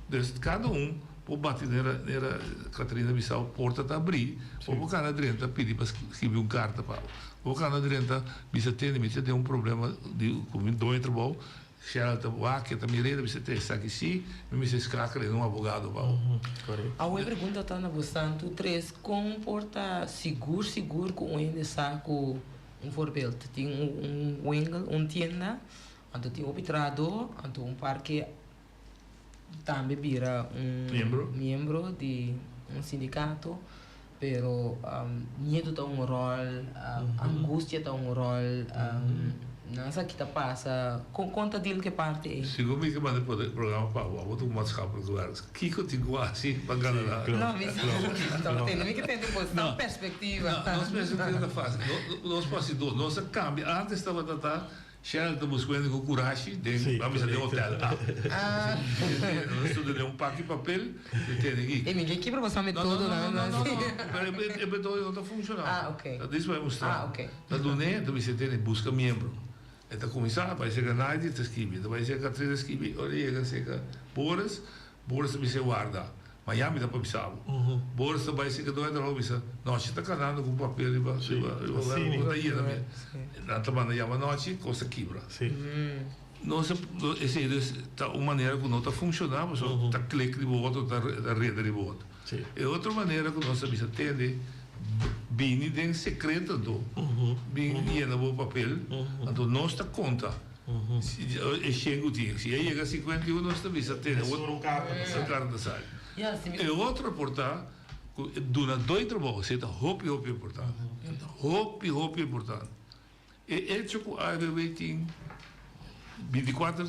Dus kada un por bati nera nera Catrina Bissau porta ta abrí, bo por kana drenta pidi pa skibi un karta pa bo. Bo por kana drenta bisa tende mi ta den un problema di ku mi doño trabou, Gerald ta wak e ta mir'é ta bisa te esaki sí, mi mester skakel en un abogado pa bo. Awe pregunta ta na bo santu tres kon por ta sigur sigur ku un hende sa ku un voorbeeld tin un winkel un tienda anto tin hopi trahadó anto un parke tambe bira un miembro di un sindikato, pero miedu ta un ròl, angustia ta un ròl, Nan sa ki ta pasa. Kon kon ta deal ku e parti ei? Segun mi ke manda e programa pa bo, abo ta un maatschappelijk werker. Kiko tin ku hasi pa gana na. No, mi sa ku tende. Mi ke tende bo sa perspektiva. No, nos perspektiva ta fásil. Nos por hasi dos. Nos a kambia. Antes tabata ta Shell ta buska hende ku kurashi den, Sí, ban bisa den korekto. hotel A. Nos ta duna un paki papel di tene aki. E mi ke kibra bo sa No, no, metodo no, nan. no, no, no, pero e metodo no ta funshoná. Ah, ok. Ta dis bo a mustra. Ah, ok. Ta dun'é, ta bisa tene, buska miembro. E ta kuminsá, bai serka Naidi, ta skibi. Ta bai serka Katrina, ta skibi. Ora e yega serka Boris, Boris ta bisa e warda. Miami ta pa bisa bo. Boris ta bai serka doño trabou bisa, Nochi ta kanando ku papel riba riba riba Así bo ta yena mi. Nan ta manda yama Nochi, kos ta kibra. Nos a esei dus ta un manera ku no ta funshoná pasobra ta klik riba otro, ta reda riba otro. E otro manera ku nos ta bisa tende, bini den sekreto anto, bin yena bo papel, anto nos ta konta e shen ku tin. Si e yega 51 nos ta bisa tende, un karta ta sali. E otro por ta ku duna doi trabou, esei ta hopi hopi importante, hopi hopi importante. E echo ku AFBW tin bintikuater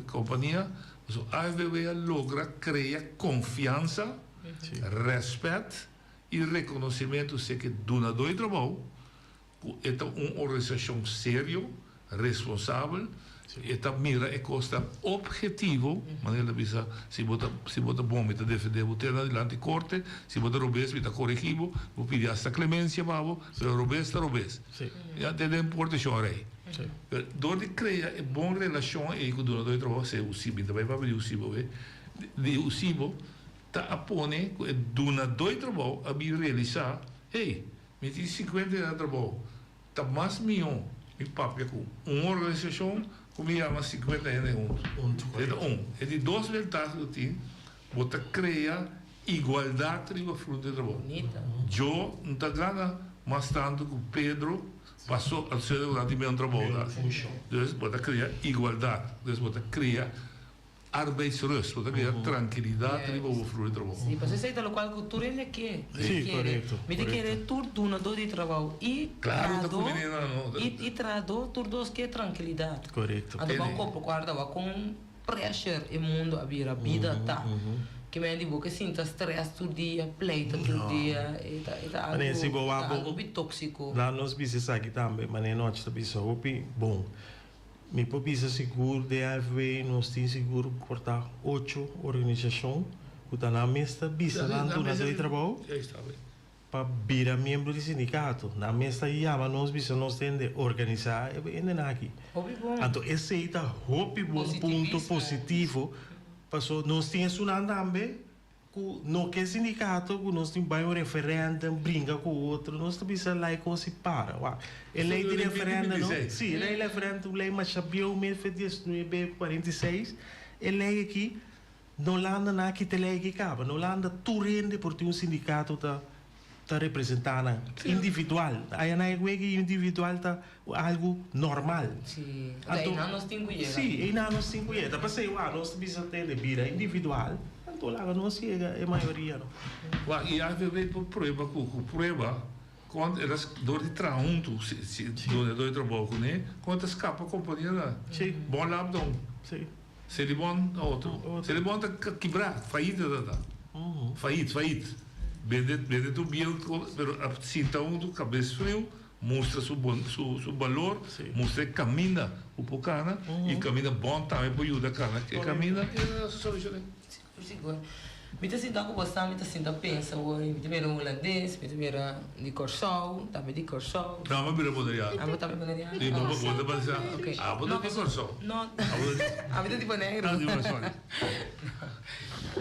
kompania, pasobra AFBW a logra krea konfiansa, rèspèt i rekonosimentu seke dunadó di trabou ku e ta un organisashon serio, responsabel, e ta mira e kosnan ophetivo, manera el a bisa, si bo ta si bo ta bon mi ta defendé bo te na dilanti korte, si bo ta robes mi ta koregí bo, bo pidi asta klemensia pa bo, pero robes ta robes. Ya te den porte shon rei. Pero dor di krea e bon relashon ei ku dunadó di trabou, sea USIBO, mi ta bai papia di USIBO awe, di USIBO ta a pone ku e dunadó di trabou a bin realisá, hey, mi tin sinkuenta aña na trabou, Ta mas mihó mi papia ku un organisashon ku mi yama 50 hende huntu. E ta un. E di dos ventaha ku tin, bo ta krea igualdat riba front di trabou. Jo no ta gana mas tantu ku Pedro paso a suele ku nan tin mesun trabou ta. Dus bo ta krea igualdat. Dus bo ta krea Arbeidsrust, bo ta keda trankilidat riba bo vloer di trabou. Sí, pasobra esei ta lokual ku tur hende ke. Sí, korekto. Mi ta kere tur dunadó di trabou i Klaro ta trahadó kumbiní nan, no? i trahadó tur dos ke trankilidat. Korekto. Anto bo a kopa kuarda wak kon pressure e mundo a bira, bida ta. Ke men di bo ke sinta stress tur dia, pleita tur dia, e ta e ta Manera si algu bo wak ta bo algu hopi tóksiko. Nan nos bisa esaki tambe, manera nochi ta bisa hopi bon. Mi por bisa sigur den AFW nos tin sigur por ta ocho organisashon ku ta nan mes ta bisa nan dunadó di trabou pa bira miembro di sindikato. Nan mes ta yama nos bisa nos tende organisá e hendenan aki. Anto esei ta hopi bon punto positivo paso nos tin esunnan tambe Ku no ke sindikato ku nos tin bai un referendum bringa ku otro nos ta bisa lei kos si para wak e lei di referendum no si e lei referendum lei masha bieu mil fe diesnuebe kuarenta i seis e lei aki no landa nan a kita e lei aki kaba no landa tur hende por tin un sindikato ta ta representa nan individual aya nan e wega individual ta algu normal Si anto einan nos tin ku yega si einan nos tin ku yega ta pasei wak nos ta bisa tende bira individual anto laga nos yega e mayoria no. Wak i AVB por prueba ku ku prueba kon el a dor di traha huntu si si dunador di trabou kuné kon ta skapa kompania nan bon lap ta un Selibon ta otro Selibon ta kibra fayit e ta ta fayit fayit bende bende tur bieu pero a sinta huntu kabes friu Mustra su bon su su balor, mustra e caminda cu por cana y caminda bon tambe por yuda cana e caminda y e ta soluciona. Sigur sigur. Mi ta sinta cu bo sa mi ta sinta pensa awor mi ta mira un hulandes mi ta mira di Corsou tambe di Corsou. No, mi bira Boneriano. Abo tambe Boneriano? Si, bo bo ta pensa abo ta di Corsou. No, ami ta di Boneiru. Ah, di Boneiru, sorry.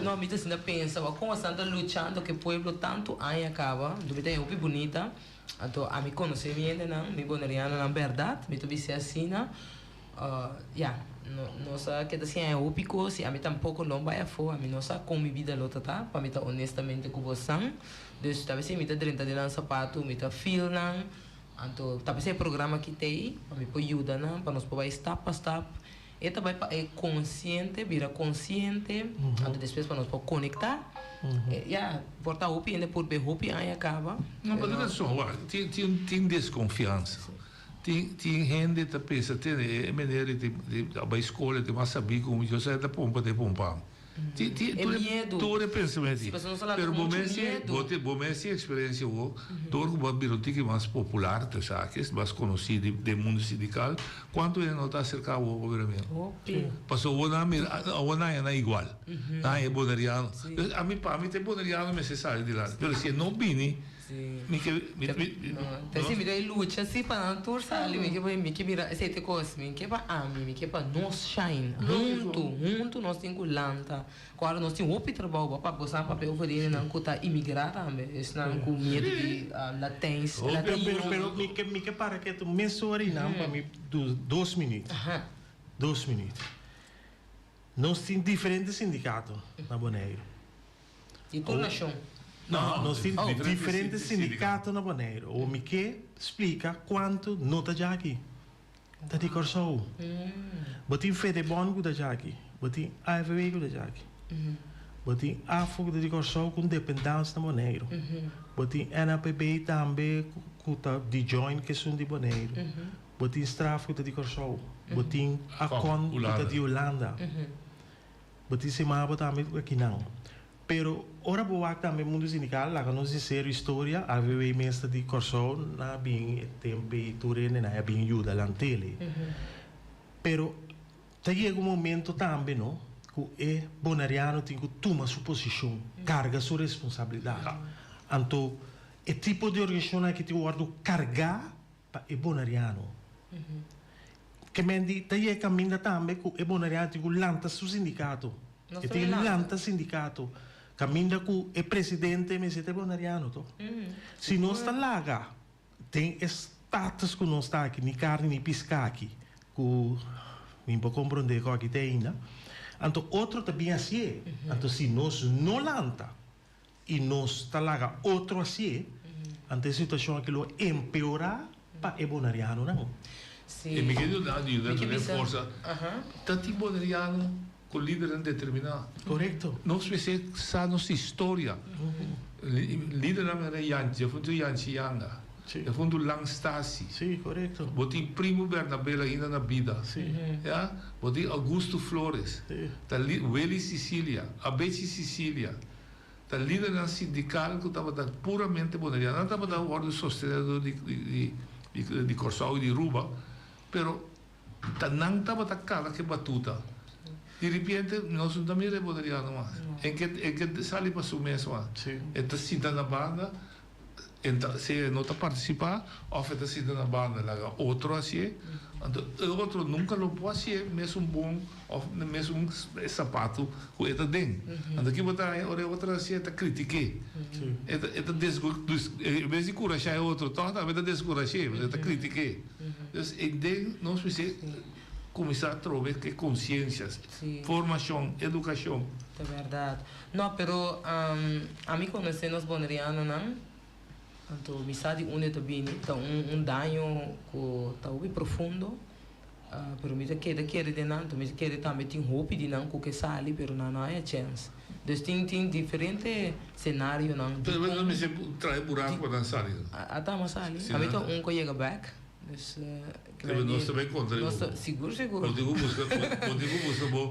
No, mi ta sinta pensa awor como esnan ta luchando cu e pueblo tanto aña caba, mi ta hopi bunita. Anto ami konosé mi hendenan, mi bonerianonan bèrdat, mi ta bis'é asina, ya, no no sa ke ta siña hopi kos i ami tampoko no bai afó, ami no sa kon mi bida lo ta ta, pa mi ta honestamente ku bosan. Dus ta bis'é mi ta drenta den nan sapatu, mi ta feel nan, anto ta bis'é e programa aki t'ei pa mi por yuda nan, pa nos por bai stap pa stap. E ta bai pa e konsiente, bira konsiente, anto despues pa nos por konektá. Ya, por ta hopi hende por be hopi aña kaba. No, pero tin rason, wak, tin, tin, tin deskonfiansa. Tin tin hende ta pensa tende e meneer ei tin a bai skol e tin mas sabí ku mi, yo sa e ta pompa ta e pompa mi. Tin tin E tur e miedu. tur e pensamentu Si, ei. pasobra nos ta lanta Pero ku bo muchu mes si miedu. bo tin bo mes tin eksperensia awor dor ku bo a bira un tiki mas popular te esaki mas konosí di den mundu sindikal kuantu hende no ta aserká awor pa bira miembro? Hopi. Pasobra awor nan a mira awor nan haña nan igual. Nan haña e boneriano. Dus ami pa mi ta e boneriano mester sali dilanti pero si e no bini Mi ke mi mi Te si mi ta lucha si pa nan tur sali mi ke mi ke mira esei te kos mi ke pa ami mi ke pa nos shine huntu huntu nos tin ku lanta ku ora nos tin hopi trabou bo pa boso a papia over di hendenan ku ta imigra tambe esnan ku miedu di latijns Pero pero pero mi ke mi ke para ketu mesora i nan pa mi dos minuut dos minuut nos tin diferente sindikato na Boneiru. Di tur nashon. No, nos tin diferente sindikato na Boneiru. Awor mi ke splika kuantu no ta djaki. Ta di Kòrsou. Bo tin Fedebon ku ta djaki. Bo tin AFW ku ta djaki. Bo tin afo ku ta di Kòrsou ku un dependans na Boneiru. Bo tin NAPB tambe ku ta di join ku esun di Boneiru. Bo tin Straf ku ta di Kòrsou. Bo tin Akon ku ta di Hulanda. Bo tin sema bo tambe ku akinan. Pero ora bo wak tambe mundu sindikal laga nos di serio historia AVW mes ta di Kòrsou nan a bin e tempu ei tur hende nan a bin yuda lan tele. Pero ta yega un momento tambe no ku e boneriano tin ku tuma su posishon, karga su responsabilidat. Anto e tipo di organisashon aki tin ku wòrdu kargá pa e boneriano. Ke men di ta yega kaminda tambe ku e boneriano tin ku lanta su sindikato. Nos E ta tin lanta. lanta sindikato. Kaminda ku e presidente mester ta e boneriano to. Si nos ta laga den e status ku nos ta aki, ni karni ni piska aki, ku mi por komprondé ku aki te ainda, anto otro ta bin hasié. Anto si nos no lanta i nos ta laga otro hasié, anto e situashon aki lo empeorá pa e bonerianonan. Sí. E mi ke yuda yuda Mi ke duna e bisa, forsa. aha. Ta tin boneriano ku lidernan determiná. Korekto. Nos mester sa nos historia. Lidernan manera Yanchi, e funtu Yanchi Yanga, Sí. e funtu Lang Stasi. Sí, korekto. Bo tin Primo Bernabel ainda na bida. Sí. Ya? Bo tin Augusto Flores. Sí. Ta li Willy Cicilia, Abechi Cicilia. Ta lidernan sindikal ku tabata puramente boneriano. Nan tabata wòrdu sostené dor di di Kòrsou i di Ruba, pero ta nan tabata kala ku e batuta. Di ripiente nos no ta mira e boneriano mas. E ke e ke sali pa su mes mas. E ta sinta na banda, e ta sea e no ta partisipá òf e ta sinta na banda laga otro hasié. Anto e otro nunka lo por hasié mesun bon òf mesun sapato ku e ta den. Anto ki bo ta haña ora e otro hasié e ta kritik'é. E ta e ta en bes di kurashá e otro tòg tambe e ta deskurash'é pasobra e ta kritik'é. Dus e den nos mester kuminsá atrobe ku e konsiensia, formashon, edukashon. Ta bèrdat. No, pero ami konosé nos bonerianonan. Anto mi sa di unda e ta bini, ta un un daño ku ta hopi profundo, pero mi ta keda kere den nan, anto mi ta kere tambe tin hopi di nan ku ke sali pero nan no haya chèns. Dus tin tin diferente senarionan Pero dikon. nan mester traha e buraku pa nan sali. A tama sali. Si Ami nan ta un ku a yega bèk. Dus Pero nos ta bay contra Nos ta, sigur sigur. Bo tin cu busca, bo tin cu busca bo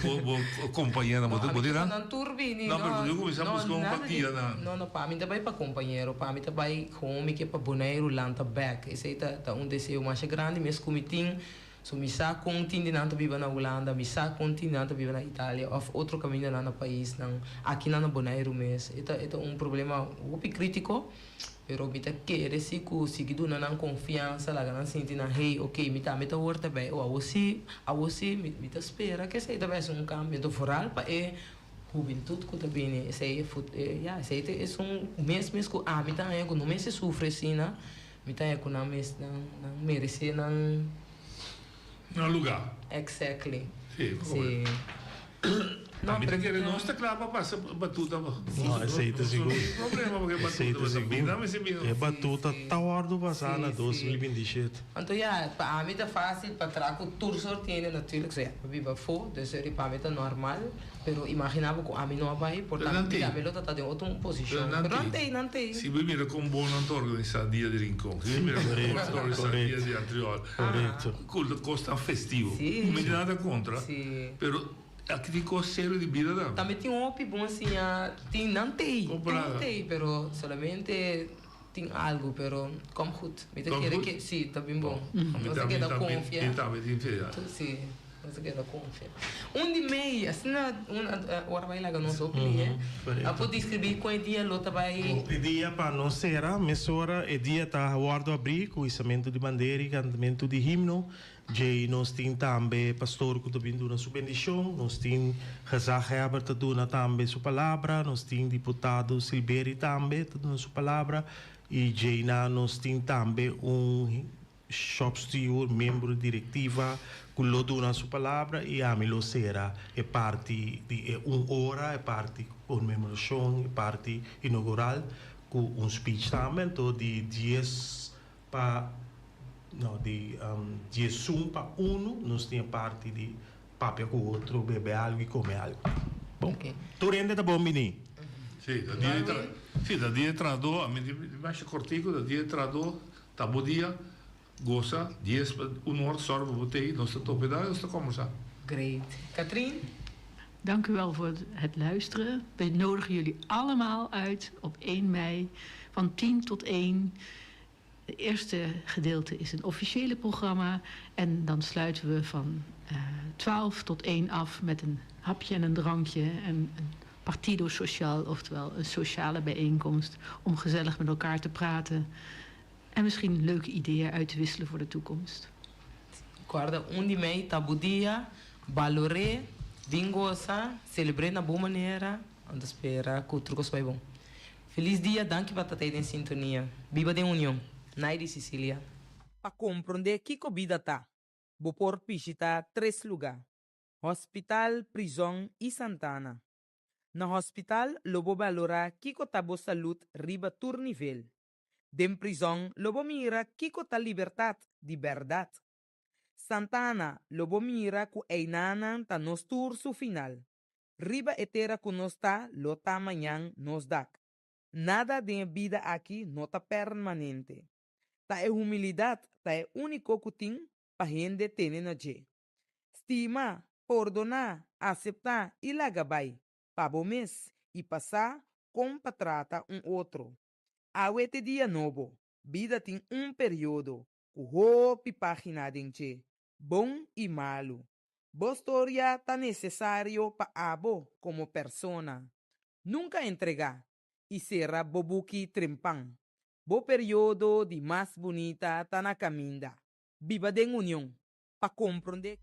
bo bo compañero, bo No, bo tin ami nan? nan tur bini. No, pero bo tin cu cuminsa busca un nada di- pa guia nan. No, no, pa mi ta bay pa compañero, pa mi ta bay gewoon mi ke pa Boneiru lanta bek. Esey ta ta un deseo masha grandi mes cu mi tin. So mi sa con tin di nan ta biba na Hulanda, mi sa con tin di nan ta biba na Italia of otro caminda nan na paisnan, aki nan na Boneiru mes. E ta e ta un problema hopi critico. Pero mi ta kere si ku sigui duna nan konfiansa, laga nan sinti nan, hey, oke, mi tambe ta wor ta bai. O awor si, awor si, mi mi ta spera ku esei ta bai hasi un kambio. Enton foral pa e hubentut ku ta bini, esei e fut, e ya, esei ta esun mes mes ku ami ta haña ku no mester sufri asina, mi ta haña ku nan mes nan nan meresé nan. Nan lugá. Exactly. Sí, Sí. No, mi ta kere nos ta kla pa pasa batuta. No, esei ta sigur. Problema porque Esei ta batuta sigur. bina mi si bina. E batuta ta wordo pasa na 2027. Anto ya, pa ami ta facil pa traha cu tur soort hende natuurlijk, so ya, mi biba afo, dus eri pa mi ta normal. Pero imaginá bo ku ami no a bai, por Pero nan tanto tei. mi lo ta ta den otro posishon. Pero nan Pero nan tei. tei, nan tei. Si bo mira kon bon nan ta organisá dia di Rincon, si bo mira kon bon nan ta organisá dia di Antriol, ku kos tan festivo. Sí. Mi tin nada kontra, Sí. pero aki tin kos serio di bida tambe. Tambe tin hopi bon siña, tin nan tei, Kompará. tur tei, pero solamente tin algu, pero kom goed. Mi ta Kom kere goed? ke, sí, ta bin bon. Mi Nos ta tambe, keda tambe, konfia. mi tambe tin fe, ya. Sí. Nos a keda konfia. Un di mei, asina un ora bai laga nos hopi lihe. A por deskribí kon e dia lo ta bai? E dia pa nos sera, mesora e dia ta wòrdu abrí ku hisamentu di bandera i kantamentu di himno. Djei nos tin tambe pastor ku ta bin duna su bendishon, nos tin gezaghebber ta duna tambe su palabra, nos tin diputado Silberie tambe ta duna su palabra i djei na nos tin tambe un Shopsteward, miembro di direktiva, ku lo duna su palabra i ami lo sera e parti di e un ora, e parti konmemorashon, e parti inougural ku un speech tambe. Anto di dies pa, no, di diesun pa unu nos tin e parti di papia ku otro, bebe algu i kome algu. Bon, tur hende ta bon bini. Sí, ta dia di tra, sí, ta dia di trahadó, ami di masha kortiku, ta dia di trahadó. Ta bo dia, gosa, dies pa un or sòru pa bo tei, nos ta topa e nos ta kòmbersá. Great. Katrien? Dank u wel voor het luisteren. We nodigen jullie allemaal uit op 1 mei van 10 tot 1. Het eerste gedeelte is een officiële programma. En dan sluiten we van 12 tot 1 af met een hapje en een drankje en een partido social, oftewel een sociale bijeenkomst om gezellig met elkaar te praten en misschien leuke ideeën uit te wisselen voor de toekomst. Kòrda un di mei ta bo dia, balor'é, bin gosa, selebr'é na bo manera, anto spera ku tur kos bai bon. Felis dia, danki pa ta tei den sintonia. Biba den union. Naidy Cicilia. Pa komprondé kiko bida ta, bo por bishitá tres lugá, Hospital, prizòn i Santana. Na hospital lo bo balorá kiko ta bo salud riba tur nivel. Den prizòn lo bo mira kiko ta libertat di bèrdat. Santana lo bo mira ku einanan ta nos tur su final. Riba e tera ku nos ta lo ta mañan nos dak. Nada den e bida aki no ta permanente. Ta e humilidat ta e úniko ku tin pa hende tene na dje. Stima, pordoná, aseptá i laga bai, pa bo mes i pa sa kon pa trata un otro. Awe t'e dia nobo, bida tin un periodo ku hopi página den dje, bon i malu. Bo storia ta nesesario pa abo komo persona. Nunka entregá i sera bo buki trempan. Bo periodo di mas bunita ta na kaminda. Biba den union pa komprondé.